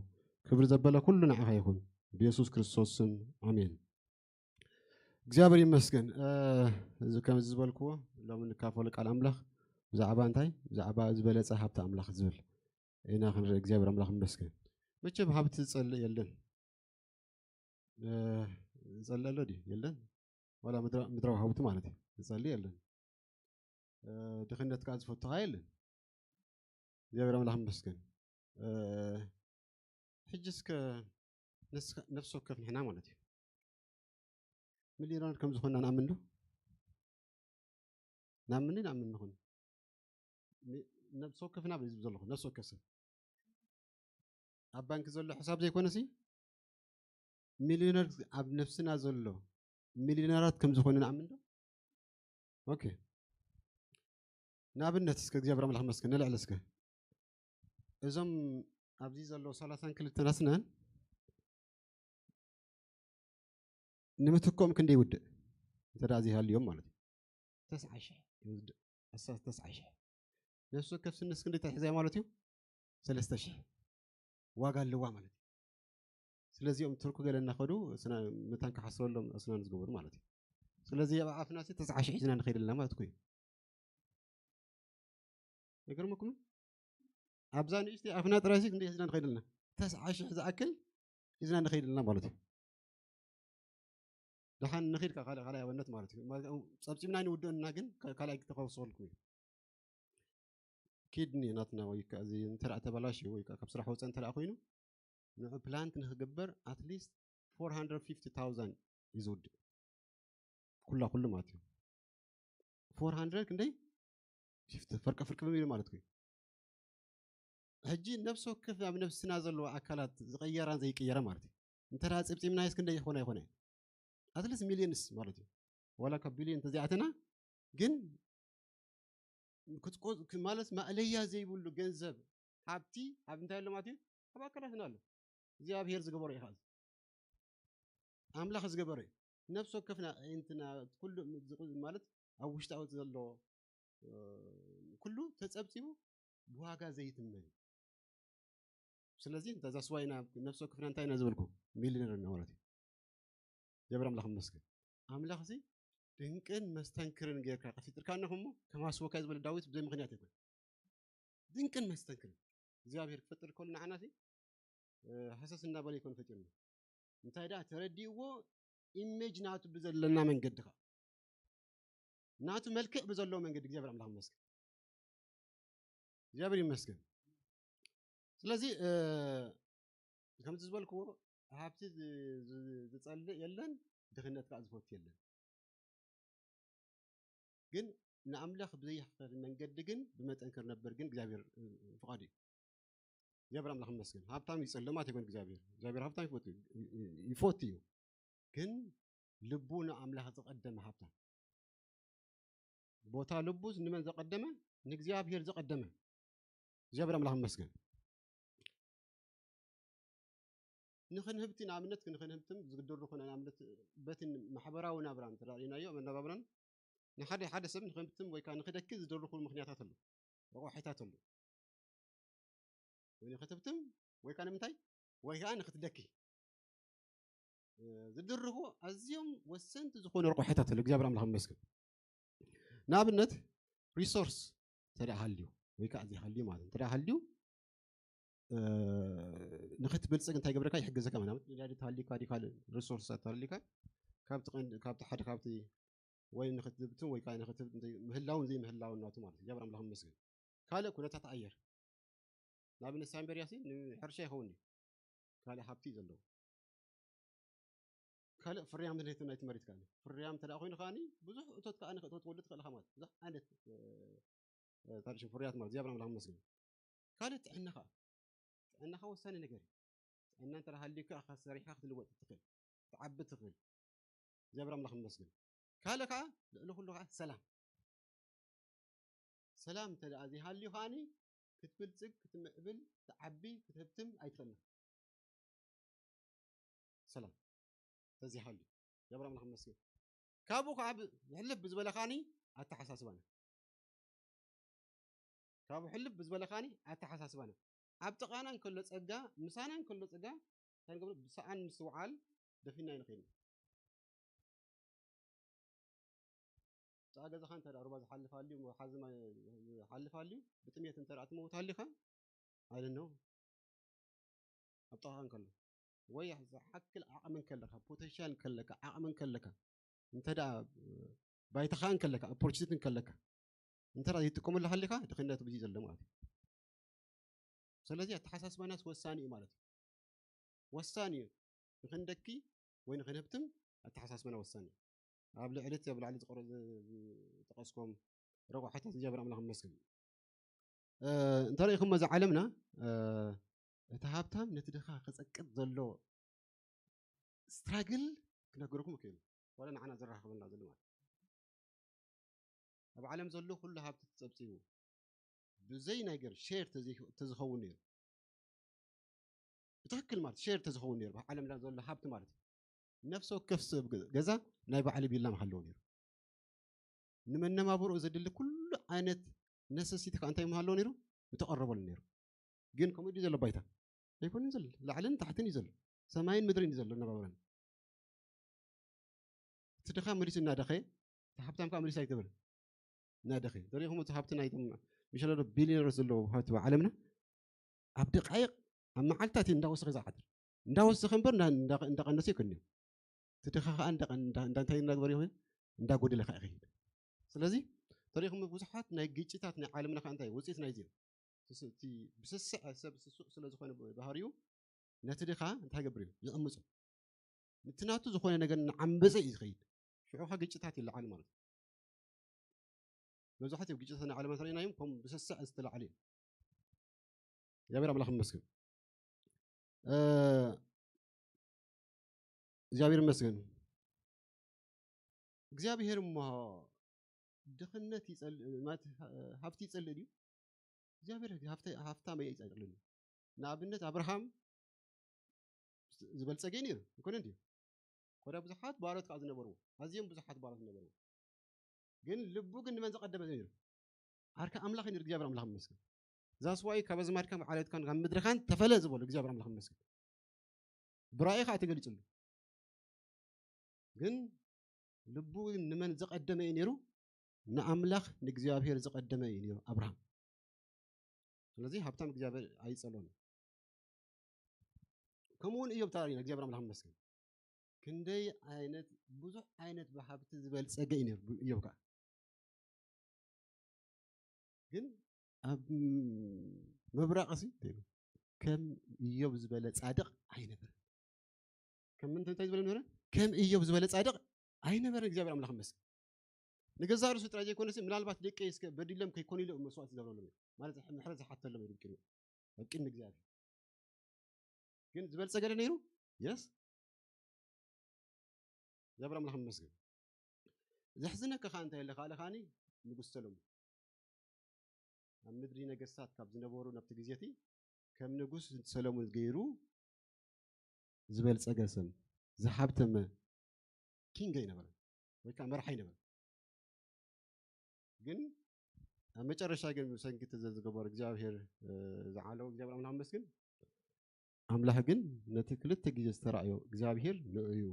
ክብሪ ዘበለ ኩሉ ንዓኻ ይኹን ብየሱስ ክርስቶስ ስም ኣሜን። እግዚኣብሔር ይመስገን። ከምዚ ዝበልክዎ ሎሚ ንካፈሉ ቃል ኣምላኽ ብዛዕባ እንታይ ብዛዕባ ዝበለፀ ሃብቲ ኣምላኽ ዝብል ኢና ክንርኢ። እግዚኣብሔር ኣምላኽ ይመስገን። መቸም ሃብቲ ዝፀልእ የለን። ዝፀልእ ኣሎ ድዩ? የለን። ዋላ ምድራዊ ሃብቲ ማለት እዩ ዝፀልእ የለን። ድኽነት ከዓ ዝፈቱ ከዓ የለን። እግዚኣብሔር ኣምላኽ ይመስገን። ሕጂ እስከ ነፍሲ ወከፍ ንሕና ማለት እዩ ሚሊዮነር ከም ዝኾንና ንኣምን ዶ? ንኣምን ንኣምን ንኹን። ነፍሲ ወከፍና በዚ ዘለኹ ነፍሲ ወከፍ ሰብ ኣብ ባንክ ዘሎ ሕሳብ ዘይኮነሲ ሚሊዮነር ኣብ ነፍስና ዘሎ ሚሊዮነራት ከም ዝኾኑ ንኣምን ዶ? ኦኬ። ንኣብነት እስከ እግዚኣብሔር ኣምላኽ መስገን ንልዕል እስከ እዞም ኣብዚ ዘለዉ ሰላሳን ክልተን ኣስናን ንምትኮም ክንደይ ይውድእ እንተ ደኣ ዘይሃልዮም ማለት እዩ። ተስዓ ሽሕ ይውድእ። ኣስታት ተስዓ ሽሕ። ነፍሲ ወከፍ ስንስ ክንደይ ተሒዛ ማለት እዩ? ሰለስተ ሽሕ ዋጋ ኣለዋ ማለት እዩ። ስለዚኦም ቱርኪ ገለ እናኸዱ ስና መታን ክሓስረሎም ኣስናን ዝገበሩ ማለት እዩ። ስለዚ ኣብ ኣፍና ሲ ተስዓ ሽሕ ሒዝና ንኸይድ ኣለና ማለት እኮ እዩ። ይገርመኩም? ኣብዛ ንእሽቲ ኣፍና ጥራይ ሲ ክንደይ ሒዝና ንኸይድ ኣለና? ተስዓ ሽሕ ዝኣክል ሒዝና ንኸይድ ኣለና ማለት እዩ። ደሓን ንኺድ ካልእ ካልኣይ ኣብነት ማለት እዩ። ማለት ጸብጺብና ንውድእና ግን ካልኣይ ክተኸውሰልኩም እዩ። ኪድኒ ናትና ወይ ከኣ እዚ እንተ ደኣ ተበላሽዩ ወይ ከኣ ካብ ስራሕ ወጸ እንተ ደኣ ኮይኑ ንዑ ፕላንት ንኽግበር ኣትሊስት ፎር ሃንድረድ ፊፍቲ ታውዛንድ እዩ ዝውድእ። ኩላ ኩሉ ማለት እዩ። ፎር ሃንድረድ ክንደይ? ፊፍቲ ፈርቀ ፍርቂ ኢሉ ማለት እዩ። ሕጂ ነፍሲ ወከፍ ኣብ ነብስና ዘለዎ ኣካላት ዝቐየራን ዘይቀየረ ማለት እዩ። እንተ ደኣ ጸብጺብናዮስ ክንደይ ይኾን ኣይኾነ? ኣትሊስት ሚሊዮንስ ማለት እዩ። ዋላ ካብ ቢሊዮን እንተዘይኣተና ግን ክትቆ- ክ- ማለት ማእለያ ዘይብሉ ገንዘብ ሃብቲ ኣብ እንታይ ኣሎ ማለት እዩ? ኣብ ኣካላትና ኣሎ። እግዚኣብሔር ዝገበሮ እዩ። ኣምላኽ ዝገበሮ እዩ። ነፍሲ ወከፍና ኣዒንትና ኩሉ ዝቕ- ማለት ኣብ ውሽጣዊ ዘሎ ኩሉ ተጸብጺቡ ብዋጋ ዘይትመን። ስለዚ እንተ ዛስዋይና ነፍሲ ወከፍና እንታይ ኢና ዝበልኩ? ሚሊዮነር ኢና ማለት እዩ። ጀብር ኣምላኽ ይመስገን። ኣምላኽ እዚ ድንቅን መስተንክርን ጌርካ ከፊጥርካኒ እሞ ከማስወካ ዝበለ ዳዊት ብዘይ ምኽንያት ኣይኮን። ድንቅን መስተንክርን እግዚኣብሔር ክፈጥር ከሎ ንዓና ሲ ሕሰስ እናበለ ይኮን ፈጢርና። እንታይ ደኣ ተረዲእዎ ኢሜጅ ናቱ ብዘለና መንገዲ ኸ ናቱ መልክዕ ብዘለዎ መንገዲ እግዚኣብሔር ኣምላኽ ይመስገን። እግዚኣብሔር ይመስገን። ስለዚ ከምዚ ዝበልክዎ ሃብቲ ዝጸልእ የለን፣ ድኽነት ከዓ ዝፈቱ የለን። ግን ንኣምላኽ ብዘይኽፈል መንገዲ ግን ብመጠን ክነብር ግን እግዚኣብሔር ፍቓዱ እዩ። እግዚኣብሔር ኣምላኽ ይመስገን። ሃብታም ይጸልእ ማለት ኣይኮን እግዚኣብሔር። እግዚኣብሔር ሃብታም ይፈቱ ይፈቱ እዩ። ግን ልቡ ንኣምላኽ ዘቐደመ ሃብታም። ቦታ ልቡስ ንመን ዘቐደመ? ንእግዚኣብሔር ዘቐደመ። እግዚኣብሔር ኣምላኽ ይመስገን። ንኽንህብቲ ንኣብነት ንኽንህብትም ዝግደሩ ኮነ ንኣብነት በቲ ማሕበራዊ ናብራ እንተራእናዮ መነባብራን ንሓደ ሓደ ሰብ ንኽህብትም ወይ ከዓ ንኽደኪ ዝደርኹ ምኽንያታት ኣሎ፣ ረቋሒታት ኣሎ። ወይ ንኽትህብትም ወይ ከዓ ንምንታይ ወይ ከዓ ንኽትደኪ ዝድርኹ ኣዝዮም ወሰንቲ ዝኾኑ ረቋሒታት ኣሎ። እግዚኣብሔር ኣምላኽ ይመስገን። ንኣብነት ሪሶርስ እንተ ደኣ ሃልዩ ወይ ከዓ ዘይሃልዩ ማለት እንተ ደኣ ሃልዩ ንኽትብልፅግ እንታይ ገብረካ ይሕግዘካ ማለት ነዳዲ ተሃልዩካ ዲ ካልእ ሪሶርስ ተሃልዩካ ካብቲ ቀንዲ ካብቲ ሓደ ካብቲ ወይ ንኽትብትን ወይ ከዓ ንኽትብ ምህላውን ዘይምህላውን ናቱ ማለት እግዚኣብሔር ኣምላኽ ይመስገን። ካልእ ኩነታት ኣየር ንኣብነት ሳምቤርያ ሲ ንሕርሻ ይኸውን እዩ ካልእ ሃብቲ እዩ ዘለዎ። ካልእ ፍርያም ናይቲ ናይቲ መሬት ከኣ ፍርያም እንተ ኮይኑ ከኣ ብዙሕ እቶት ከኣ ንክእቶት ትወልድ ትኽእል ኢኻ ማለት ብዙሕ ዓይነት ታሪሽን ፍርያት ማለት እግዚኣብሔር ኣምላኽ ይመስገን። ካልእ ጥዕና ከኣ ጥዕናኻ ወሳኒ ነገር እዩ። ጥዕና እንተ ሃልዩካ ኢኻ ሰሪሕካ ክትልወጥ ትኽእል ትዓቢ ትኽእል። እግዚኣብሔር ኣምላኽ ይመስገን። ካልእ ከኣ ልዕሊ ኩሉ ከኣ ሰላም ሰላም እንተ ደኣ ዘይሃልዩ ከኣኒ ክትብልጽግ ክትምዕብል ትዓቢ ክትህብትም ኣይትኽእልን። ሰላም ተዚሃሉ ጀብር ኣምላኽ መስገን ካብኡ ከዓ ሕልፍ ብዝበለ ከኣኒ ኣተሓሳስባና ካብኡ ሕልፍ ብዝበለ ከኣኒ ኣተሓሳስባና ኣብ ጥቓና እንከሎ ፀጋ ምሳና እንከሎ ፀጋ እንታይ ንገብር ብሰኣን ምስትውዓል ደፊና ይንኸይድ እታ ገዛኻ እንተ ሩባ ዝሓልፍ ኣልዩ ሓዚ ዝሓልፍ ኣልዩ ብጥሜት እንተ ትመውት ኣሊኻ ኣለ ነው ኣብ ጥቓኻ እንከሎ ወይ ዝሓክል ዓቕሚ እንከለካ ፖቴንሻል እንከለካ ዓቕሚ እንከለካ እንተ ባይታኻ እንከለካ ኦፖርቹኒቲ እንከለካ እንተ ዘይትጥቀመሉ ሃሊኻ ድኽነት ብዙ ዘሎ ማለት እዩ። ስለዚ ኣተሓሳስባናስ ወሳኒ እዩ ማለት እዩ። ወሳኒ እዩ። ንኽንደኪ ወይ ንኽንህብትም ኣተሓሳስባና ወሳኒ እዩ። ኣብ ልዕሊ እቲ ኣብ ላዕሊ ዝቐረ-፣ ዝጠቐስኩም ረቑሓታት እግዚኣብሔር ኣምላኽ ይመስገን። እ፣ እንተሪኢኹሞ እዚ ዓለምና፣ እ፣ እቲ ሃብታም ነቲ ድኻ ክጸቅጥ ዘሎ ስትራግል ክነግረኩም ይኽእል። ዋላ ንዓና ዘራኽበና ዘሎ ማለት እዩ። ኣብ ዓለም ዘሎ ኩሉ ሃብቲ ተጸብጺቡ ብዘይ ነገር ሼር ተዘይ-፣ ተዝኸውን ነይሩ። ብትኽክል ማለት ሼር ተዝኸውን ነይሩ። ኣብ ዓለም ዘሎ ሃብቲ ማለት እዩ። ነፍሲ ወከፍ ሰብ ገ-፣ ገዛ ናይ ባዕሉ ቢላ ምሃለዎ ነይሩ። ንመነባብሮ ዘድሊ ኩሉ ዓይነት ነሰሲቲ ከዓ እንታይ ምሃለዎ ነይሩ? ምተቐረበሉ ነይሩ። ግን ከምኡ ድዩ ዘሎ ባይታ? ኣይኮነን ዘሎ። ላዕልን ታሕትን እዩ ዘሎ። ሰማይን ምድርን እዩ ዘሎ ኣነባብራና። እቲ ድኻ መሊሱ እናደኸየ፣ እቲ ሃብታም ከዓ መሊሱ ኣይገብርን። እናደኸየ። ተሪኹም እቲ ሃብቲ ናይቶም ሚሸለዶ ቢሊዮነርስ ዘለዎ ሃብቲ ኣብ ዓለምና ኣብ ደቃይቕ፣ ኣብ መዓልታት እዩ እንዳወሰኸ ዝዓድር። እንዳወሰኸ እምበር እንዳ-፣ እንዳ-፣ እንዳቐነሰ ይከድን እዩ። እቲ ድኻ ከዓ እንዳ-፣ እንዳ-፣ እንዳ-፣ እንታይ እናግበረ ይኸውን? እንዳጎደለ ከዓ ይኸይድ። ስለዚ ተሪኹም ብዙሓት ናይ ግጭታት ናይ ዓለምና ከዓ እንታይ ውፅኢት ናይዚ እዩ። እቲ ስ-፣ እቲ ብስስዐ ሰብ ስሱዕ ስለ ዝኾነ ባህሪኡ ነቲ ድኻ እንታይ ይገብር እዩ? ይዕምፁ። እቲ ናቱ ዝኾነ ነገር እናዓመፀ እዩ ዝኸይድ። ሽዑ ከዓ ግጭታት ይለዓል ማለት እዩ። መብዛሕትኡ ግጭታት ናይ ዓለምና ተሪእናዮም ከም ብስስዐ ዝተላዕለ እዩ። እግዚኣብሔር ኣምላኽ ይመስገን። እ፣ እግዚኣብሔር ይመስገን። እግዚኣብሔር እሞ ድኽነት ይጸል-፣ ማለት ሃብቲ ይጸልእ ድዩ? እግዚኣብሔር ሃብተ-፣ ሃብታም ኣይጸልእን እዩ። ንኣብነት ኣብርሃም ዝበልጸገ እዩ ነይሩ፣ ኣይኮነን ድዩ? ኮዳ ብዙሓት ባሮት ከዓ ዝነበርዎ፣ ኣዝዮም ብዙሓት ባሮት ዝነበርዎ። ግን ልቡ ግን ንመን ዝቐደመ ነይሩ? ዓርኪ ኣምላኽ እዩ ነይሩ፣ እግዚኣብሔር ኣምላኽ ይመስገን። ዛስዋይ ካብ ኣዝማድካ ዓሌትካን ካብ ምድርኻን ተፈለ ዝበሎ እግዚኣብሔር ኣምላኽ ይመስገን። ብራእይ ከዓ ተገሊጹሉ። ግን ልቡ ንመን ዝቐደመ እዩ ነይሩ? ንኣምላኽ ንእግዚኣብሔር ዝቐደመ እዩ ነይሩ ኣብርሃም። ስለዚ ሃብታም እግዚኣብሔር ኣይጸሎን። ከምኡ እውን እዮብ ተራእዩና እግዚኣብሔር ኣምላኽ ይመስገን። ክንደይ ዓይነት ብዙሕ ዓይነት ብሃብቲ ዝበልጸገ እዩ ነይሩ እዮብ ከዓ። ግን ኣብ ምብራቕሲ ከም እዮብ ዝበለ ጻድቕ ኣይነበረን። ከም ምንታይ እንታይ ዝበለ ነበረ? ከም እዮብ ዝበለ ጻድቕ ኣይነበረን። እግዚኣብሔር ኣምላኽ ይመስገን። ንገዛእ ርእሱ ጥራይ ዘይኮነሲ ምናልባት ደቀይ እስከ በዲሎም ከይኮኑ ኢሉ መስዋእቲ ዝገብረሎም እዩ። ማለት ምሕረት ዝሓተሎም እዩ ቅድሚ፣ ኣብ ቅድሚ እግዚኣብሔር። ግን ዝበልጸገ ዶ ነይሩ? የስ። እግዚኣብሔር ኣምላኽ ይመስገን። ዘሕዝነካ ከዓ እንታይ ኣለ ካልእ ከዓኒ ንጉስ ሰሎሞን ኣብ ምድሪ ነገስታት ካብ ዝነበሩ ናብቲ ግዜ እቲ ከም ንጉስ ሰሎሞን ገይሩ ዝበልጸገ ሰብ ዝሃብተመ ኪንግ ኣይነበረን ወይ ከዓ መራሕ ኣይነበረን። ግን ኣብ መጨረሻ ግን ብሰንኪ እቲ ዝገበሩ እግዚኣብሔር፣ እ፣ ዝዓለዉ እግዚኣብሔር ኣምላኽ መስግን። ኣምላኽ ግን ነቲ ክልተ ግዜ ዝተራእዮ እግዚኣብሔር ንእዩ፣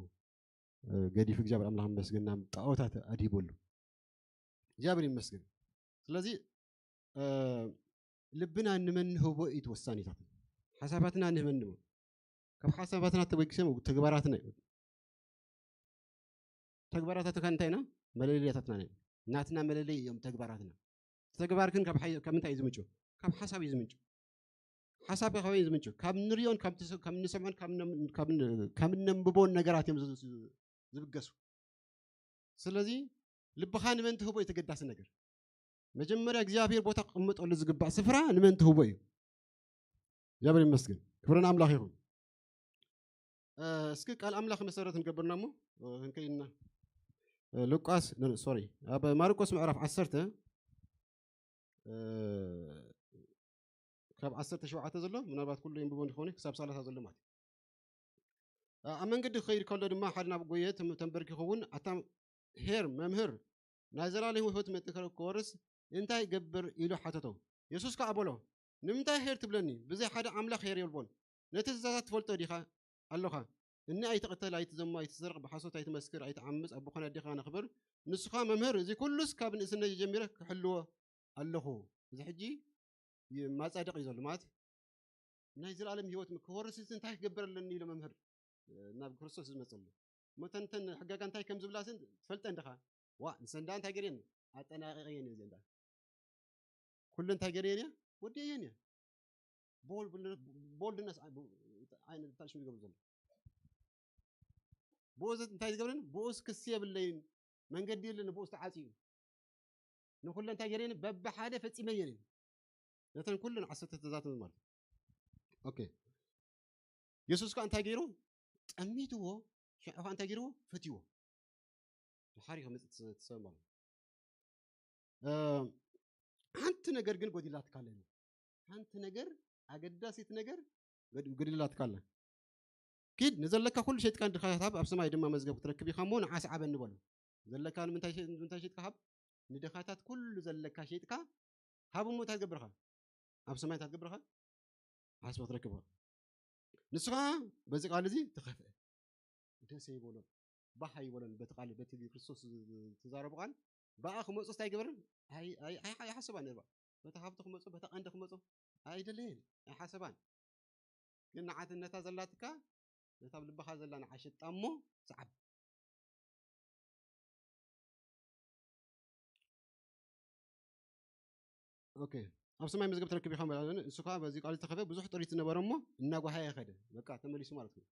እ፣ ገዲፉ እግዚኣብሔር ኣምላኽ መስግን ናብ ጣዖታት ኣድሂበሉ። እግዚኣብሔር ይመስገን። ስለዚ፣ እ፣ ልብና ንመን ንህቦ እዩ እቲ ወሳኒታት። ሓሳባትና ንመን ንህቦ። ካብ ሓሳባትና ተበጊሶም ተግባራትና እዩ። ተግባራታትካ እንታይ ኢና? መለለያታትና ኢና። ናትና መለለይ እዮም ተግባራትና። ተግባርክን ካብ ሓይ-፣ ካብ ምንታይ እዩ ዝምንጩ? ካብ ሓሳብ እዩ ዝምንጩ። ሓሳብ ካበይ እዩ ዝምንጩ? ካብ ንሪኦን፣ ካብ ትስ-፣ ካብ ንሰምዖን፣ ካብ ነ-፣ ካብ ን-፣ ካብ ነንብቦን ነገራት እዮም ዝ-፣ ዝ-፣ ዝብገሱ። ስለዚ ልብኻ ንመን ትህቦ እዩ ተገዳሲ ነገር። መጀመርያ እግዚኣብሔር ቦታ ክቕመጠሉ ዝግባእ ስፍራ ንመን ትህቦ እዩ። እግዚኣብሔር ይመስገን። ክብሪ ንኣምላኽ ይኹን። እ፣ እስኪ ቃል ኣምላኽ መሰረት ንገብርና እሞ፣ እ፣ ክንከይድና። እ፣ ሉቃስ፣ ኖ፣ ኖ፣ ሶሪ፣ ኣብ ማርቆስ ምዕራፍ ዓሰርተ፣ እ፣ ካብ ዓሰርተ ሸውዓተ ዘሎ፣ ምናልባት ኩሉ የንብቦ እንዲኾነ፣ ክሳብ ሰላሳ ዘሎ ማለት እዩ። እ፣ ኣብ መንገዲ ክኸይድ ከሎ ድማ ሓደ ናብ ጎየ ተም-፣ ተንበርኪኹ እውን፣ ኣታ ኄር፣ መምህር፣ ናይ ዘላለም ህይወት መጥከ-፣ ክወርስ እንታይ ይገብር? ኢሉ ሓተቶ። የሱስ ከኣ በሎ፣ ንምንታይ ኄር ትብለኒ? ብዘይ ሓደ ኣምላኽ ኄር የልቦን። ነቲ ትእዛዛት ትፈልጦ ዲኻ? ኣሎኻ። እኒ ኣይትቕተል፣ ኣይትዘሙ፣ ኣይትሰርቕ፣ ብሓሶት ኣይትመስክር፣ ኣይትዓምጽ፣ ኣቦኻን ኣዴኻን ኣኽብር። ንሱ ኸኣ፣ መምህር፣ እዚ ኩሉስ ካብ ንእስነይ ጀሚረ ክሕልዎ ኣለኹ። እዚ ሕጂ ይ-፣ ማጻድቕ እዩ ዘሎ። ማለት ናይ ዘላለም ህይወት ክወርስስ እንታይ ክገብር ኣለኒ ኢሉ መምህር ናብ ክርስቶስ ዝመጸሉ። እሞ እተን፣ እተን ሕጋጋ እንታይ ከም ዝብላስን ትፈልጠን ዲኻ? ዋእ፣ ንሰን ደኣ እንታይ ገይረን? ኣጠናቒቐየን እየ እዚአን ደኣ። ኩሉ እንታይ ገይረየን እየ? ወዲአየን እየ። ቦልድነስ ኣይነ ታሽሙ ዝገብር ዘሎ። ብኡስ እንታይ ዝገብረን? ብኡስ ክሲ የብለይን፣ መንገዲ የለን፣ ብኡስ ተዓፅዩ። ንኩለ እንታይ ገይረን? በብሓደ ፈፂመ ገይረን። ነተን ኩለን ዓሰርተ ትእዛዛት ማለት እዩ። ኦኬ። የሱስ ከኣ እንታይ ገይሩ? ጠሚትዎ፣ ሽዑ ከኣ እንታይ ገይርዎ? ፈትይዎ። ድሓር እዩ ክመፅእ ትሰ-፣ ትሰብ ማለት እዩ። እ፣ ሓንቲ ነገር ግን ጎዲላትካ ኣለ። ሓንቲ ነገር፣ ኣገዳሲት ነገር ጎድ-፣ ጎዲላትካ ኣለ። ኪድ ንዘለካ ኩሉ ሸይጥካ ንድኻታት ሃብ፣ ኣብ ሰማይ ድማ መዝገብ ክትረክብ ኢኻ እሞ ንዓ ስዓበኒ በሎ። ዘለካ ንምንታይ ሸ-፣ ንምንታይ ሸይጥካ ሃብ? ንድኻታት ኩሉ ዘለካ ሸይጥካ ሃብ እሞ እንታይ ትገብርኻ? ኣብ ሰማይ እንታይ ትገብርኻ? ዓስቢ ክትረክብ ኢኻ። ንሱ ኸዓ በዚ ቃል እዚ ተኸፍአ። ደስ ኣይበሎን፣ ባህ ኣይበሎን። በቲ ቃል፣ በቲ ክርስቶስ ዝ-፣ ዝ-፣ ዝተዛረቦ ቃል ብኣ ክመፁ እንታይ ኣይገበረን? ኣይ-፣ ኣይ-፣ ኣይ-፣ ኣይሓሰባን ነይሩ። በታ ሃብቲ ክመፁ፣ በታ ቀንዲ ክመፁ ኣይደለየን፣ ኣይሓሰባን። ግን ንዓት ነታ ዘላትካ፣ ነታ ኣብ ልብኻ ዘላ ንዓ ሽጣ እሞ ስዓብ። ኦኬ። ኣብ ሰማይ መዝገብ ትረክብ ኢኻ ማለት እዩ። እሱ ከዓ በዚ ቃል ዝተኸፈ ብዙሕ ጥሪት ዝነበረ እሞ እናጓሃየ ኸደ። በቃ ተመሊሱ ማለት ነው።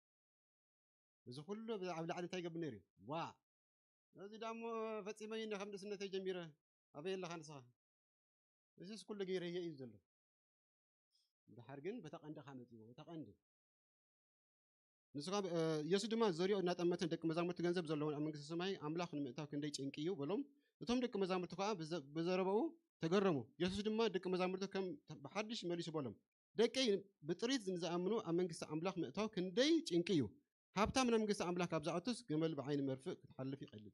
እዚ ኩሉ ኣብ ላዕሊ እንታይ ይገብር ነይሩ እዩ? ዋ! እዚ ዳሞ ፈጺመ እዩ ከም ንእስነተይ ጀሚረ። ኣበይ ኣለኻ ንስኻ? እዚስ ኩሉ ገይረ እየ እዩ ዘሎ። ድሓር ግን በታ ቀንዲ ኻ መጺዎ፣ በታ ቀንዲ። ንሱ ኸዓ፣ እ፣ የሱስ ድማ ዘሪኦ እናጠመተ ንደቂ መዛሙርቲ ገንዘብ ዘለዎም ኣብ መንግስቲ ሰማይ ኣምላኽ ንምእታው ክንደይ ጭንቂ እዩ በሎም። እቶም ደቂ መዛሙርቲ ኸዓ ብዘ-፣ ብዘረባኡ ተገረሙ። የሱስ ድማ ደቂ መዛሙርቱ ከም ብሓድሽ መሊሱ በሎም፣ ደቀይ ብጥሪት ንዝኣምኑ ኣብ መንግስቲ ኣምላኽ ምእታው ክንደይ ጭንቂ እዩ። ሃብታም ናብ መንግስቲ ኣምላኽ ካብ ዝኣቱስ ገመል ብዓይኒ መርፍእ ክትሓልፍ ይቐልል።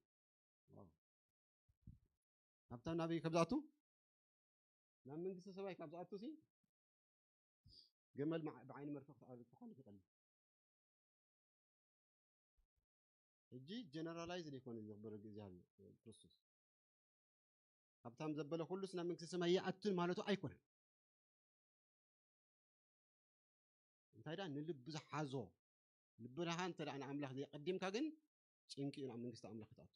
ዋው። ሃብታም ናበይ ካብ ዝኣቱ? ናብ መንግስቲ ሰማይ ካብ ዝኣቱ ሲ ገመል መዓ-፣ ብዓይኒ መርፍእ ክትሓልፍ፣ ክሓልፍ ይቐልል። ሕጂ ጀነራላይዝ ዘይኮነ ዘኽብር እግዚኣብሔር ክርስቶስ። ሃብታም ዘበለ ኩሉስ ናብ መንግስቲ ሰማይ ይኣቱን ማለቱ ኣይኮነን። እንታይ ደኣ ንልቢ ዝሓዞ፣ ልብኻ እንተ ደኣ ንኣምላኽ ዘየቐዲምካ ግን ጭንቂ እዩ ናብ መንግስቲ ኣምላኽ ክትኣቱ።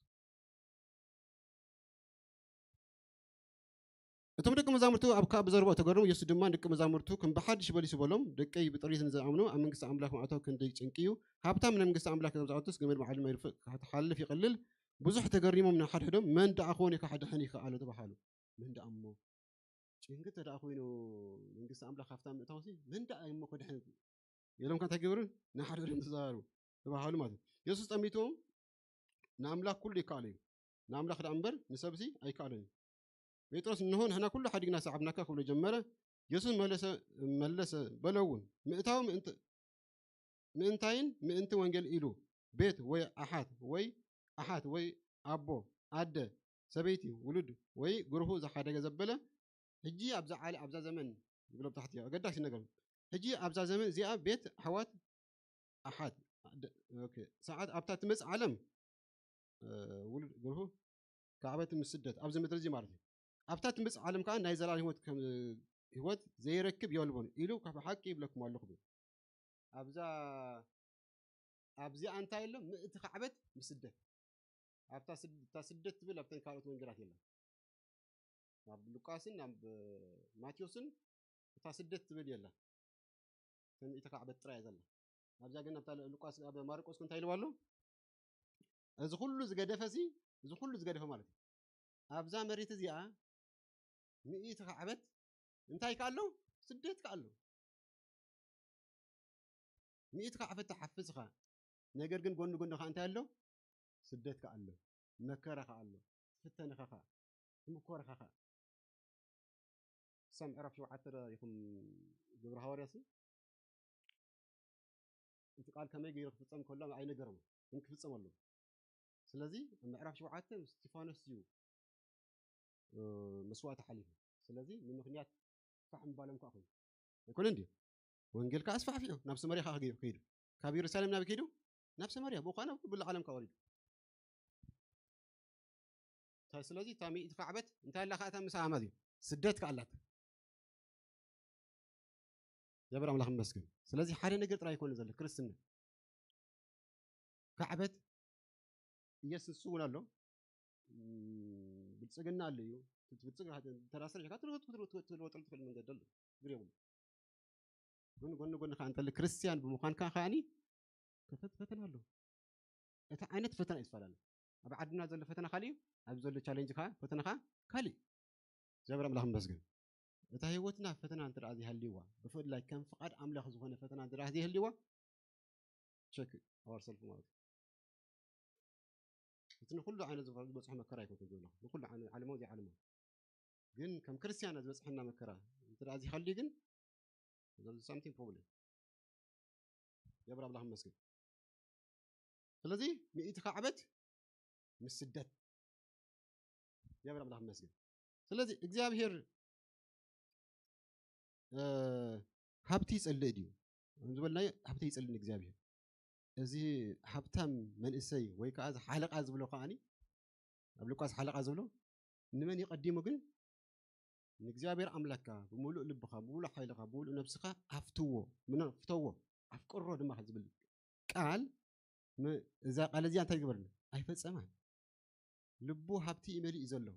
እቶም ደቂ መዛሙርቱ ኣብ ካብ ብዘረባኡ ተገረሙ። የሱስ ድማ ንደቂ መዛሙርቱ ከም ብሓድሽ መሊሱ በሎም፣ ደቀይ ብጥሪት ንዝኣምኑ ኣብ መንግስቲ ኣምላኽ ምእታው ክንደይ ጭንቂ እዩ። ሃብታም ንመንግስቲ ኣምላኽ ካብ ዝኣቱስ ገመል ብዓይኒ መርፍእ ክትሓልፍ ይቐልል። ብዙሕ ተገሪሞም ንሓድሕዶም፣ መን ደኣ ኾን ከድሕን ይኽኣሎ ተባሃሉ። መን ደኣ እሞ? ጭንቂ እንተ ደኣ ኮይኑ መንግስቲ ኣምላኽ ሃብታም ምእታውሲ መን ደኣ እሞ ከድሕን? ኢሎም ከ እንታይ ገበሩ? ንሓድሕዶም ተዘራረቡ፣ ተባሃሉ ማለት እዩ። የሱስ ጠሚትዎም ንኣምላኽ ኩሉ ይከኣሎ እዩ። ንኣምላኽ ደኣ እምበር ንሰብሲ ኣይከኣሎን እዩ። ጴጥሮስ እንሆ ንሕና ኩሉ ሓዲግና ሰዓብናካ ክብሎ ጀመረ። የሱስ መለሰ፣ መለሰ በሎ እውን ምእታው ምእንቲ-፣ ምእንታይን ምእንቲ ወንጌል ኢሉ ቤት ወይ ኣሓት ወይ ኣሓት ወይ ኣቦ፣ ኣደ፣ ሰበይቲ፣ ውሉድ ወይ ግርሁ ዝሓደገ ዘበለ፣ ሕጂ ኣብዛ ዓለ-፣ ኣብዛ ዘመን ይብሎ ብታሕቲ ኣገዳሲ ነገር። ሕጂ ኣብዛ ዘመን እዚኣ ቤት፣ ኣሕዋት፣ ኣሓት፣ ኣደ-፣ ኦኬ፣ ሰዓት ኣብታ ትመጽእ ዓለም፣ እ፣ ውሉድ ግርሁ ካዕበት ምስ ስደት ኣብዚ ምድሪ እዚ ማለት እዩ። ኣብታ ትመጽእ ዓለም ከኣ ናይ ዘላለም ህይወት ከም፣ ህይወት ዘይረክብ የልቦን ኢሉ ካብ ሓቂ ይብለኩም ኣለኹ። ኣብዛ፣ ኣብዚኣ እንታይ ኣሎ? ምእቲ ካዕበት ምስ ስደት። ኣብታ ስድ-፣ እታ ስደት ትብል ኣብተን ካልኦት ወንጌላት የለን። ኣብ ሉቃስን ኣብ ማቴዎስን እታ ስደት ትብል የለን። እተን ምእቲ ካዕበት ጥራይ እያ ዘላ። ኣብዛ ግን ኣብታ ሉ-፣ ሉቃስ፣ ኣብ ማርቆስ እንታይ ኢልዋ ኣሎ? እዚ ኩሉ ዝገደፈ ሲ፣ እዚ ኩሉ ዝገደፈ ማለት እዩ። ኣብዛ መሬት እዚኣ ምእቲ ካዕበት እንታይ ከ ኣሎ? ስደት ከ ኣሎ። ምእቲ ካዕበት ትሓፍስ ኢኻ። ነገር ግን ጎኒ ጎኒ ኸዓ እንታይ ኣሎ? ስደት ከ ኣሎ። መከራ ከ ኣሎ። ትፍተን ኢኻ ኸዓ። ትምኮር ኢኻ ኸዓ። ክሳብ ምዕራፍ ሸውዓተ ዶ ኢኹም ግብረ ሃዋርያት ሲ? እቲ ቃል ከመይ ገይሩ ክፍጸም ከሎ ኣይነገሮም፣ ግን ክፍጸም ኣለዎ። ስለዚ ኣብ ምዕራፍ ሸውዓተ ምስ እስጢፋኖስ እዩ፣ እ፣ መስዋእቲ ሓሊፉ። ስለዚ ንምኽንያት ፋሕ ምባሎም ከኣ ኮይኑ። ኣይኮነን ድዩ? ወንጌል ከኣ ኣስፋሕፊሑ ናብ ሰማርያ ከኣ ከይዱ። ካብ የሩሳሌም ናበይ ከይዱ? ናብ ሰማርያ። ብኡ ከኣ ናብ ኩሉ ዓለም ከኣ ወሪዱ። ታ-፣ ስለዚ እታ ሚእቲ ካዕበት እንታይ ኣላ ከኣ እታ ምስኣ ማለት እዩ? ስደት ከኣ ኣላት። እግዚኣብሔር ኣምላኽ ይመስገን። ስለዚ ሓደ ነገር ጥራይ ኣይኮነ ዘሎ ክርስትና። ካዕበት ኢየሱስ እውን ኣሎ። እም፣ ብልጽግና ኣሎ እዩ። ብልጽግና ተራስር ኢኻ ትለወጥ፣ ትለወጥ፣ ትለወጥ ትኽእል መንገዲ ኣሎ። ችግር የብሉን። ግን ጎኒ ጎኒ ከዓ እንተለ ክርስቲያን ብምዃንካ ከዓኒ ክፈት ፈተና ኣሎ። እቲ ዓይነት ፈተና እዩ ዝፈላለ። ኣብ ዓድና ዘሎ ፈተና ካልእ እዩ፣ ኣብ ዘሎ ቻሌንጅ ከዓ ፈተና ከዓ ካልእ እዩ። እግዚኣብሔር ኣምላኽ ይመስገን። እታ ህይወትና ፈተና እንተ ደኣ ዘይሃልይዋ፣ ብፍላይ ከም ፍቓድ ኣምላኽ ዝኾነ ፈተና እንተ ደኣ ዘይሃልይዋ፣ ቸክ ኣወርሰልፍ ማለት እዩ። እቲ ንኹሉ ዓይነት ዝበ- ዝበፅሖ መከራ ኣይኮንኩን ዝብሎ፣ ንኹሉ ዓይነት ዓለማዊ ዘይዓለማዊ። ግን ከም ክርስቲያን ዝበፅሐና መከራ እንተ ደኣ ዘይሃልዩ ግን there's something problem። እግዚኣብሔር ኣምላኽ ይመስገን። ስለዚ ሚእቲ ካዕበት ምስ ስደት። እግዚኣብሔር ኣምላኽ ይመስገን። ስለዚ እግዚኣብሔር ሃብቲ ይጸልእ ድዩ ዝበልናዮ? ሃብቲ ይጸልእ ንእግዚኣብሔር። እዚ ሃብታም መንእሰይ ወይ ከዓ ሓለቓ ዝብሎ ከዓኒ ኣብ ሉቃስ ሓለቓ ዝብሎ ንመን ይቐዲሙ ግን ንእግዚኣብሔር ኣምላክካ ብምሉእ ልብኻ ብምሉእ ሓይልኻ ብምሉእ ነብስኻ ኣፍትዎ ምነ ፍተዎ ኣፍቅሮ ድማ ዝብል ቃል እዛ ቃል እዚኣ እንታይ ግበርኒ ኣይፈጸማን። ልቡ ሃብቲ እዩ መሊኡ ዘሎ።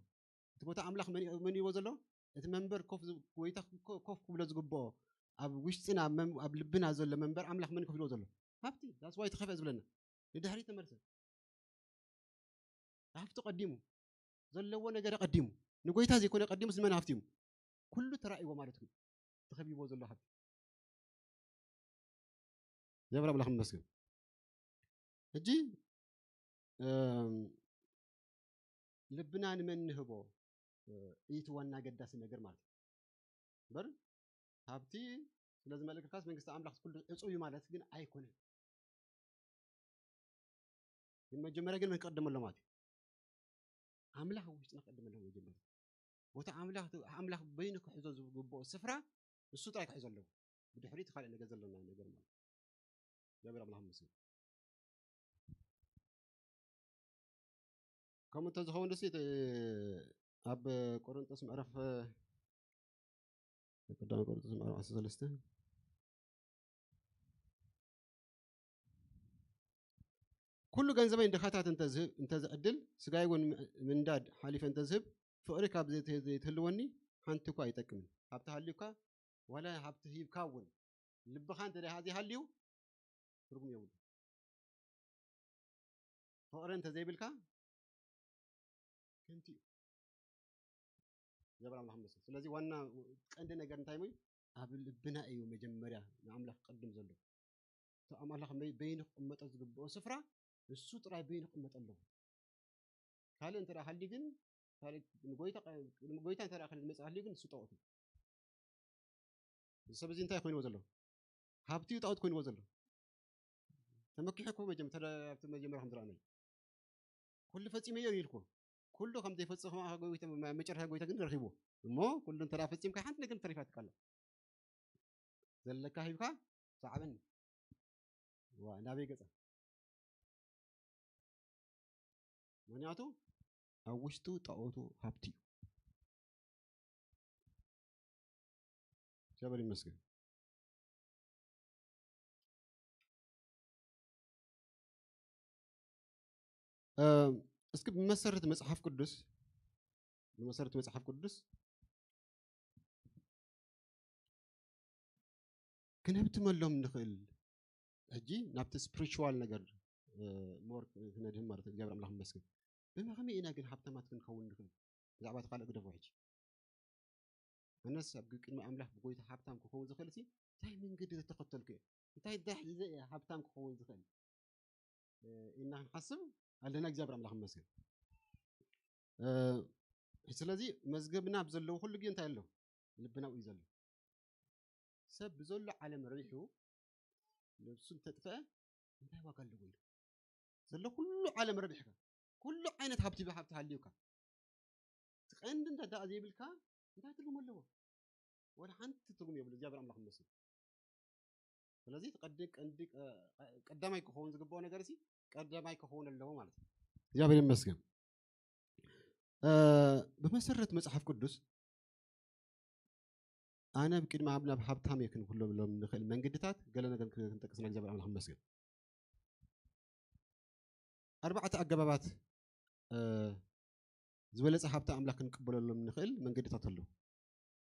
እቲ ቦታ ኣምላኽ መን መን ይዎ ዘሎ? እቲ መንበር ኮፍ ዝ- ጎይታ ኮ- ኮፍ ክብሎ ዝግብኦ ኣብ ውሽጥና መም- ኣብ ልብና ዘሎ መንበር ኣምላኽ መን ኮፍ ይልዎ ዘሎ? ሃብቲ that's why ተኸፍአ ዝብለና ንድሕሪ ተመልሰ ሃብቲ ቀዲሙ ዘለዎ ነገር ቀዲሙ ንጎይታ ዘይኮነ ቀዲሙ ዝመን ሃብቲ እዩ ኩሉ ተራእይዎ ማለት እዩ ተኸቢቦ ዘሎ ሃብቲ እግዚኣብሔር ኣምላኽ ይመስገን። ሕጂ እም፣ ልብና ንመን ንህቦ እ፣ እዩ እቲ ዋና ኣገዳሲ ነገር ማለት እዩ። እምበር ሃብቲ ስለ ዝመልእካስ መንግስቲ ኣምላኽ ኩሉ ዕፁብ እዩ ማለት ግን ኣይኮነን። ግን መጀመርያ ግን መን ክቕድም ኣሎ ማለት እዩ? ኣምላኽ ኣብ ውሽጥና ክቕድም ኣለዎ መጀመርያ። ቦታ ኣምላኽ ኣምላኽ በይኑ ክሕዞ ዝግብኦ ስፍራ እሱ ጥራይ ክሕዞ ኣለዎ። ብድሕሪት ካልእ ነገር ዘለና ነገር ማለት እዩ። እግዚኣብሔር ኣምላኽ ይመስገን። ከምኡ እንተዝኸውን ደስ ይት- ኣብ ቆሮንጦስ ምዕራፍ ቀዳማይ ቆሮንጦስ ምዕራፍ ዓሰርተ ሰለስተ ኩሉ ገንዘበይ ንድኻታት እንተዝህብ እንተዝዕድል ስጋይ እውን ምንዳድ ሓሊፈ እንተዝህብ ፍቕሪ ካብ ዘይትህልወኒ ሓንቲ እኳ ኣይጠቅምን። ሃብቲ ሃልዩካ ዋላ ሃብቲ ሂብካ እውን ልብኻ እንተ ዘይሃልዩ ትርጉም የብሉ። ፍቕሪ እንተዘይብልካ ከንቲ እዩ። እግዚኣብሔር ኣምላኽ ይመስገን። ስለዚ ዋና ቀንዲ ነገር እንታይ እዩ? ኣብ ልብና እዩ መጀመርያ ንኣምላኽ ቅድም ዘሎ። እቲ ኣምላኽ በይኑ ክቕመጦ ዝግብኦ ስፍራ ንሱ ጥራይ በይኑ ክቕመጥ ኣለዎ። ካልእ እንተ ሃልዩ ግን ንጎይታ እንተ ክመፅእ ሃልዩ ግን ንሱ ጠቕቱ። እዚ ሰብ እዚ እንታይ ኮይንዎ ዘሎ? ሃብቲ እዩ ጣዖት ኮይንዎ ዘሎ። ተመኪሑ እኮ መጀመርያ ከም ዝረኣናይ ኩሉ ፈፂመዮ ኢልኩ ኩሉ ከም ዘይፈፅም መጨረሻ ጎይታ ግን ረኪብዎ እሞ ኩሉ እንተ ፈፂምካ ሓንቲ ነገር ተሪፋትካ ኣላ ዘለካ ሂብካ ሳዕበኒ ናበይ ገፃ ምክንያቱ ኣብ ውሽጡ ጣዖቱ ሃብቲ እዩ። እግዚኣብሔር ይመስገን። እስኪ ብመሰረት መፅሓፍ ቅዱስ ብመሰረት መፅሓፍ ቅዱስ ክነብትመሎም ንኽእል ሕጂ ናብቲ ስፕሪቹዋል ነገር ሞር ክነድህም ማለት እግዚኣብሔር ኣምላኽ ይመስገን። ብመኸመይ ኢና ግን ሃብታማት ክንከውን ንኽእል? ብዛዕባ እቲ ካልእ ግደፎ ሕጂ ኣነስ ኣብ ቅድሚ ኣምላኽ ብጎይታ ሃብታም ክኸውን ዝኽእል ሲ እንታይ መንገዲ ዝተኸተልኩ እየ እንታይ እንታይ ሒዘ እየ ሃብታም ክኸውን ዝኽእል ኢልና ክንሓስብ ኣለና እግዚኣብሔር ኣምላኽ ይመስገን። ስለዚ መዝገብና ብዘለዎ ኩሉ ግዜ እንታይ ኣሎ ልብና እዩ ዘሎ ሰብ ብዘሎ ዓለም ረቢሑ ነብሱ እንተጥፍአ እንታይ ዋጋ ኣለዎ ኢሉ ዘሎ ኩሉ ዓለም ረቢሕካ ኩሉ ዓይነት ሃብቲ ብሃብቲ ሃልዩካ እቲ ቀንዲ እንተ ደኣ ዘይብልካ እንታይ ትርጉም ኣለዎ? ወላ ሓንቲ ትርጉም የብሉ እግዚኣብሔር ኣምላኽ ይመስል ስለዚ ቀዲ ቀንዲ ቀዳማይ ክኸውን ዝግብኦ ነገር ሲ ቀዳማይ ክኸውን ኣለዎ ማለት እዩ እግዚኣብሔር ይመስገን ብመሰረት መፅሓፍ ቅዱስ ኣነ ብቅድሚ ኣብ ናብ ሃብታም እየ ክንብሎም ንኽእል መንገድታት ገለ ነገር ክንጠቅስና እግዚኣብሔር ኣምላኽ ይመስገን ኣርባዕተ ኣገባባት ዝበለፀ ሃብቲ ኣምላኽ ክንቅበለሎም ንኽእል መንገድታት ኣለዉ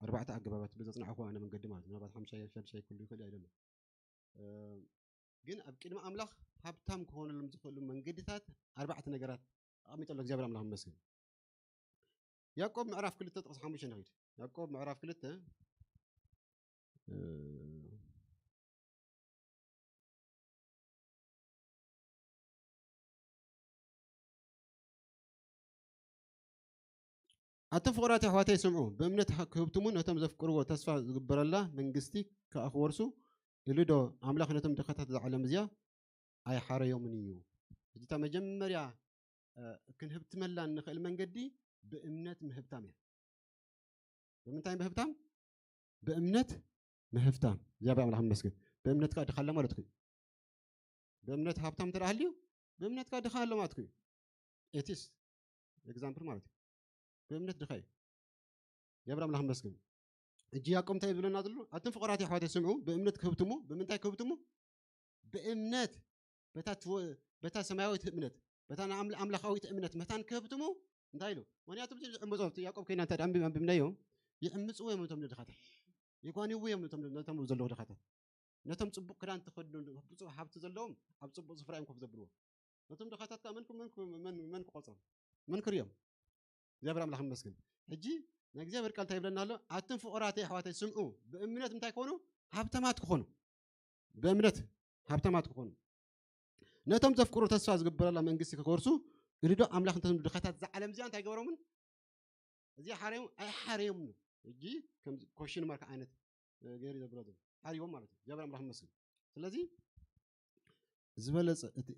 ኣርባዕተ ኣገባባት ብዘጽናዕኹ ኣነ መንገዲ ማለት ምናልባት ሓምሻይ ሻድሻይ ክህሉ ይኽእል ኣይደለም። ግን ኣብ ቅድሚ ኣምላኽ ሃብታም ክኾነሎም ዝኽእሉ መንገድታት ኣርባዕተ ነገራት ኣቐሚጠሎ እግዚኣብሔር ኣምላኽ መስግን። ያዕቆብ ምዕራፍ ክልተ ጥቕሲ ሓሙሽተ ንኺድ። ያዕቆብ ምዕራፍ ክልተ ኣቶም ፍቑራት ኣሕዋተይ ስምዑ፣ ብእምነት ክህብትሙ ነቶም ዘፍቅርዎ ተስፋ ዝግበረላ መንግስቲ ከኣ ክወርሱ፣ ኢሉ ዶ ኣምላኽ ነቶም ድኻታት እዛ ዓለም እዚኣ ኣይሓረዮምን እዩ? ሕጂ እታ መጀመርያ ክንህብትመላ እንኽእል መንገዲ ብእምነት ምህብታም እያ። ብምንታይ ምህብታም? ብእምነት ምህብታም። እግዚኣብሔር ኣምላኽ ይመስገን። ብእምነት ከኣ ድኻ ኣሎ ማለት እዩ። ብእምነት ሃብታም እንተ ሃልዩ ብእምነት ከኣ ድኻ ኣሎ ማለት እዩ። ኤቲስ ኤግዛምፕል ማለት እዩ። ብእምነት ድኻ እዩ። እግዚኣብሔር ኣምላኽ ይመስገን። ሕጂ ያዕቆብ እንታይ ይብለና ዘሎ? ኣቱም ፍቑራት ኣሕዋተይ ስምዑ፣ ብእምነት ክህብትሙ። ብምንታይ ክህብትሙ? ብእምነት በታ ሰማያዊት እምነት በታ ኣምላኻዊት እምነት መታን ክህብትሙ እንታይ ኢሉ? ምክንያቱ ዝዕምፆ ያዕቆብ ኮይና እንታይ ኣንቢብናዮ? ይዕምፅዎ እዮም እቶም ድኻታት፣ ይጓንይዎ እዮም ነቶም ዘለዉ ድኻታት። ነቶም ፅቡቅ ክዳን ተኸድኑ ብፁዕ ሃብቲ ዘለዎም ኣብ ፅቡቅ ስፍራ እዮም ኮፍ ዘብልዎ። ነቶም ድኻታት ከዓ መን ክቆፅሮም? መን ክሪኦም? እግዚኣብሔር ኣምላኽ ይመስገን። ሕጂ ናይ እግዚኣብሔር ቃል እንታይ ይብለና ኣሎ? ኣቱም ፍቑራተይ ኣሕዋተይ ስምዑ፣ ብእምነት እንታይ ክኾኑ? ሃብታማት ክኾኑ። ብእምነት ሃብታማት ክኾኑ፣ ነቶም ዘፍቅሩ ተስፋ ዝግበረላ መንግስቲ ክወርሱ፣ እልዶ ኣምላኽ ነቶም ድኻታት እዛ ዓለም እዚኣ እንታይ ገበሮምን? እዚኣ ሓረዮም ኣይሓረዮምን። ሕጂ ከም ኮሽን ማርክ ዓይነት ገይሩ ዘብሎ ዘሎ ሓሪዎም ማለት እዩ። እግዚኣብሔር ኣምላኽ ይመስገን። ስለዚ ዝበለጸ እቲ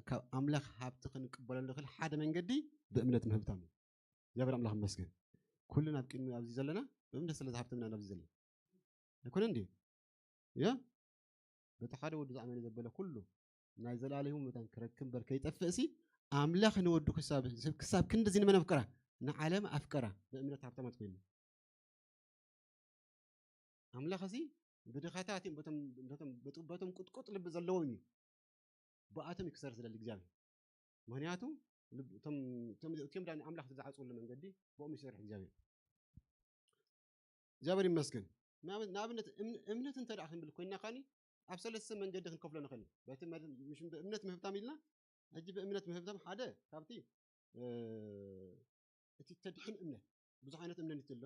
ካብ ኣምላኽ ሃብቲ ክንቅበለሉ ንኽእል ሓደ መንገዲ ብእምነት ምህብታም እዩ። እግዚኣብሔር ኣምላኽ ይመስገን። ኩልና ኣብ ቅድሚ ኣብዚ ዘለና ብእምነት ስለ ዝሃብተምና ናብዚ ዘለና ኣይኮነን ድዩ? ያ በቲ ሓደ ወዱ ዝኣመነ ዘበለ ኩሉ ናይ ዘላለሙ መታን ክረክብ እምበር ከይጠፍእ ሲ ኣምላኽ ንወዱ ክሳብ ክንድዚ ንመን ኣፍቀራ? ንዓለም ኣፍቀራ። ብእምነት ሃብታማት ኮይና ኣምላኽ እዚ ብድኻታት እዮም፣ በቶም ቁጥቁጥ ልቢ ዘለዎም እዩ። ብኣቶም እዩ ክሰርሕ ዝደሊ እግዚኣብሔር። ምክንያቱ እቲኦም ዳ ንኣምላኽ ዝዓፅሉ መንገዲ ብኦም ይሰርሕ እግዚኣብሔር። እግዚኣብሔር ይመስገን። ንኣብነት እምነት እንተ ደኣ ክንብል ኮይና ካኒ ኣብ ሰለስተ መንገዲ ክንከፍሎ ንኽእል። በቲ ብእምነት ምህብታም ኢልና። ሕጂ ብእምነት ምህብታም ሓደ ካብቲ እቲ ተድሕን እምነት ብዙሕ ዓይነት እምነት እዩ ዘሎ።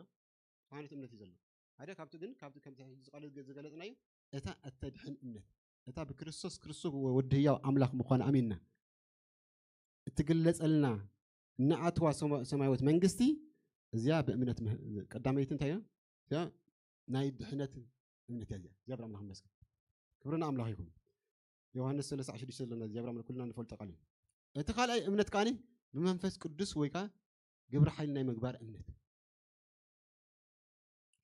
ብዙሕ ዓይነት እምነት እዩ ዘሎ። ሓደ ካብቲ ግን ካብቲ ከምቲ ዝቃለ ዝገለጽናዩ እታ እተድሕን እምነት እታ ብክርስቶስ ክርስቶስ ወዲ ህያው ኣምላኽ ምዃኑ ኣሚንና እትግለጸልና ንኣትዋ ሰማያዊት መንግስቲ እዚኣ ብእምነት ቀዳመይቲ እንታይ እያ? እዚኣ ናይ ድሕነት እምነት እያ። እዚኣ እግዚኣብሔር ኣምላኽ ይመስገን። ክብሪ ንኣምላኽ ይኹን። ዮሃንስ ሰለስተ ሽዱሽተ ዘለና እግዚኣብሔር ኣምላኽ ኩልና ንፈልጦ ቃል እዩ። እቲ ካልኣይ እምነት ከዓኒ ብመንፈስ ቅዱስ ወይ ከዓ ግብሪ ሓይሊ ናይ ምግባር እምነት።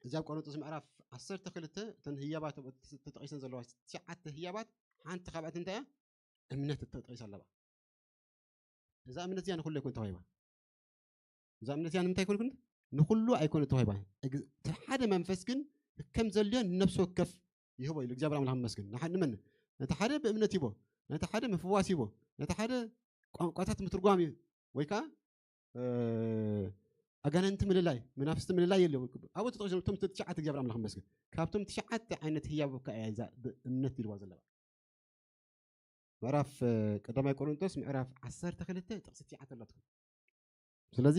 እዚ ኣብ ቆሮንቶስ ምዕራፍ ዓሰርተ ክልተ እተን ህያባት ተጠቂሰን ዘለዋ ትሽዓተ ህያባት ሓንቲ ካብኣት እንታይ እያ? እምነት ተጠቂሳ ኣለዋ። እዛ እምነት እዚኣ ንኩሉ ኣይኮን ተዋሂባ። እዛ እምነት እዚኣ ንምንታይ ኣይኮንኩን? ንኩሉ ኣይኮነ ተዋሂባ። እቲ ሓደ መንፈስ ግን ከም ዘልዮ ንነፍሲ ወከፍ ይህቦ ኢሉ እግዚኣብሔር ኣምላኽ ይመስገን። ንመን? ነቲ ሓደ ብእምነት ይቦ፣ ነቲ ሓደ ምፍዋስ ይቦ፣ ነቲ ሓደ ቋንቋታት ምትርጓም እዩ ወይ ከዓ ኣጋንንቲ ምልላይ መናፍስቲ ምልላይ የለ። ኣብኡ ተጠቂሶም እቶም ትሽዓተ እግዚኣብሔር ኣምላኽ ይመስገን። ካብቶም ትሽዓተ ዓይነት ህያብ ከ እያ እዛ ብእምነት ኢልዋ ዘለዋ። ምዕራፍ ቀዳማይ ቆሮንቶስ ምዕራፍ ዓሰርተ ክልተ ጥቕሲ ትሽዓተ ኣላትኩም። ስለዚ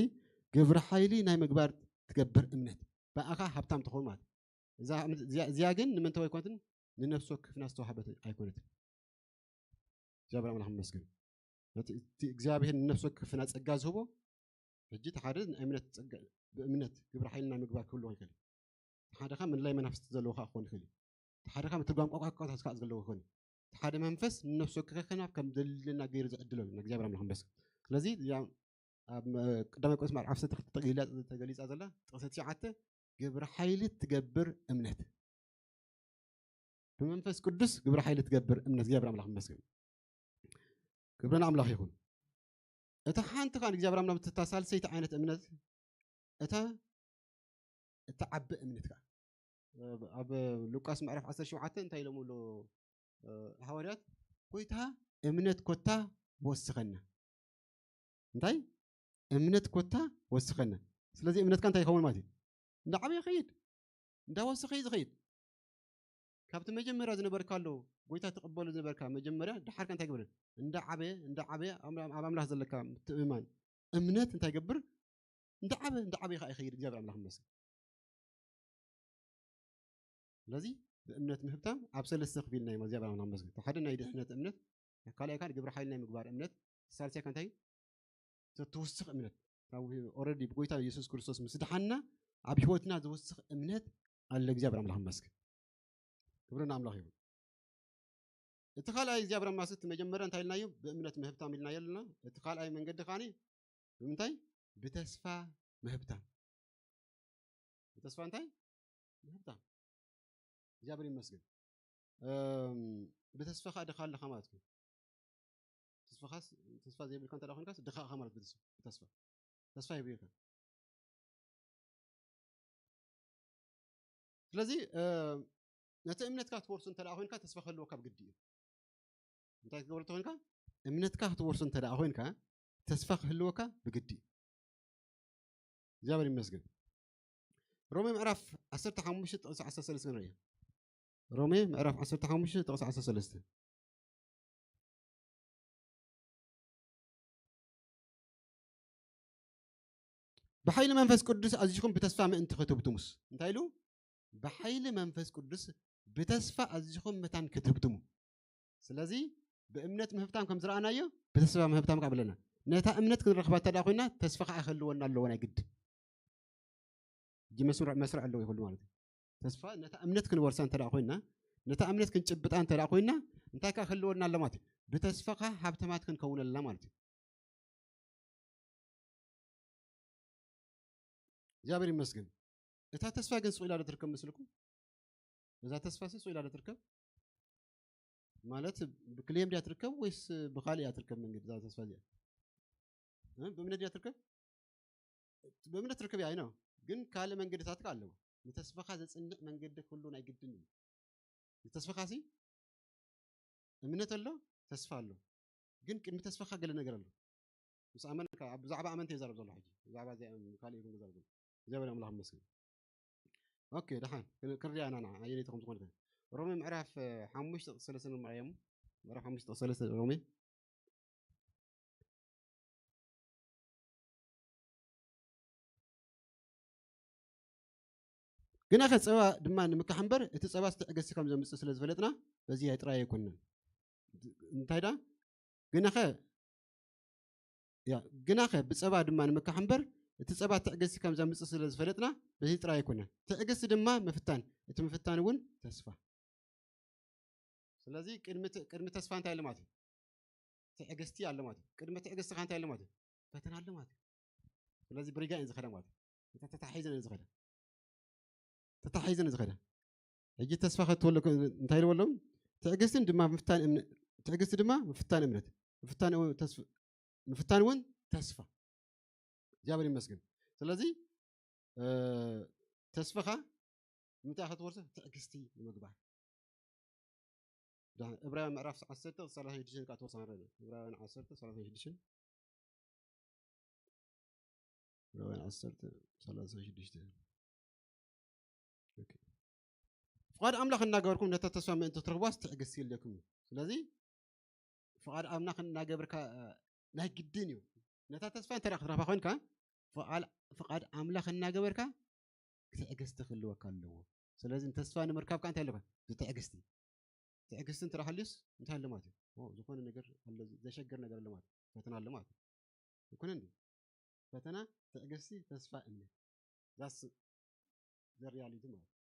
ግብሪ ሓይሊ ናይ ምግባር ትገብር እምነት ብኣኻ ሃብታም ትኸውን ማለት። እዚኣ ግን ንመን ተዋሂባ ኣይኮነትን? ንነፍሲ ወከፍና ዝተዋህበት ኣይኮነትን። እግዚኣብሔር ኣምላኽ ይመስገን። ነቲ እግዚኣብሔር ንነፍሲ ወከፍና ጸጋ ዝህቦ ሕጂ እቲ ሓደ ናይ እምነት ጸጋ ብእምነት ግብሪ ሓይሊ ናይ ምግባር ክህልዎ ይኽእል። እቲ ሓደ ከዓ ምልላይ መናፍስቲ ዘለዎ ከዓ ክኾን ይኽእል እዩ። እቲ ሓደ ከዓ ምትርጓም ቋንቋታት ከዓ ዘለዎ ይኾን እዩ። እቲ ሓደ መንፈስ ንነፍሲ ወከፍና ከም ዘድልየና ገይሩ ዝዕድሎ እዩ እግዚኣብሔር ኣምላኽ ይመስገን። ስለዚ እዚኣ ኣብ ቀዳማይ ቆሮንቶስ ምዕራፍ ዓሰርተ ክልተ ተገሊጻ ዘላ ጥቕሲ ትሽዓተ ግብሪ ሓይሊ ትገብር እምነት ብመንፈስ ቅዱስ ግብሪ ሓይሊ ትገብር እምነት እግዚኣብሔር ኣምላኽ ይመስገን። ክብሪ ንኣምላኽ ይኹን። እታ ሓንቲ ከዓ እግዚኣብሔር ኣምላኽ እታ ሳልሰይቲ ዓይነት እምነት እታ እትዓቢ እምነት ከዓ ኣብ ሉቃስ ምዕራፍ ዓሰርተ ሸውዓተ እንታይ ኢሎም ኣሎ ሃዋርያት? ጎይታ እምነት ኮታ ወስኸና። እንታይ እምነት ኮታ ወስኸና። ስለዚ እምነትካ እንታይ ይኸውን ማለት እዩ? እንዳዓበየ ይኸይድ፣ እንዳወሰኸ እዩ ዝኸይድ። ካብቲ መጀመርያ ዝነበርካሉ ጎይታ ትቕበሉ ዝነበርካ መጀመርያ፣ ደሓርካ እንታይ ግበር? እንዳዓበየ እንዳዓበየ ኣብ ኣምላኽ ዘለካ ምትእምማን፣ እምነት እንታይ ገብር? እንዳዓበየ እንዳዓበየ ከዓ ይኸይድ። እግዚኣብሔር ኣምላኽ ይመስገን። ስለዚ ብእምነት ምህብታም ኣብ ሰለስተ ክፍልና እዩ። እግዚኣብሔር ኣምላኽ ይመስገን። እቲ ሓደ ናይ ድሕነት እምነት፣ ካልኣይ ከዓ ግብረ ሓይል ናይ ምግባር እምነት፣ ሳልሳይ ከዓ እንታይ? ትውስኽ እምነት። ኦረዲ ብጎይታ ኢየሱስ ክርስቶስ ምስ ድሓና ኣብ ህይወትና ዝውስኽ እምነት ኣለ። እግዚኣብሔር ኣምላኽ ይመስገን። ክብሪ ንኣምላኽ ይኹን። እቲ ካልኣይ እግዚኣብሔር ኣምላኽ እቲ መጀመርያ እንታይ ኢልናዮ? ብእምነት ምህብታም ኢልናዮ ኣለና። እቲ ካልኣይ መንገዲ ከዓኒ ብምንታይ? ብተስፋ ምህብታም። ብተስፋ እንታይ? ምህብታም። እግዚኣብሔር ይመስገን። እም፣ ብተስፋ ከዓ ድኻ ኣለኻ ማለት እዩ። ተስፋኻስ፣ ተስፋ ዘይብልካ እንተ ደኣ ኮይንካስ ድኻ ኢኻ ማለት ብተስፋ፣ ብተስፋ። ተስፋ የብልካ። ስለዚ፣ እ፣ ነቲ እምነትካ ክትወርሶ እንተ ደኣ ኮይንካ ተስፋ ክህልወካ ብግዲ እዩ። እንታይ ክትገብር እንተ ኮይንካ? እምነትካ ክትወርሶ እንተ ደኣ ኮይንካ ተስፋ ክህልወካ ብግዲ እዩ። እግዚኣብሔር ይመስገን። ሮሜ ምዕራፍ ዓሰርተ ሓሙሽተ ጥቕሲ ዓሰርተ ሰለስተ ንርእዮ። ሮሜ ምዕራፍ ዓሰርተ ሓሙሽተ ጥቕሲ ዓሰርተ ሰለስተ። ብሓይሊ መንፈስ ቅዱስ ኣዚኹም ብተስፋ ምእንቲ ክትህብትሙስ። እንታይ ኢሉ? ብሓይሊ መንፈስ ቅዱስ ብተስፋ ኣዚኹም መታን ክትህብትሙ። ስለዚ ብእምነት ምህብታም ከም ዝረኣናዮ ብተስፋ ምህብታም ከዓ ብለና። ነታ እምነት ክንረኽባ እንተ ደኣ ኮይና ተስፋ ከዓ ክህልወና ኣለዎ ናይ ግድ። እጂ መስርዕ፣ መስርዕ ኣለዎ ይኽእሉ ማለት እዩ። ተስፋ ነታ እምነት ክንወርሳ እንተ ደኣ ኮይና፣ ነታ እምነት ክንጭብጣ እንተ ደኣ ኮይና፣ እንታይ ከዓ ክህልወና ኣሎ ማለት እዩ? ብተስፋ ከዓ ሃብታማት ክንከውን ኣለና ማለት እዩ። እግዚኣብሔር ይመስገን። እታ ተስፋ ግን ስቕ ኢላ ዶ ትርከብ መስልኩም? እዛ ተስፋ ሲ ስቕ ኢላ ዶ ትርከብ? ማለት ብክሌም ድያ ትርከብ ወይስ ብኻልእ እያ ትርከብ መንገዲ እዛ ተስፋ እዚኣ? እ? ብእምነት ድያ ትርከብ? ብእምነት ትርከብ እያ፣ ኣይኖ። ግን ካልእ መንገድታት ከ ኣለዎ። ንተስፋኻ ዘጽንዕ መንገዲ ክህሉ ናይ ግድን እዩ። ንተስፋኻ ሲ እምነት ኣሎ፣ ተስፋ ኣሎ። ግን ቅድሚ ተስፋኻ ገለ ነገር ኣሎ። ምስ ኣመንካ፣ ኣብ ብዛዕባ ኣመንቲ እየ ዛረብ ዘሎ ሕጂ። ብዛዕባ እዚ ካልእ ይኹን ዛረብ ዘሎ። እግዚኣብሔር ኣምላኽ ይመስገን። ኦኬ፣ ደሓን። ክን-፣ ክንሪኣ ኢና ንዓ፣ ኣየነይቲ ከም ዝኾነት። ሮሜ ምዕራፍ፣ እ፣ ሓሙሽተ ጥቕሲ ሰለስተ ንርኣዮ እሞ። ምዕራፍ ሓሙሽተ ጥቕሲ ሰለስተ ሮሜ። ግናኸ ጸባ ድማ ንምካሕ እምበር፣ እቲ ጸባስ ትዕግስቲ ከም ዘምጽእ ስለ ዝፈለጥና፣ በዚ ጥራይ ኣይኮነን። እንታይ ደኣ? ግናኸ፣ ያ፣ ግናኸ ብጸባ ድማ ንምካሕ እምበር፣ እቲ ጸባ ትዕግስቲ ከም ዘምጽእ ስለ ዝፈለጥና፣ በዚ ጥራይ ኣይኮነን። ትዕግስቲ ድማ ምፍታን፣ እቲ ምፍታን እውን ተስፋ። ስለዚ ቅድሚ ት-፣ ቅድሚ ተስፋ እንታይ ኣሎ ማለት እዩ? ትዕግስቲ ኣሎ ማለት እዩ። ቅድሚ ትዕግስቲ ከ እንታይ ኣሎ ማለት እዩ? ፈተና ኣሎ ማለት እዩ። ስለዚ ብሪጋ እየን ዝኸዳ ማለት እዩ። እታ ተታሒዘን እየን ዝኸዳ። ተታሒዘን እየን ዝኸዳ። ሕጂ ተስፋ ከትወለኩ እንታይ ኢልዎ ኣለዉ? ትዕግስትን ድማ ምፍታን እምነ-፣ ትዕግስቲ ድማ ምፍታን እምነት። ምፍታን እውን ተስፍ-፣ ምፍታን እውን ተስፋ። እግዚኣብሔር ይመስገን። ስለዚ፣ እ፣ ተስፋኻ ንምንታይ ክትወርሶ? ትዕግስቲ ንምግባር። ዳ-፣ ዕብራውያን ምዕራፍ ዓሰርተ ሰላሳ ሽዱሽተ ከዓ ትወርሶ ማለት እዩ። ዕብራውያን ዓሰርተ ሰላሳ ሽዱሽተ። ዕብራውያን ዓሰርተ ሰላሳ ሽዱሽተ። ኦኬ። ፍቓድ ኣምላኽ እናገበርኩም ነታ ተስፋ ምእንቲ ክትረኽቧስ ትዕግስቲ የድልየኩም እዩ። ስለዚ ፍቓድ ኣምላኽ እናገበርካ፣ እ፣ ናይ ግድን እዩ። ነታ ተስፋ እንተ ደኣ ክትረኽባ ኮይንካ፣ ፍቓል-፣ ፍቓድ ኣምላኽ እናገበርካ ትዕግስቲ ክህልወካ ኣለዎ። ስለዚ ንተስፋ ንምርካብ ከኣ እንታይ ኣለካ? ብትዕግስቲ። ትዕግስቲ እንተ ደኣ ሃልዩስ እንታይ ኣሎ ማለት እዩ? ኦ፣ ዝኾነ ነገር ኣሎ፣ ዘሸግር ነገር ኣሎ ማለት እዩ። ፈተና ኣሎ ማለት እዩ። ይኩን እንዲ? ፈተና፣ ትዕግስቲ፣ ተስፋ፣ እምነት። ዛስ ዘ ሪያሊቲ ማለት እዩ።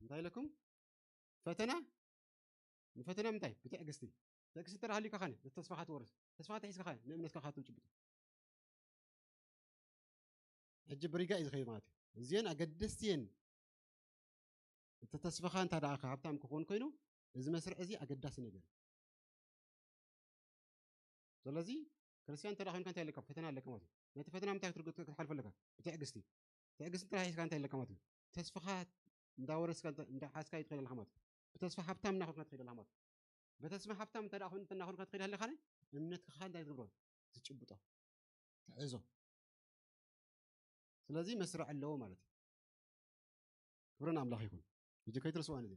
እንታይ ኢለኩም? ፈተና፣ ንፈተና ምንታይ? ብትዕግስቲ። ትዕግስቲ እንተ ደኣ ሃልዩካ ኸነ፣ ነቲ ተስፋኻ ትወርስ። ተስፋ ተሒዝካ ኸነ፣ ንእምነትካ ኻብ ትጭብጦ። ሕጂ ብሪጋ እዩ ዝኸይድ ማለት እዩ። እዚአን ኣገደስቲ እየን። እቲ ተስፋኻ እንተ ደኣ ሃብታም ክኾን ኮይኑ፣ እዚ መስርዕ እዚ ኣገዳሲ ነገር እዩ። ስለዚ ክርስትያን እንተ ደኣ ኮይንካ እንታይ ኣለካ? ፈተና ኣለካ ማለት እዩ። ነቲ ፈተና ምንታይ ክትርግ-፣ ክትሓልፎ ኣለካ? ብትዕግስቲ። ትዕግስቲ እንተ ደኣ ሒዝካ እንታይ ኣለካ ማለት እዩ? ተስፋኻ እንዳወረስካ እንተ-፣ እንዳሓዝካዮ ትኸይድ ኣለኻ ማለት እዩ። ብተስፋ ሃብታም እናኾንካ ትኸይድ ኣለኻ ማለት እዩ። ብተስፋ ሃብታም እንተ ደኣ ኮይን-፣ እናኾንካ ትኸይድ ኣለኻ፣ እምነትካ እንታይ ትገብሮ? ትጭብጦ። ትሕዞ። ስለዚ መስርዕ ኣለዎ ማለት እዩ። ክብሪ ንኣምላኽ ይኹን። ሕጂ ከይትረስዋ ነዚ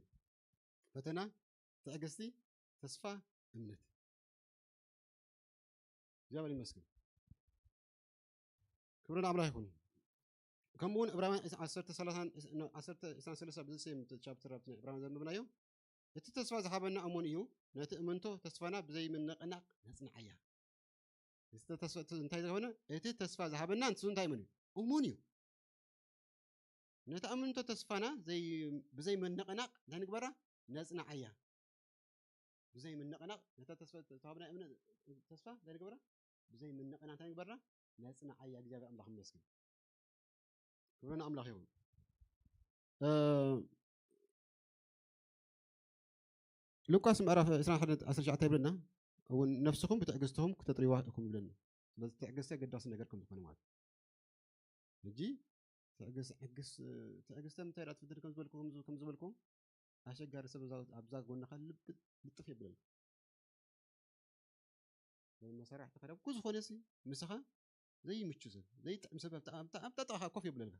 ፈተና፣ ትዕግስቲ፣ ተስፋ፣ እምነት። እግዚኣብሔር ይመስገን። ክብሪ ንኣምላኽ ይኹን። ከምኡ እውን ዕብራውያን ዓሰርተ ሰላሳን ዓሰርተ ዕስራን ሰለስተ ብዝሰም ቻፕተር ኣብቲ ናይ ዕብራውያን ዘንብብናዮ፣ እቲ ተስፋ ዝሃበና እሙን እዩ፣ ነቲ እምንቶ ተስፋና ብዘይ ምንቕናቕ ነጽንዓያ። እቲ ተስፋ፣ እቲ እንታይ ዝኾነ፣ እቲ ተስፋ ዝሃበና ንሱ እንታይ እሙን እዩ? እሙን እዩ። ነቲ እምንቶ ተስፋና ዘይ-፣ ብዘይ ምንቕናቕ እንታይ ንግበራ? ነጽንዓያ። ብዘይ ምንቕናቕ ነታ ተስፋ፣ ተዋህብና እምነ-፣ ተስፋ እንታይ ንግበራ? ብዘይ ምንቕናቕ እንታይ ንግበራ? ነጽንዓያ። እግዚኣብሔር ኣምላኽ ይመስገን። ክብሪ ንኣምላኽ ይኹን። እ፣ ሉቃስ ምዕራፍ ዕስራን ሓደን ዓሰርተ ትሽዓተ ይብለና፣ እውን ነፍስኹም ብትዕግስትኹም ክተጥርይዋ ኢኹም ይብለና። ስለዚ ትዕግስቲ ኣገዳሲ ነገር ከም ዝኾነ ማለት እዩ። ሕጂ ትዕግስ-፣ ዕግስ-፣ ትዕግስቲ ኣብ ምንታይ ኢያ ትፍትን ከም ዝበልኩ-፣ ከም ዝ-፣ ከም ዝበልኩም፣ ኣሸጋሪ ሰብ ኣብዛ፣ ኣብዛ ጎንኻ ልብ-፣ ልጥፍ የብለልካ። ወይ መሳርሕቲ ከዳብ፣ ኩሉ ዝኾነ ሲ ምሳኻ ዘይምቹ ሰብ፣ ዘይጥዕም ሰብ ኣብታ፣ ኣብታ፣ ኣብታ ጥቓኻ ኮፍ የብለልካ።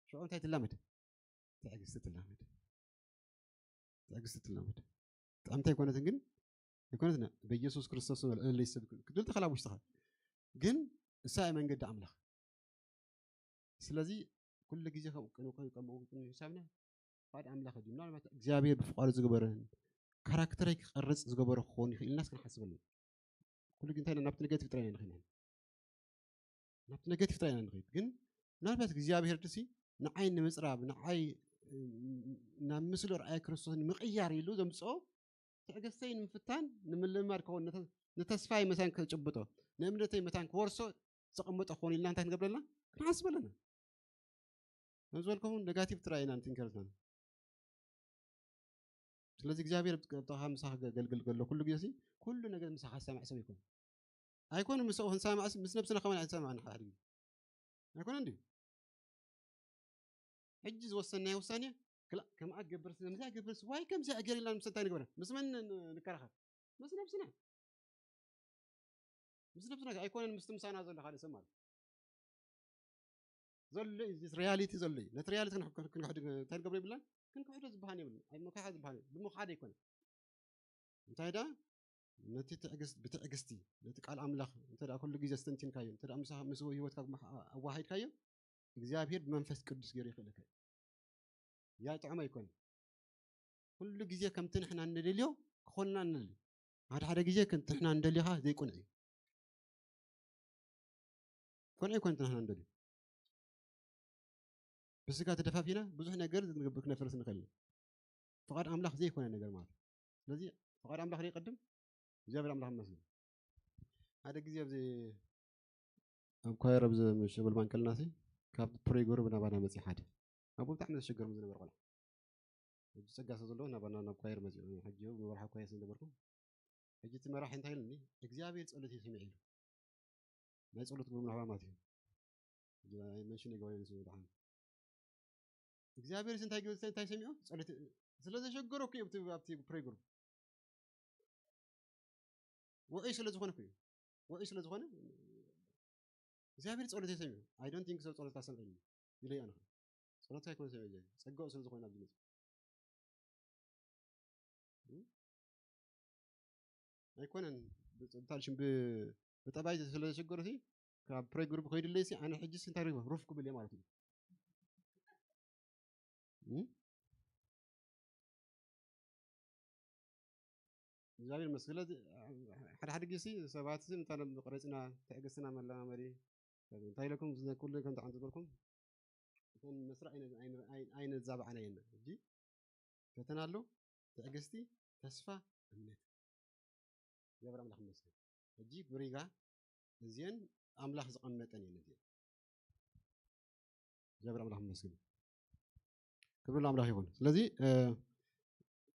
ሽዑ እንታይ ትላመድ? ትዕግስቲ ትላመድ። ትዕግስቲ ትላመድ። ጥዕምቲ ኣይኮነትን ግን፣ ኣይኮነትን፣ በኢየሱስ ክርስቶስ ስም እልልይ ሰብ ክትብል ትኽእል ኣብ ውሽጥኻ። ግን እሳ እያ መንገዲ ኣምላኽ። ስለዚ ኩሉ ግዜ ከምኡ፣ ከምኡ፣ ከምኡ፣ ከምኡ ሒሳብና ፍቓድ ኣምላኽ እዩ። ምናልባት እግዚኣብሔር ብፍቓዱ ዝገበረን ካራክተረይ ክቐርጽ ዝገበሮ ክኸውን ይኽእል ኢልናስ ክንሓስብ ኣለና። ኩሉ ግዜ እንታይ ኢልና ናብቲ ኔጋቲቭ ጥራይ ኢና ንኸይድ። ናብቲ ኔጋቲቭ ጥራይ ኢና ንኸይድ። ግን ምናልባት እግዚኣብሔር ድሲ ንዓይ ንምጽራብ፣ ንዓይ፣ እ፣ ናብ ምስሉ ርኣይ ክርስቶስ ንምቕያር ኢሉ ዘምጽኦ ትዕግስተይ ንምፍታን፣ ንምልምማድ ክኸውን፣ ነተ-፣ ንተስፋይ መታን ክጭብጦ፣ ንእምነተይ መታን ክወርሶ ዘቐመጦ ክኸውን ኢልና እንታይ ክንገብር ኣለና? ክንሓስብ ኣለና። ከም ዝበልኩም ኔጋቲቭ ጥራይ ኢና ንትንከር ዘለና። ስለዚ እግዚኣብሔር ኣብቲ ምሳኻ ከገልግል ከሎ ኩሉ ግዜ ሲ፣ ኩሉ ነገር ምሳኻ ዝሰማዕ ሰብ ኣይኮነን። ኣይኮነን ምስኡ ክንሰማማዕስ፣ ምስ ነብስና ከማን ኣይንሰማማዕን ሓደ ግዜ። ኣይኮነን ድዩ? ሕጂ ዝወሰናዮ ውሳኔ፣ ክላ-፣ ከምኣ ክገብርስ፣ ከምዚኣ ክገብርስ፣ ዋይ ከምዚኣ ገይር ኢልና ምስ እንታይ ንግበራ? ምስ መን ን-፣ ንከራኸር? ምስ ነብስና። ምስ ነብስና ኣይኮነን፣ ምስቲ ምሳና ዘሎ ካልእ ሰብ ማለት እዩ። ዘሎ እዩ፣ እዚ ሪያሊቲ ዘሎ እዩ። ነቲ ሪያሊቲ ክንሕ-፣ ክንክሕድ እንታይ ንገብሮ የብልናን? ክንክሕዶ ዝበሃል የብሉን። ኣይ፣ ምክሓድ ዝበሃል የብሉን። ብምኽሓድ ኣይኮነን። እንታይ ደኣ? ነቲ ትዕግስት-፣ ብትዕግስቲ ነቲ ቃል ኣምላኽ እንተ ደኣ ኩሉ ግዜ ኣስተንቲንካዮ፣ እንተ ደኣ ምሳኻ፣ ምስ ህይወትካ ኣዋሃሂድካዮ፣ እግዚኣብሔር ብመንፈስ ቅዱስ ገይሩ ይኽእለካ እዩ። ያ ጥዑም ኣይኮነን። ኩሉ ግዜ ከምቲ ንሕና እንደልዮ ክኾንና ንደሊ። ሓደ ሓደ ግዜ ከምቲ ንሕና እንደልዮኻ ዘይቁኑዕ እዩ። ቁኑዕ ኣይኮነን እቲ ንሕና እንደልዮ። ብስጋ ተደፋፊና ብዙሕ ነገር ክንገብር ክነፍርስ ንኽእል ኢና። ፍቓድ ኣምላኽ ዘይኮነ ነገር ማለት እዩ። ስለዚ ፍቓድ ኣምላኽ ዘይቀድም እግዚኣብሔር ኣምላኽ ይመስገን። ሓደ ግዜ ኣብዚ ኣብ ኳየር ኣብዚ ሸበል ማንቀልና ሲ ካብ ፕሬ ግሩፕ ናባና መፅእ ሓደ ኣብኡ ብጣዕሚ ዘሸገርም ዝነበረ ቆልዓ ሕጂ ጸጋ ስለ ዘለዎ ናባና ናብ ኳየር መፂኡ። ሕጂ መምርሒ ኳየር ስለ ነበርኩ ሕጂ እቲ መራሒ እንታይ ኢሉኒ እግዚኣብሔር ጸሎት ይስምዕ ኢሉ ናይ ጸሎት ግሩም ናባና ማለት እዩ። ሕጂ ናይ መንሽን ይገባይ ንሱ ብሓን እግዚኣብሔር እንታይ ገ-፣ እንታይ ሰሚዑ? ጸሎት ስለ ዘሸገሮ እኮ እዩ ኣብቲ፣ ኣብቲ ፕሬ ግሩፕ። ውዑይ ስለ ዝኾነ እኮ እዩ። ውዑይ ስለ ዝኾነ እግዚኣብሔር ጸሎት ሰሚዑ። I don't think so ጸሎት ካሰምዐኒ ኢለ ኣነ። ጸሎት ኣይኮነ ሰሚዑ እግዚኣብሔር። ጸጋኡ ስለ ዝኾነ ኣብዚ መጽእ። እም? ኣይኮነን። ብጽ-፣ ብታልሽም ብ-፣ ብጠባይ ስለ ዘሸገሩ ሲ፣ ካብ ፕሬ ግሩፕ ከይድለይ ሲ፣ ኣነ ሕጂ ሲ እንታይ ርግበ? ሩፍ ክብል እየ ማለት እዩ። እም? እግዚኣብሔር ይመስገን። ስለዚ ሓደ ሓደ ግዜ ሲ ሰባት ሲ ምታ መቕረጺና ትዕግስትና መለማመዲ እንታይ ኢለኩም ዝነ-፣ ኩሉ ከም ተዓንቱ ዝበልኩም እተን መስራ ኣይነ-፣ ኣይነ-፣ ኣይ-፣ ኣይነዛብዓናየን። ሕጂ ፈተና ኣሎ፣ ትዕግስቲ፣ ተስፋ፣ እምነት። እግዚኣብሔር ኣምላኽ ይመስገን። ሕጂ ብሪጋ እዚአን ኣምላኽ ዝቐመጠን እየን እዚአን። እግዚኣብሔር ኣምላኽ ይመስገን። ክብሪ ንኣምላኽ ይኹን። ስለዚ፣ እ፣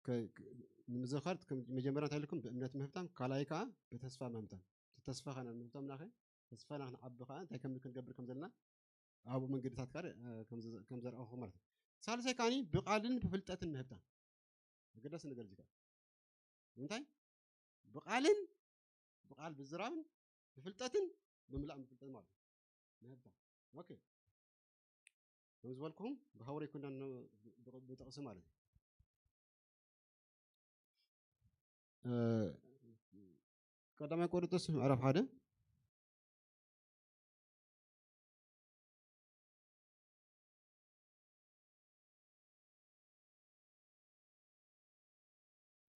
ከ-፣ ከ-፣ ንምዝኻር ከም መጀመርያ እንታይ ኢልኩም? ብእምነት ምህብታም፣ ካልኣይ ከኣ ብተስፋ ምህብታም። እቲ ተስፋ ከኣ ምህብታም ናኸ፣ ተስፋና ክንዓቢ ከኣ እንታይ ከም ክንገብር ከም ዘለና ኣብኡ መንገድታት ከኣ፣ እ፣ ከም ዘ-፣ ከም ዘርኣኹ ማለት እዩ። ሳልሳይ ከኣኒ ብቓልን ብፍልጠትን ምህብታም። ኣገዳሲ ነገር እዚ ከኣ። ንምንታይ? ብቓልን፣ ብቓል ብዝራብን፣ ብፍልጠትን፣ ብምልኣን ብፍልጠት ማለት እዩ። ምህብታም። ኦኬ። ከም ዝበልኩኹም ብሃወረ ይኮና ብጥቕሲ ማለት እዩ። ቀዳማይ ቆሮንቶስ ምዕራፍ ሓደ።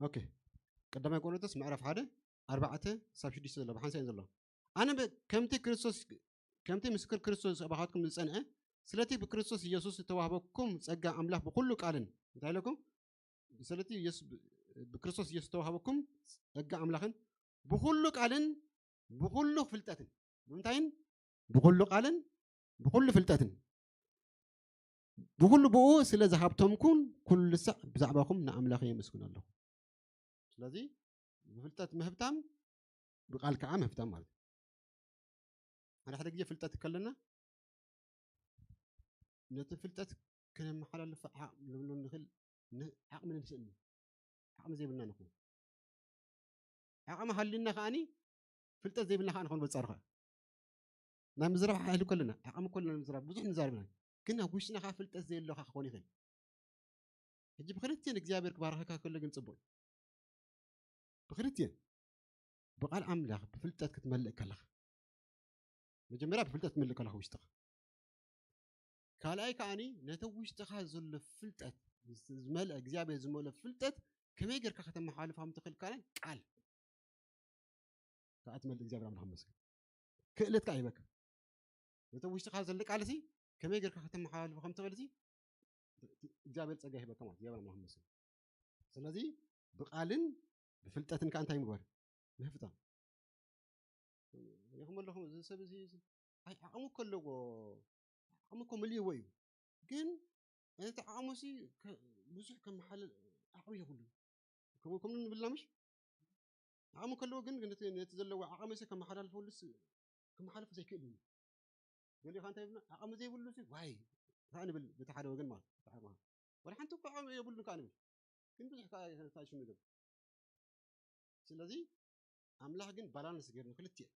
ኦኬ፣ ቀዳማይ ቆሮንቶስ ምዕራፍ ሓደ ኣርባዕተ ሳብ ሽዱሽተ ዘሎ ብሓንሳእ ዘሎ። ኣነ ከምቲ ክርስቶስ ከምቲ ምስክር ክርስቶስ ኣባኻትኩም ዝጸንዐ ስለቲ ብክርስቶስ ኢየሱስ ዝተዋህበኩም ጸጋ ኣምላኽ ብኩሉ ቃልን እንታይ ኢለኩም? ስለቲ ኢየሱስ ብክርስቶስ ኢየሱስ ዝተዋህበኩም ጸጋ ኣምላኽን ብኩሉ ቃልን ብኩሉ ፍልጠትን ብምንታይን ብኩሉ ቃልን ብኩሉ ፍልጠትን ብኩሉ ብኡ ስለ ዝሃብተምኩን ኩሉ ሳዕ ብዛዕባኹም ንኣምላኽ የመስግን ኣለኹ። ስለዚ ብፍልጠት ምህብታም ብቃል ከዓ ምህብታም ማለት እዩ። ሓደ ሓደ ግዜ ፍልጠት ከለና ነቲ ፍልጠት ክነመሓላልፎ ዓቕሚ ንብሎ ንኽእል ዓቕሚ ንስእን ዓቕሚ ዘይብልና ንኹን ዓቕሚ ሃልና ከዓኒ ፍልጠት ዘይብልና ከዓ ንኾን በፃርኻ ናይ ምዝራብ ሓይሊ ከለና ዓቕሚ ከለና ምዝራብ ብዙሕ ንዛርብና ግን ኣብ ውሽጥና ከዓ ፍልጠት ዘየሎካ ክኾን ይኽእል። ሕጂ ብክልቲኤን እግዚኣብሔር ክባርኸካ ከሎ ግን ፅቡቅ እዩ። ብክልቲኤን ብቃል ኣምላኽ ብፍልጠት ክትመልእ ከለኻ መጀመርያ ብፍልጠት ክትመልእ ከለኻ ውሽጥኻ ካልኣይ ከዓኒ ነቲ ውሽጥኻ ዘሎ ፍልጠት ዝመልአ እግዚኣብሔር ዝመልኦ ፍልጠት ከመይ ጌርካ ከተመሓላልፎ ከም ትኽእል ካልኣይ ቃል ከዓ ትመልእ እግዚኣብሔር ኣምላኽ መስገን ክእለት ከዓ ይበካ ነቲ ውሽጥኻ ዘሎ ቃል ሲ ከመይ ጌርካ ከተመሓላልፎ ከም ትኽእል ሲ እግዚኣብሔር ፀጋ ይህበካ ማለት እግዚኣብሔር ኣምላኽ መስገን ስለዚ ብቃልን ብፍልጠትን ከዓ እንታይ ምግባር ምህፍታም ይኹም ኣለኹም እዚ ሰብ እዚ ኣይ ዓቕሙ ከለዎ ዓቕሙ እኮ ምልእዎ እዩ ግን እቲ ዓቕሙ ሲ ብዙሕ ከመሓለል ዓቕሚ የብሉ ከምኡ ከምኡ ንብልና ምሽ ዓቕሚ ከለዎ ግን ነቲ ዘለዎ ዓቕሚ ሲ ከመሓላልፈሉ ከመሓልፉ ዘይክእል እዩ ገሊኻ እንታይ ይብልና ዓቕሚ ዘይብሉ ሲ ዋይ ከዓ ንብል በቲ ሓደ ወገን ማለት ወላ ሓንቲ እኮ ዓቕሚ የብሉን ከዓ ንብል ግን ብዙሕ ከዓ ታሽም ንብል ስለዚ ኣምላኽ ግን ባላንስ ገይሩ ንክልቲኤ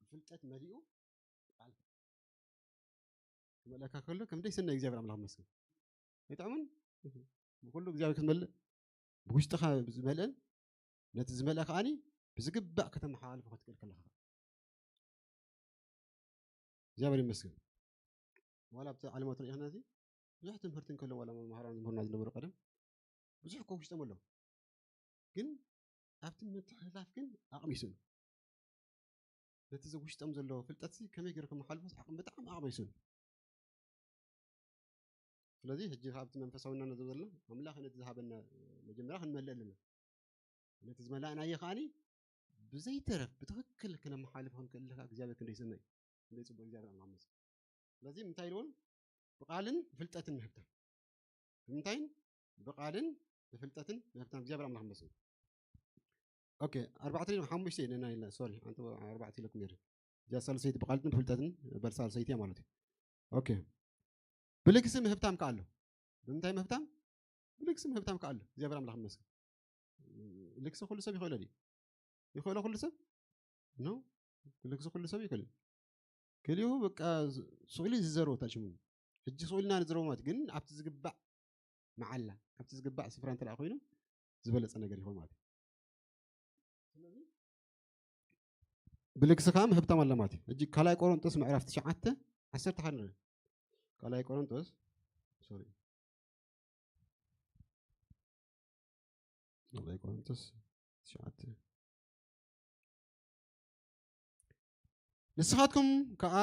ብፍልጠት መሊኡ ቃል ክመልአካ ከሎ ከም ደይ ሰናይ እግዚኣብሔር ኣምላኽ መስገን ኣይጥዕምን ብኩሉ እግዚኣብሔር ክትመልእ ብውሽጥኻ ዝመልአን ነቲ ዝመልአ ከዓኒ ብዝግባእ ከተመሓላልፎ ክትክእል ከለኻ እግዚኣብሔር ይመስገን ዋላ ኣብቲ ዓለማዊ ትርኢኽና እዚ ብዙሕ ትምህርቲ እንከሎ ዋላ መምሃራን ዝምህሩና ዝነበሩ ቀደም ብዙሕ እኮ ውሽጦም ኣለዉ ግን ኣብቲ ምትሕልላፍ ግን ኣቕሚሱን ነቲ ውሽጦም ዘሎ ፍልጠት ከመይ ገይሩ ከመሓልፎስ ዓቕሚ ብጣዕሚ ኣቕሚሱን ስለዚ ሕጂ ካብቲ መንፈሳዊና ነዘብ ዘለና ኣምላኽ ነቲ ዝሃበና መጀመርያ ክንመልእ ኣለና ነቲ ዝመላእናዮ ከዓኒ ብዘይተረፍ ብትኽክል ክነመሓልፍ ክንክእል ኣለካ እግዚኣብሔር ክንደይ ሰናይ ክንደይ ፅቡቅ እግዚኣብሔር ኣምላኽ መስል ስለዚ እንታይ ኢልውን ብቃልን ብፍልጠትን ምህብታ ብምንታይን ብቃልን ብፍልጠትን ምህብታ እግዚኣብሔር ኣምላኽ መስል ኦኬ ኣርባዕተ ሓሙሽተ ኢና ኢልና ሶሪ ኣንተ ኣርባዕተ ኢለኩም ነይረ እዚኣ ሳልሰይቲ ብቃልትን ብፍልጠትን በል ሳልሰይቲ ማለት እዩ ኦኬ ብልግሲ ምህብታም ከኣሎ ብምንታይ ምህብታም ብልግሲ ምህብታም ከኣሎ እግዚኣብሔር ኣምላኽ መስል ልግሲ ኩሉ ሰብ ይኽእሎ ድዩ ይኽእሎ ኩሉ ሰብ ኖ ልግሲ ኩሉ ሰብ ይኽእል ገሊኡ በቃ ስእሉ ዝዘረቡ ታሽሙ ሕጂ ስእሉና ንዝረቡ ማለት ግን ኣብቲ ዝግባእ መዓላ ኣብቲ ዝግባእ ስፍራ እንተ ኮይኑ ዝበለፀ ነገር ይኸውን ማለት እዩ ብልግሲ ከዓ ምህብታም ኣለ ማለት እዩ ሕጂ ካልኣይ ቆሮንጦስ ምዕራፍ ትሽዓተ ዓሰርተ ሓደ ንርኢ ካልኣይ ቆሮንጦስ ሶሪ ካልኣይ ቆሮንቶስ ትሽዓተ ንስኻትኩም ከዓ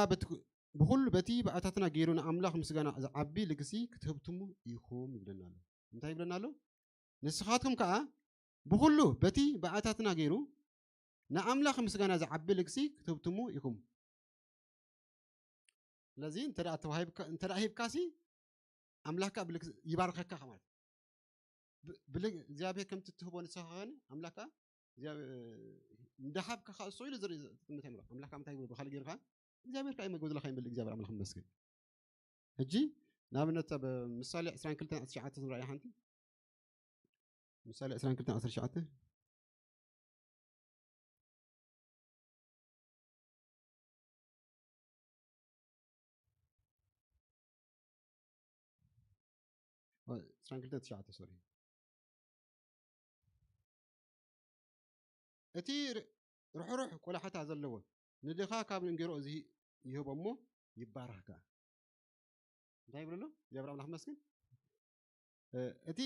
ብኹሉ በቲ ብኣታትና ገይሩ ንኣምላኽ ምስጋና ዝዓቢ ልግሲ ክትህብትሙ ኢኹም ይብለና ኣሎ እንታይ ይብለና ኣሎ ንስኻትኩም ከዓ ብኹሉ በቲ ብኣታትና ገይሩ ንኣምላኽ ምስጋና ዝዓቢ ልግሲ ክትህብትሙ ኢኹም ስለዚ እንተ ተዋሂብካ እንተ ሂብካሲ ኣምላኽካ ይባርኸካ ማለት እግዚኣብሔር ከምቲ ትህቦ ንስኻ ኸነ ኣምላኽካ እንዳሃብካ ከዓ እሱ ኢሉ ዝርኢ ትጥምት ይምሮ ኣምላኽካ ምታይ ብካል ገይርካ እግዚኣብሔር ከዓ ይመግብ ዝለካ ይምብል እግዚኣብሔር ኣምላኽ መስግን ሕጂ ንኣብነት ኣብ ምሳሌ ዕስራን ክልተን ዓሰርተ ትሽዓተ ንረኣያ ሓንቲ ምሳሌ ዕስራን ክልተን ዓሰርተ ትሽዓተ ዕስራን ክልተን ትሽዓተ፣ ሶሪ። እቲ ር-፣ ርሕሩሕ ቆላሕታ ዘለዎ፣ ንድኻ ካብ እንጌሮ እዚ ይህቦ እሞ ይባረኽ ከኣ። እንታይ ይብሉ ኣሎ? እግዚኣብሔር ኣምላኽ ይመስገን። እ፣ እቲ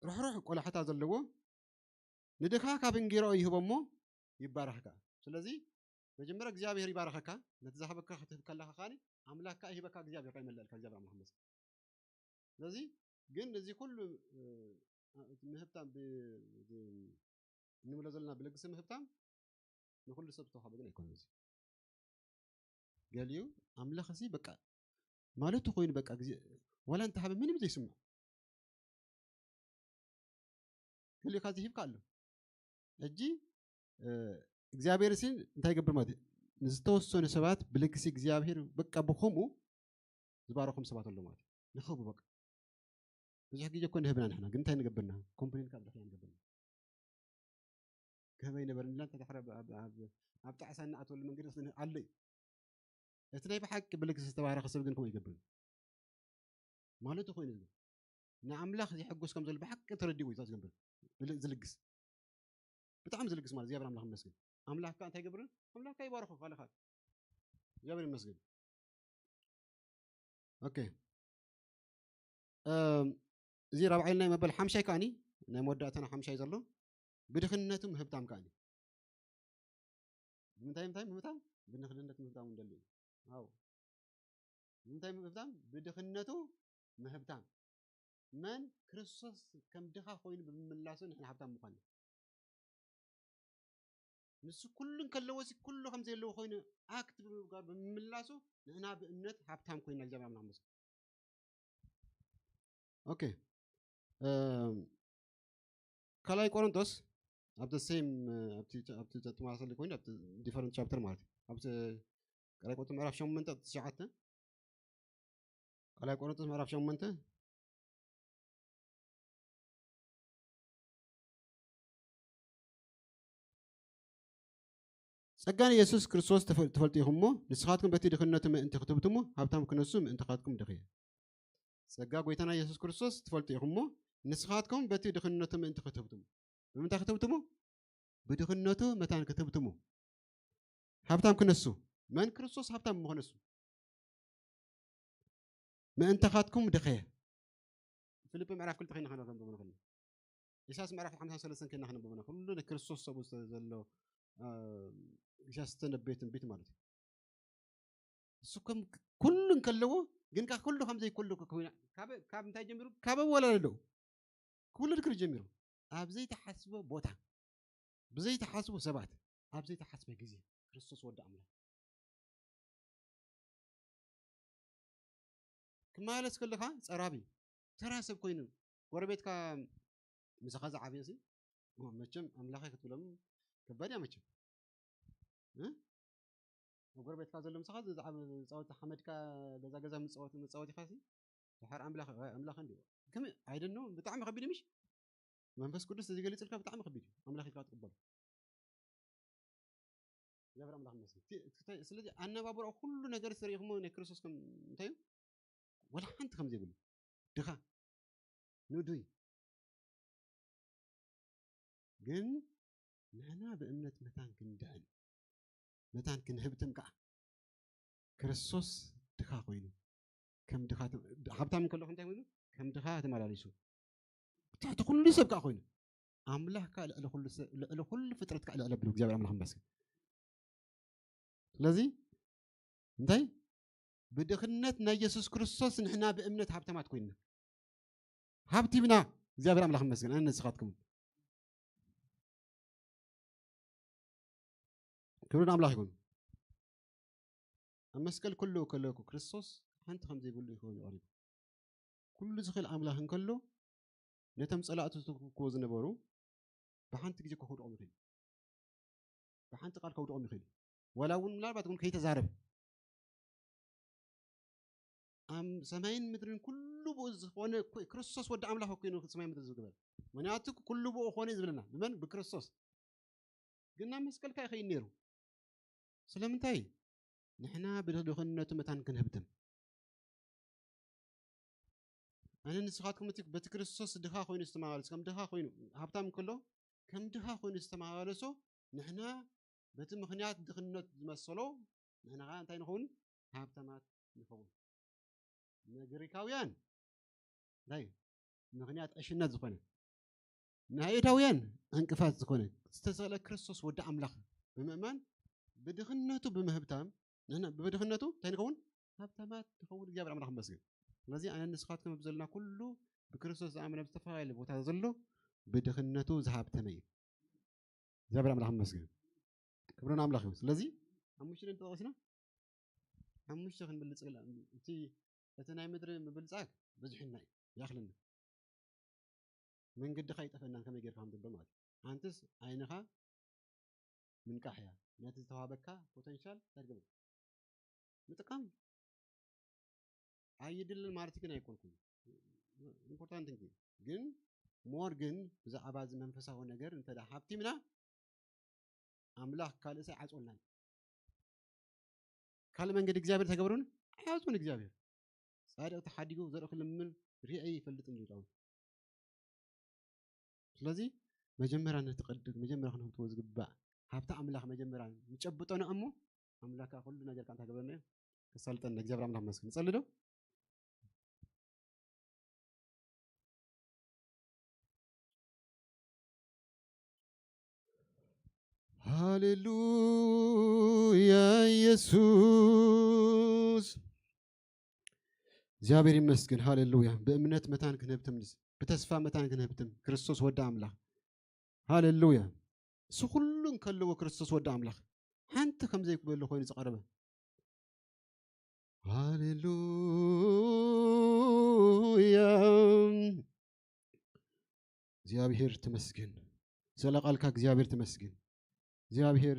ርሕሩሕ ቆላሕታ ዘለዎ፣ ንድኻ ካብ እንጌሮ ይህቦ እሞ ይባረኽ ከኣ። ስለዚ መጀመርያ እግዚኣብሔር ይባረኸካ፣ ነቲ ዝሃበካ ክትህብ ከለኻ ከኣ ኣምላኽ ከኣ ይህበካ፣ እግዚኣብሔር ከኣ ይመልኣልካ። እግዚኣብሔር ኣምላኽ ይመስገን። ስለዚ ግን እዚ ኩሉ፣ እ፣ እቲ ምህብታም ብ-፣ ብ-፣ እንብሎ ዘለና ብልግሲ ምህብታም ንኩሉ ሰብ ዝተዋሃበ ግን ኣይኮነን። እዚ ገሊኡ ኣምላኽ እዚ በቃ ማለቱ ኮይኑ በቃ ግዜ ዋላ እንተሃበ ምንም ዘይስምዖ ገሊኡ ካብዚ ሂብካ ኣሎ። ሕጂ፣ እ፣ እግዚኣብሔር ሲ እንታይ ይገብር ማለት እዩ? ንዝተወሰኑ ሰባት ብልግሲ እግዚኣብሔር በቃ ብኸምኡ ዝባረኹም ሰባት ኣለዉ ማለት እዩ። ንኸቡ በቃ ብዙሕ ግዜ እኮ ንህብና ንሕና፣ ግን እንታይ ንገብርና? ኮምፕሌን ካብ ድሕሪና ንገብርና። ክህበ ይነበረኒ ኢልና እንተ ድሕሪ ኣብ፣ ኣብ፣ ኣብ፣ ኣብ ጣዕሳ እንኣትወሉ መንገዲ ክስነ ኣሎ እዩ። እቲ ናይ ብሓቂ ብልግሲ ዝተባረኸ ሰብ ግን ከምኡ ይገብር። ማለቱ ኮይኑ ዝብል ንኣምላኽ የሐጉስ ከም ዘሎ ብሓቂ ተረዲኡ እዩ ዝገብር። ብል-፣ ዝልግስ። ብጣዕሚ ዝልግስ ማለት እግዚኣብሔር ኣምላኽ ይመስገን። ኣምላኽ ከኣ እንታይ ይገብር? ኣምላኽ ከኣ ይባርኾ ካልኻ። እግዚኣብሔር ይመስገን። ኦኬ። እም፣ እዚ ራብዓይ ናይ መበል ሓምሻይ ከኣኒ፣ ናይ መወዳእታና ሓምሻይ ዘሎ፣ ብድኽነቱ ምህብታም ከኣኒ። ብምንታይ ምንታይ ምህብታም? ብድኽነቱ ምህብታም እንደሊ። ኣዎ። ብምንታይ ምህብታም? ብድኽነቱ ምህብታም። መን? ክርስቶስ ከም ድኻ ኮይኑ ብምምላሱ ንሕና ሃብታም ምዃንና። ንሱ ኩሉ እንከለዎ ሲ ኩሉ ከም ዘለዎ ኮይኑ ኣክት ብምግባር ብምምላሱ ንሕና ብእምነት ሃብታም ኮይና እግዚኣብሔር ኣምላኽ ይመስገን። ኦኬ። እም፣ ካልኣይ ቆሮንቶስ ኣብቲ ሴም፣ ኣብቲ፣ ኣብቲ ተመሳሳሊ ኮይኑ ኣብቲ ዲፈረንት ቻፕተር ማለት እዩ። ኣብቲ ካልኣይ ቆሮንቶስ ምዕራፍ ሸሞንተ፣ ትሽዓተ። ካልኣይ ቆሮንቶስ ምዕራፍ ሸሞንተ። ጸጋ ንየሱስ ክርስቶስ ትፈ-፣ ትፈልጡ ኢኹም እሞ፣ ንስኻትኩም በቲ ድኽነቱ ምእንቲ ክትህብትሙ፣ ሃብታም ክነሱ ምእንታኻትኩም ድኽየ። ጸጋ ጐይታና የሱስ ክርስቶስ ትፈልጡ ኢኹም እሞ፣ ንስኻትኩም በቲ ድኽነቱ ምእንቲ ክትህብትሙ። ብምንታይ ክትህብትሙ? ብድኽነቱ መታን ክትህብትሙ። ሃብታም ክነሱ። መን? ክርስቶስ ሃብታም ምኾነሱ። ምእንታኻትኩም ድኸየ። ፊልጲ ምዕራፍ ክልተ ኸይና ከነንብቦ ንኽእል። ኢሳያስ ምዕራፍ ሓምሳን ሰለስተን ኸይና ከነንብቦ ንኽእል። ኩሉ ንክርስቶስ ሰብኡ ዘሎ፣ እ፣ ኢሳያስ ዝተነበየ ትንቢት ማለት እዩ። እሱ ከም ኩሉ እንከለዎ፣ ግን ካብ ኩሉ ከም ዘይኩሉ ኮይና፣ ካብ፣ ካብ እንታይ ጀሚሩ? ካብ ኣወላለደኡ ክውለድ ከሎ ጀሚሩ። ኣብ ዘይተሓስቦ ቦታ፣ ብዘይተሓስቦ ሰባት፣ ኣብ ዘይተሓስበ ግዜ፣ ክርስቶስ ወዲ ኣምላኽ። ክመላለስ ከለኻ ጸራቢ፣ ተራ ሰብ ኮይኑ፣ ጎረቤትካ ምሳኻ ዝዓበየ ሲ፣ ኦ፣ መቸም ኣምላኸይ ክትብሎም ከባድ እያ መቸም። እ? ኣብ ጎረቤትካ ዘሎ ምሳኻ ዝዓበየ ዝጻወት ሓመድካ ገዛ ገዛ ምጻወት፣ ምጻወት ኢኻ ሲ፣ ድሓር ኣምላኽ፣ ኣይ፣ ኣምላኽ እንዲዩ። ከመይ፣ I don't know፣ ብጣዕሚ ከቢድ እዩ ምሽ? መንፈስ ቅዱስ እዚ ገሊጽልካ ብጣዕሚ ከቢድ እዩ። ኣምላኽ ኢልካ ትቕበሎ። እግዚኣብሔር ኣምላኽ ይመስገን። እቲ፣ እቲ፣ ስለዚ ኣነባብራኡ ኩሉ ነገር ተሪኢኹሞ ናይ ክርስቶስ ከም እንታይ እዩ? ወላ ሓንቲ ከም ዘይብሉ። ድኻ። ንዱይ። ግን ንሕና ብእምነት መታን ክንድሕን፣ መታን ክንህብትም ከኣ፣ ክርስቶስ ድኻ ኮይኑ፣ ከም ድኻ ተ-፣ ሃብታም እንከሎ እንታይ ኮይኑ? ከም ድኻ ተመላሊሱ፣ ትሕቲ ኩሉ ሰብ ከኣ ኮይኑ፣ ኣምላኽ ከኣ ልዕሊ ኩሉ ሰብ፣ ልዕሊ ኩሉ ፍጥረት ከኣ ልዕሊ ኣቢሉ፣ እግዚኣብሔር ኣምላኽ ይመስገን። ስለዚ እንታይ? ብድኽነት ናይ የሱስ ክርስቶስ ንሕና ብእምነት ሃብታማት ኮይንና። ሃብቲ ብና፣ እግዚኣብሔር ኣምላኽ ይመስገን፣ ኣነ ንስኻትኩም። ክብሪ ንኣምላኽ ይኹን። ኣብ መስቀል ክህልው ከለኩ ክርስቶስ ሓንቲ ከም ዘይብሉ ይኸውን እዩ ቀሪቡ። ኩሉ ዝኽእል ኣምላኽ እንከሎ፣ ነቶም ጸላእቱ ዝትንክፍዎ ዝነበሩ ብሓንቲ ግዜ ከውድቖም ይኽእል እዩ። ብሓንቲ ቃል ከውድቖም ይኽእል እዩ። ዋላ እውን ምናልባት እውን ከይተዛረበ። ኣም-፣ ሰማይን ምድርን ኩሉ ብኡ ዝኾነ ኮ-፣ ክርስቶስ ወዲ ኣምላኽ ኮይኑ ሰማይ ምድሪ ዝገበረ። ምኽንያቱ ኩሉ ብኡ ኾነ ዝብለና። ብመን? ብክርስቶስ። ግን ናብ መስቀል ከኣ ይኸይድ ነይሩ። ስለምንታይ? ንሕና ብድኽነቱ መታን ክንህብትም። ኣነ ንስኻትኩም እቲ በቲ ክርስቶስ ድኻ ኮይኑ ዝተመላለሱ፣ ከም ድኻ ኮይኑ፣ ሃብታም እንከሎ ከም ድኻ ኮይኑ ዝተመላለሶ፣ ንሕና በቲ ምኽንያት ድኽነት ዝመሰሎ፣ ንሕና ኸዓ እንታይ ንኸውን? ሃብታማት ንኸውን። ንግሪካውያን እንታይ? ምኽንያት ዕሽነት ዝኾነ፣ ንኣይሁዳውያን ዕንቅፋት ዝኾነ ዝተሰቕለ ክርስቶስ ወዲ ኣምላኽ ብምእማን፣ ብድኽነቱ ብምህብታም፣ ንሕና ብድኽነቱ እንታይ ንኸውን? ሃብታማት ንኸውን። እግዚኣብሔር ኣምላኽ ይመስገን። ስለዚ ኣነ ንስኻትኩም ኣብ ዘለና ኩሉ ብክርስቶስ ዝኣመነ ኣብ ዝተፈላለየ ቦታ ዘሎ ብድኽነቱ ዝሃብተመ እዩ። እግዚኣብሔር ኣምላኽ ይመስገን። ክብሪ ንኣምላኽ ይኹን። ስለዚ ሓሙሽተ ድዮም ተጠቒስና? ሓሙሽተ ክንብል ንጽግላ። እቲ፣ እቲ ናይ ምድሪ ምብልጻግ በዚሑና እዩ፣ ይኣኽለና። መንገድኻ ኣይጠፍአናን ከመይ ጌርካ ከም ትብል ማለት እዩ። ሓንትስ ዓይንኻ ምንቃሕ እያ። ነቲ ዝተዋህበካ ፖተንሻል እንታይ ትገብር? ምጥቃም እዩ። ኣይድልን ማለት ግን ኣይኮንኩን። ኢምፖርታንት ቲንግ እዩ። ግን ሞር ግን ብዛዕባ እዚ መንፈሳዊ ነገር እንተ ደኣ ሃብቲምና ኣምላኽ ካልእ ሰብ ኣይዓጽወልናን። ካልእ መንገዲ እግዚኣብሔር ተገብሩን ኣይዓጽውን እግዚኣብሔር። ጻድቕ ተሓዲጉ ዘርኢ ክልምን ርኢ ኣይፈልጥን ይብሉ። ስለዚ መጀመርያ ነቲ ቅድም መጀመርያ ክንህብትዎ ዝግባእ ሃብቲ ኣምላኽ መጀመርያ ንጨብጦ ንእሞ ኣምላኽ ከኣ ኩሉ ነገር ከኣ እንታይ ክገብረና እዩ? ከሳልጠና። እግዚኣብሔር ኣምላኽ መስገን። ንጸሊ ዶ? ሃሌሉያ ኢየሱስ። እግዚኣብሔር ይመስገን። ሃሌሉያ። ብእምነት መታን ክንህብትም ንስ-፣ ብተስፋ መታን ክንህብትም። ክርስቶስ ወዲ ኣምላኽ። ሃሌሉያ። እሱ ኩሉ እንከለዎ ክርስቶስ ወዲ ኣምላኽ ሓንቲ ከም ዘይክበሉ ኮይኑ ዝቐረበ። ሃሌሉያ። እግዚኣብሔር ተመስገን። ስለ ቃልካ እግዚኣብሔር ተመስገን። እግዚኣብሔር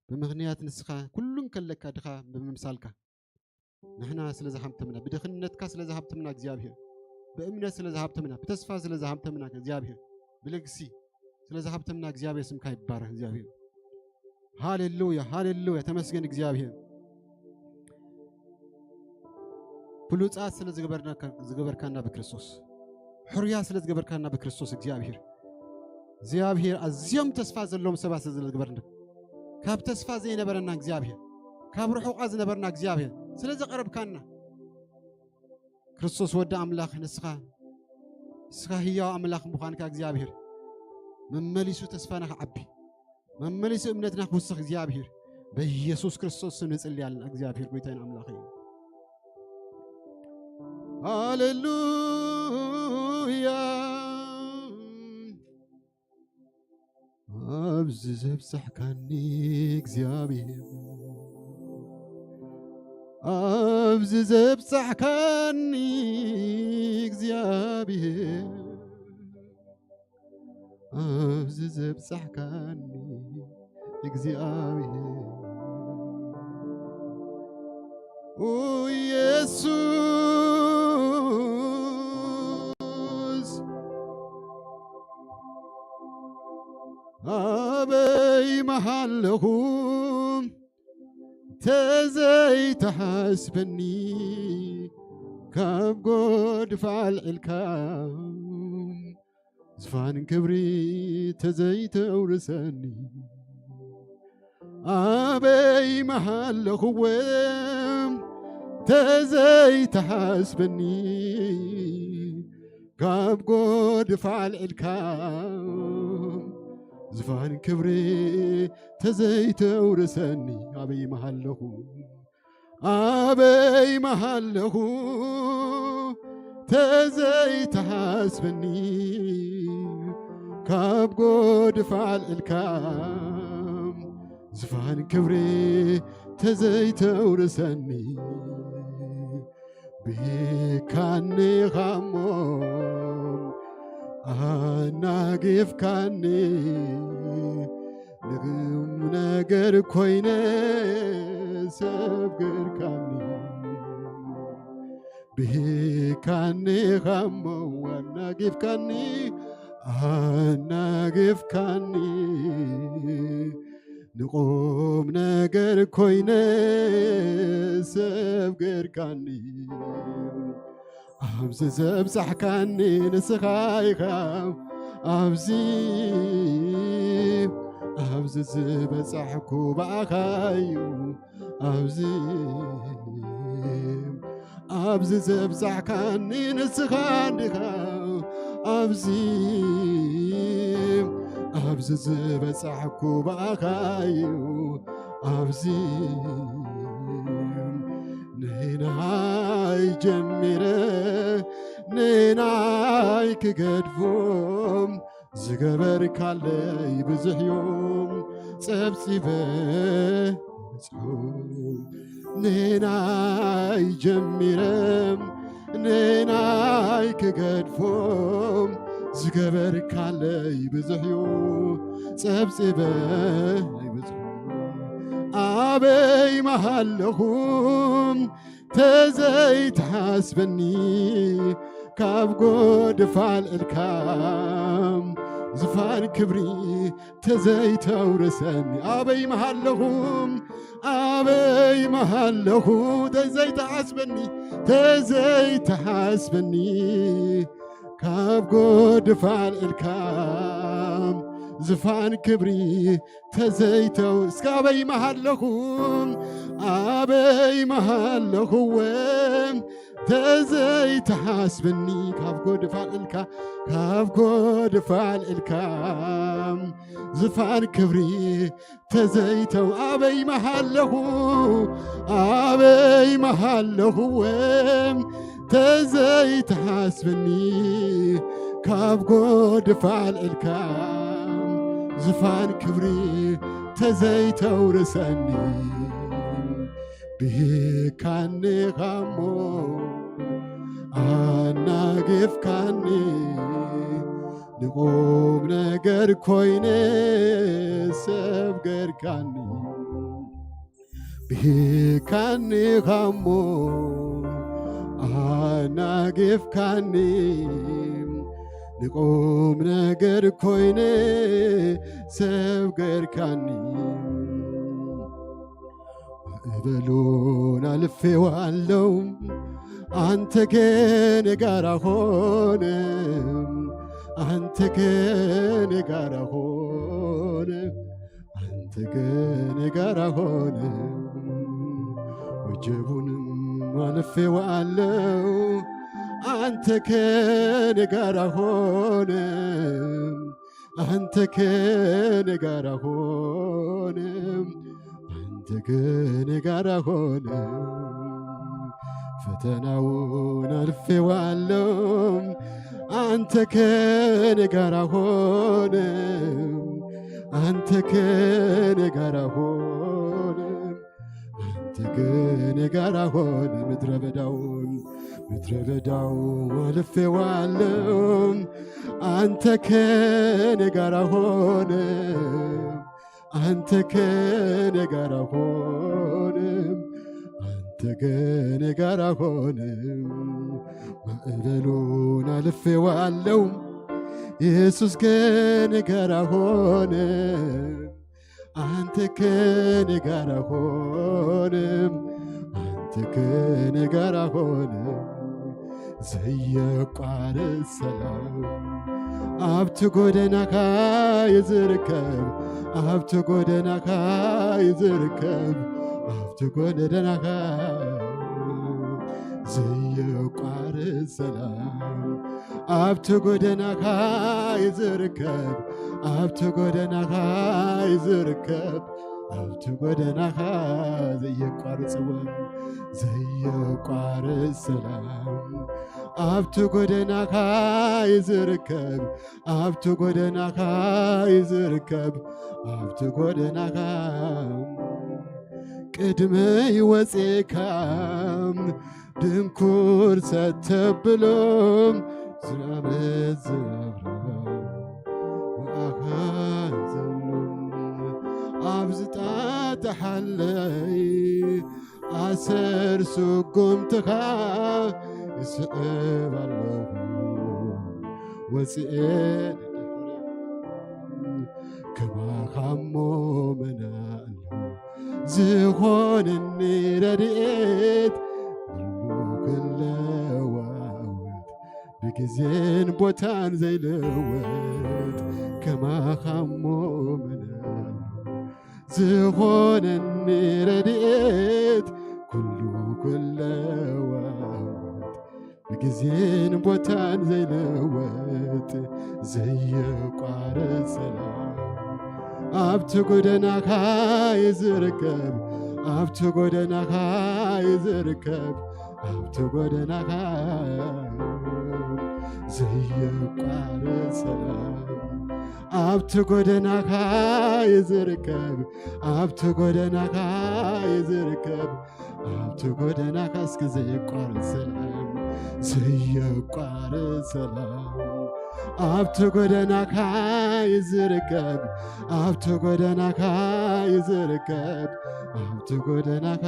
ብምኽንያት ንስኻ ኩሉ እንከለካ ድኻ ብምምሳልካ ንሕና ስለ ዝሃብተምና፣ ብድኽነትካ ስለ ዝሃብተምና እግዚኣብሔር፣ ብእምነት ስለ ዝሃብተምና፣ ብተስፋ ስለ ዝሃብተምና እግዚኣብሔር፣ ብልግሲ ስለ ዝሃብተምና እግዚኣብሔር ስምካ ይባረክ። እግዚኣብሔር ሃሌሉያ፣ ሃሌሉያ፣ ተመስገን እግዚኣብሔር። ብሉጻት ስለ ዝገበርናካ-፣ ዝገበርካና ብክርስቶስ፣ ሕሩያ ስለ ዝገበርካና ብክርስቶስ እግዚኣብሔር፣ እግዚኣብሔር ኣዝዮም ተስፋ ዘለዎም ሰባት ስለ ዝገበርና፣ ካብ ተስፋ ዘይነበረና እግዚኣብሔር፣ ካብ ርሑቓ ዝነበርና እግዚኣብሔር ስለ ዘቐረብካና፣ ክርስቶስ ወዲ ኣምላኽ ንስኻ፣ ንስኻ ህያው ኣምላኽ ምዃንካ እግዚኣብሔር መመሊሱ ተስፋና ክዓቢ፣ መመሊሱ እምነትና ክውስኽ እግዚኣብሔር በኢየሱስ ክርስቶስ ስም ንጽሊ ኣለና። እግዚኣብሔር ጎይታይን ኣምላኽ እዩ። ሃሌሉያ። ኣብዚ ዘብጻሕካኒ እግዚኣብሔር፣ ኣብዚ ዘብጻሕካኒ እግዚኣብሔር፣ ኣብዚ ዘብጻሕካኒ እግዚኣብሔር፣ ኦ ኢየሱስ፣ ኣበይ መሃለኹ ተዘይተሓስበኒ፣ ካብ ጎድፍ ኣልዒልካ ዝፋን ክብሪ ተዘይተውርሰኒ፣ ኣበይ መሃለኹ ተዘይተሓስበኒ፣ ካብ ጎድፍ ኣልዒልካ ዝፋን ክብሪ ተዘይተውርሰኒ፣ ኣበይ መሃለኹ፣ ኣበይ መሃለኹ ተዘይተሓስበኒ፣ ካብ ጎድፍ ኣልዒልካ ዝፋን ክብሪ ተዘይተውርሰኒ፣ ብሂካኒ ኻሞ ኣናጊፍካኒ፣ ንግም ነገር ኮይነ ሰብ ገርካኒ። ብሂካኒ ኻሞ ኣናጊፍካኒ፣ ኣናጊፍካኒ፣ ንቁም ነገር ኮይነ ሰብ ገርካኒ። ኣብዚ ዘብጻሕካኒ ንስኻ ኢኻ፣ ኣብዚ፣ ኣብዚ ዝበጻሕኩ ብኣኻ እዩ፣ ኣብዚ፣ ኣብዚ ዘብጻሕካኒ ንስኻ እንዲኻ፣ ኣብዚ፣ ኣብዚ ዝበጻሕኩ ብኣኻ እዩ፣ ኣብዚ ንናይ ጀሚረ ንናይ ክገድፎም ዝገበርካለይ ብዙሕ እዮም ጸብጺበ ንናይ ጀሚረ ንናይ ክገድፎም ዝገበርካለይ ብዙሕ እዩ ጸብጺበ ብዙሕ ኣበይ መሃለኹም ተዘይትሓስበኒ ካብ ጎድፋል እልካ ዝፋን ክብሪ ተዘይተውርሰኒ ኣበይ መሃለኹም ኣበይ መሃለኹ ተዘይትሓስበኒ ተዘይትሓስበኒ ካብ ጎድፋል እልካ ዝፋን ክብሪ ተዘይተው እስከ ኣበይ መሃለኹ ኣበይ መሃለኹ ወ ተዘይትሓስብኒ ካብ ጎድፋል እልካ ካብ ጎድፋል እልካ ዝፋን ክብሪ ተዘይተው ኣበይ መሃለኹ ኣበይ መሃለኹ ወ ተዘይትሓስብኒ ካብ ጎድፋል እልካ ዝፋን ክብሪ ተዘይተውርሰኒ ብሂካኒ ኻሞ ኣናጊፍካኒ ንቁም ነገር ኮይነ ሰብ ገርካኒ ብሂካኒ ኻሞ ኣናጊፍካኒ ንቁም ነገር ኮይነ ሰብ ገርካኒ ማዕበሉን ኣልፌዋለሁ አንተ ከኔ ጋራ ሆነ አንተ ከኔ ጋራ ሆነ አንተ ከኔ ጋራ ሆነ ወጀቡንም አልፌዋለሁ አንተ ከኔ ጋራ ሆነ አንተ ከኔ ጋራ ሆነ አንተ ከኔ ጋራ ሆነ ፈተናውን አልፌዋለሁ አንተ ከኔ ጋራ ሆነ አንተ ከኔ ጋራ ሆነ አንተ ከኔ ጋራ ሆነ ምድረ በዳውን ምድረ በዳው አልፌዋለሁ አንተ ከኔ ጋራ ሆነ አንተ ከኔ ጋራ ሆነ አንተ ከኔ ጋራ ሆነ ማዕበሉን አልፌዋለሁ ኢየሱስ ከኔ ጋራ ሆነ አንተ ከኔ ጋራ ሆነ አንተ ከኔ ጋራ ሆነ ዘየቋርጥ ሰላም ኣብቲ ጎደናኻ ይዝርከብ ኣብቲ ጎደናኻ ይዝርከብ ኣብቲ ጎደናኻ ዘየቋርጥ ሰላም ኣብቲ ጎደናኻ ይዝርከብ ኣብቲ ጎደናኻ ይዝርከብ ኣብቲ ጎደናኻ ዘየቋርጽዎ ዘየቋርጽ ሰላም ኣብቲ ጎደናኻ ይዝርከብ ኣብቲ ጎደናኻ ይዝርከብ ኣብቲ ጎደናኻ ቅድመይ ወፂእካ ድንኩር ሰተብሎ ዝራመት ዝራብራ ብኣኻ ዘሎ ኣብ ዝጣጥሓለይ ኣሰር ስጉምትኻ እስዕብ ኣለኹ ወፅኤ ከማኻሞ መናእሎ ዝኾነኒ ረድኤት ኩሉ ክለዋው ግዜን ቦታን ዘይልወጥ ከማኻ እሞ መን ኣሎ? ዝኾነኒ ረድኤት ኩሉ ክለዋወጥ ብግዜን ቦታን ዘይልወጥ ዘየቋርጽ ሰላም ኣብቲ ጎደናኻ ይዝርከብ ኣብቲ ጎደናኻ ይዝርከብ ኣብቲ ጎደናኻ ዘየቋርጽ ሰላም ኣብቲ ጎደናኻ ይዝርከብ ኣብቲ ጎደናኻ ይዝርከብ ኣብቲ ጎደናኻ እስኪ ዘየቋርጽ ሰላም ዘየቋርጽ ሰላም ኣብቲ ጎደናኻ ይዝርከብ ኣብቲ ጎደናኻ ይዝርከብ ኣብቲ ጎደናኻ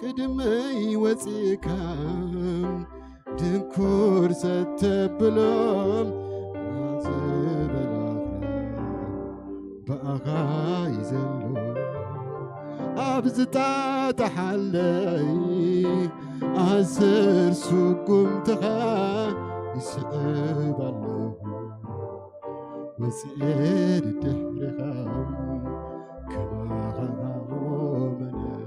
ቅድመይ ወፂእካ ድንኩር ሰተብሎም ዝበላኽረ ብኣኻ እዩ ዘሎ ኣብ ዝጣጣሓለይ ኣስር ስጉምትኻ ይስዕብ ኣለኹ ወፅኤ ድድሕርኻ ከማኻ መነል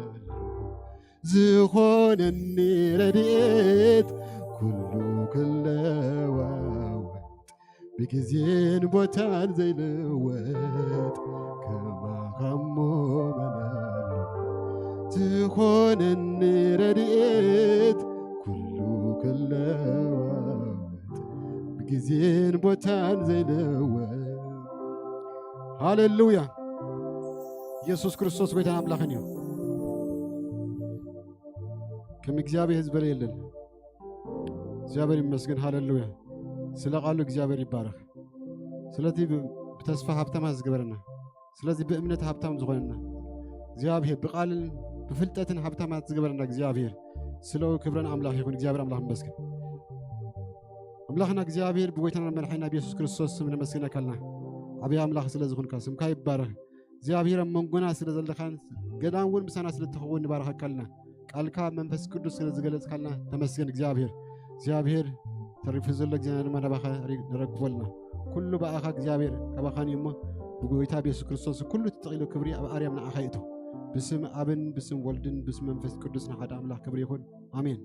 ዝኾነኒ ረድኤት ኩሉ ክለዋወጥ ብግዜን ቦታን ዘይልወጥ ከማኻ እሞ መናሎ ዝኾነኒ ረድኤት ኩሉ ክለዋወጥ ብግዜን ቦታን ዘይልወጥ ሃሌሉያ ኢየሱስ ክርስቶስ ጎይታን ኣምላኽን እዩ ከም እግዚኣብሔር ዝበለ የለን እግዚኣብሔር ይመስገን ሃሌሉያ ስለ ቃሉ እግዚኣብሔር ይባረክ ስለዚ ብተስፋ ሃብታማ ዝገበረና ስለዚ ብእምነት ሃብታም ዝኾነና እግዚኣብሔር ብቃልን ብፍልጠትን ሃብታማት ዝገበረና እግዚኣብሔር ስለ ክብረን ኣምላኽ ይኹን እግዚኣብሔር ኣምላኽ ይመስገን ኣምላኽና እግዚኣብሔር ብጎይታና መድሓኒና ብየሱስ ክርስቶስ ስም ነመስግነካ ኣለና ዓብዪ ኣምላኽ ስለ ዝኾንካ ስምካ ይባረኽ እግዚኣብሔር ኣብ መንጎና ስለ ዘለኻን ገዳም እውን ምሳና ስለ ትኸውን ንባረኸካ ኣለና ቃልካ መንፈስ ቅዱስ ስለ ዝገለጽካልና ተመስገን እግዚኣብሔር እግዚኣብሔር ተሪፉ ዘሎ ግዜና ድማ ናባኻ ነረክቦ ኣለና ኩሉ ብኣኻ እግዚኣብሔር ካባኻን እዩ እሞ ብጎይታ ብየሱስ ክርስቶስ ኩሉ ትጠቒሉ ክብሪ ኣብ ኣርያም ንዓኻ ይእቶ ብስም ኣብን ብስም ወልድን ብስም መንፈስ ቅዱስ ንሓደ ኣምላኽ ክብሪ ይኹን ኣሜን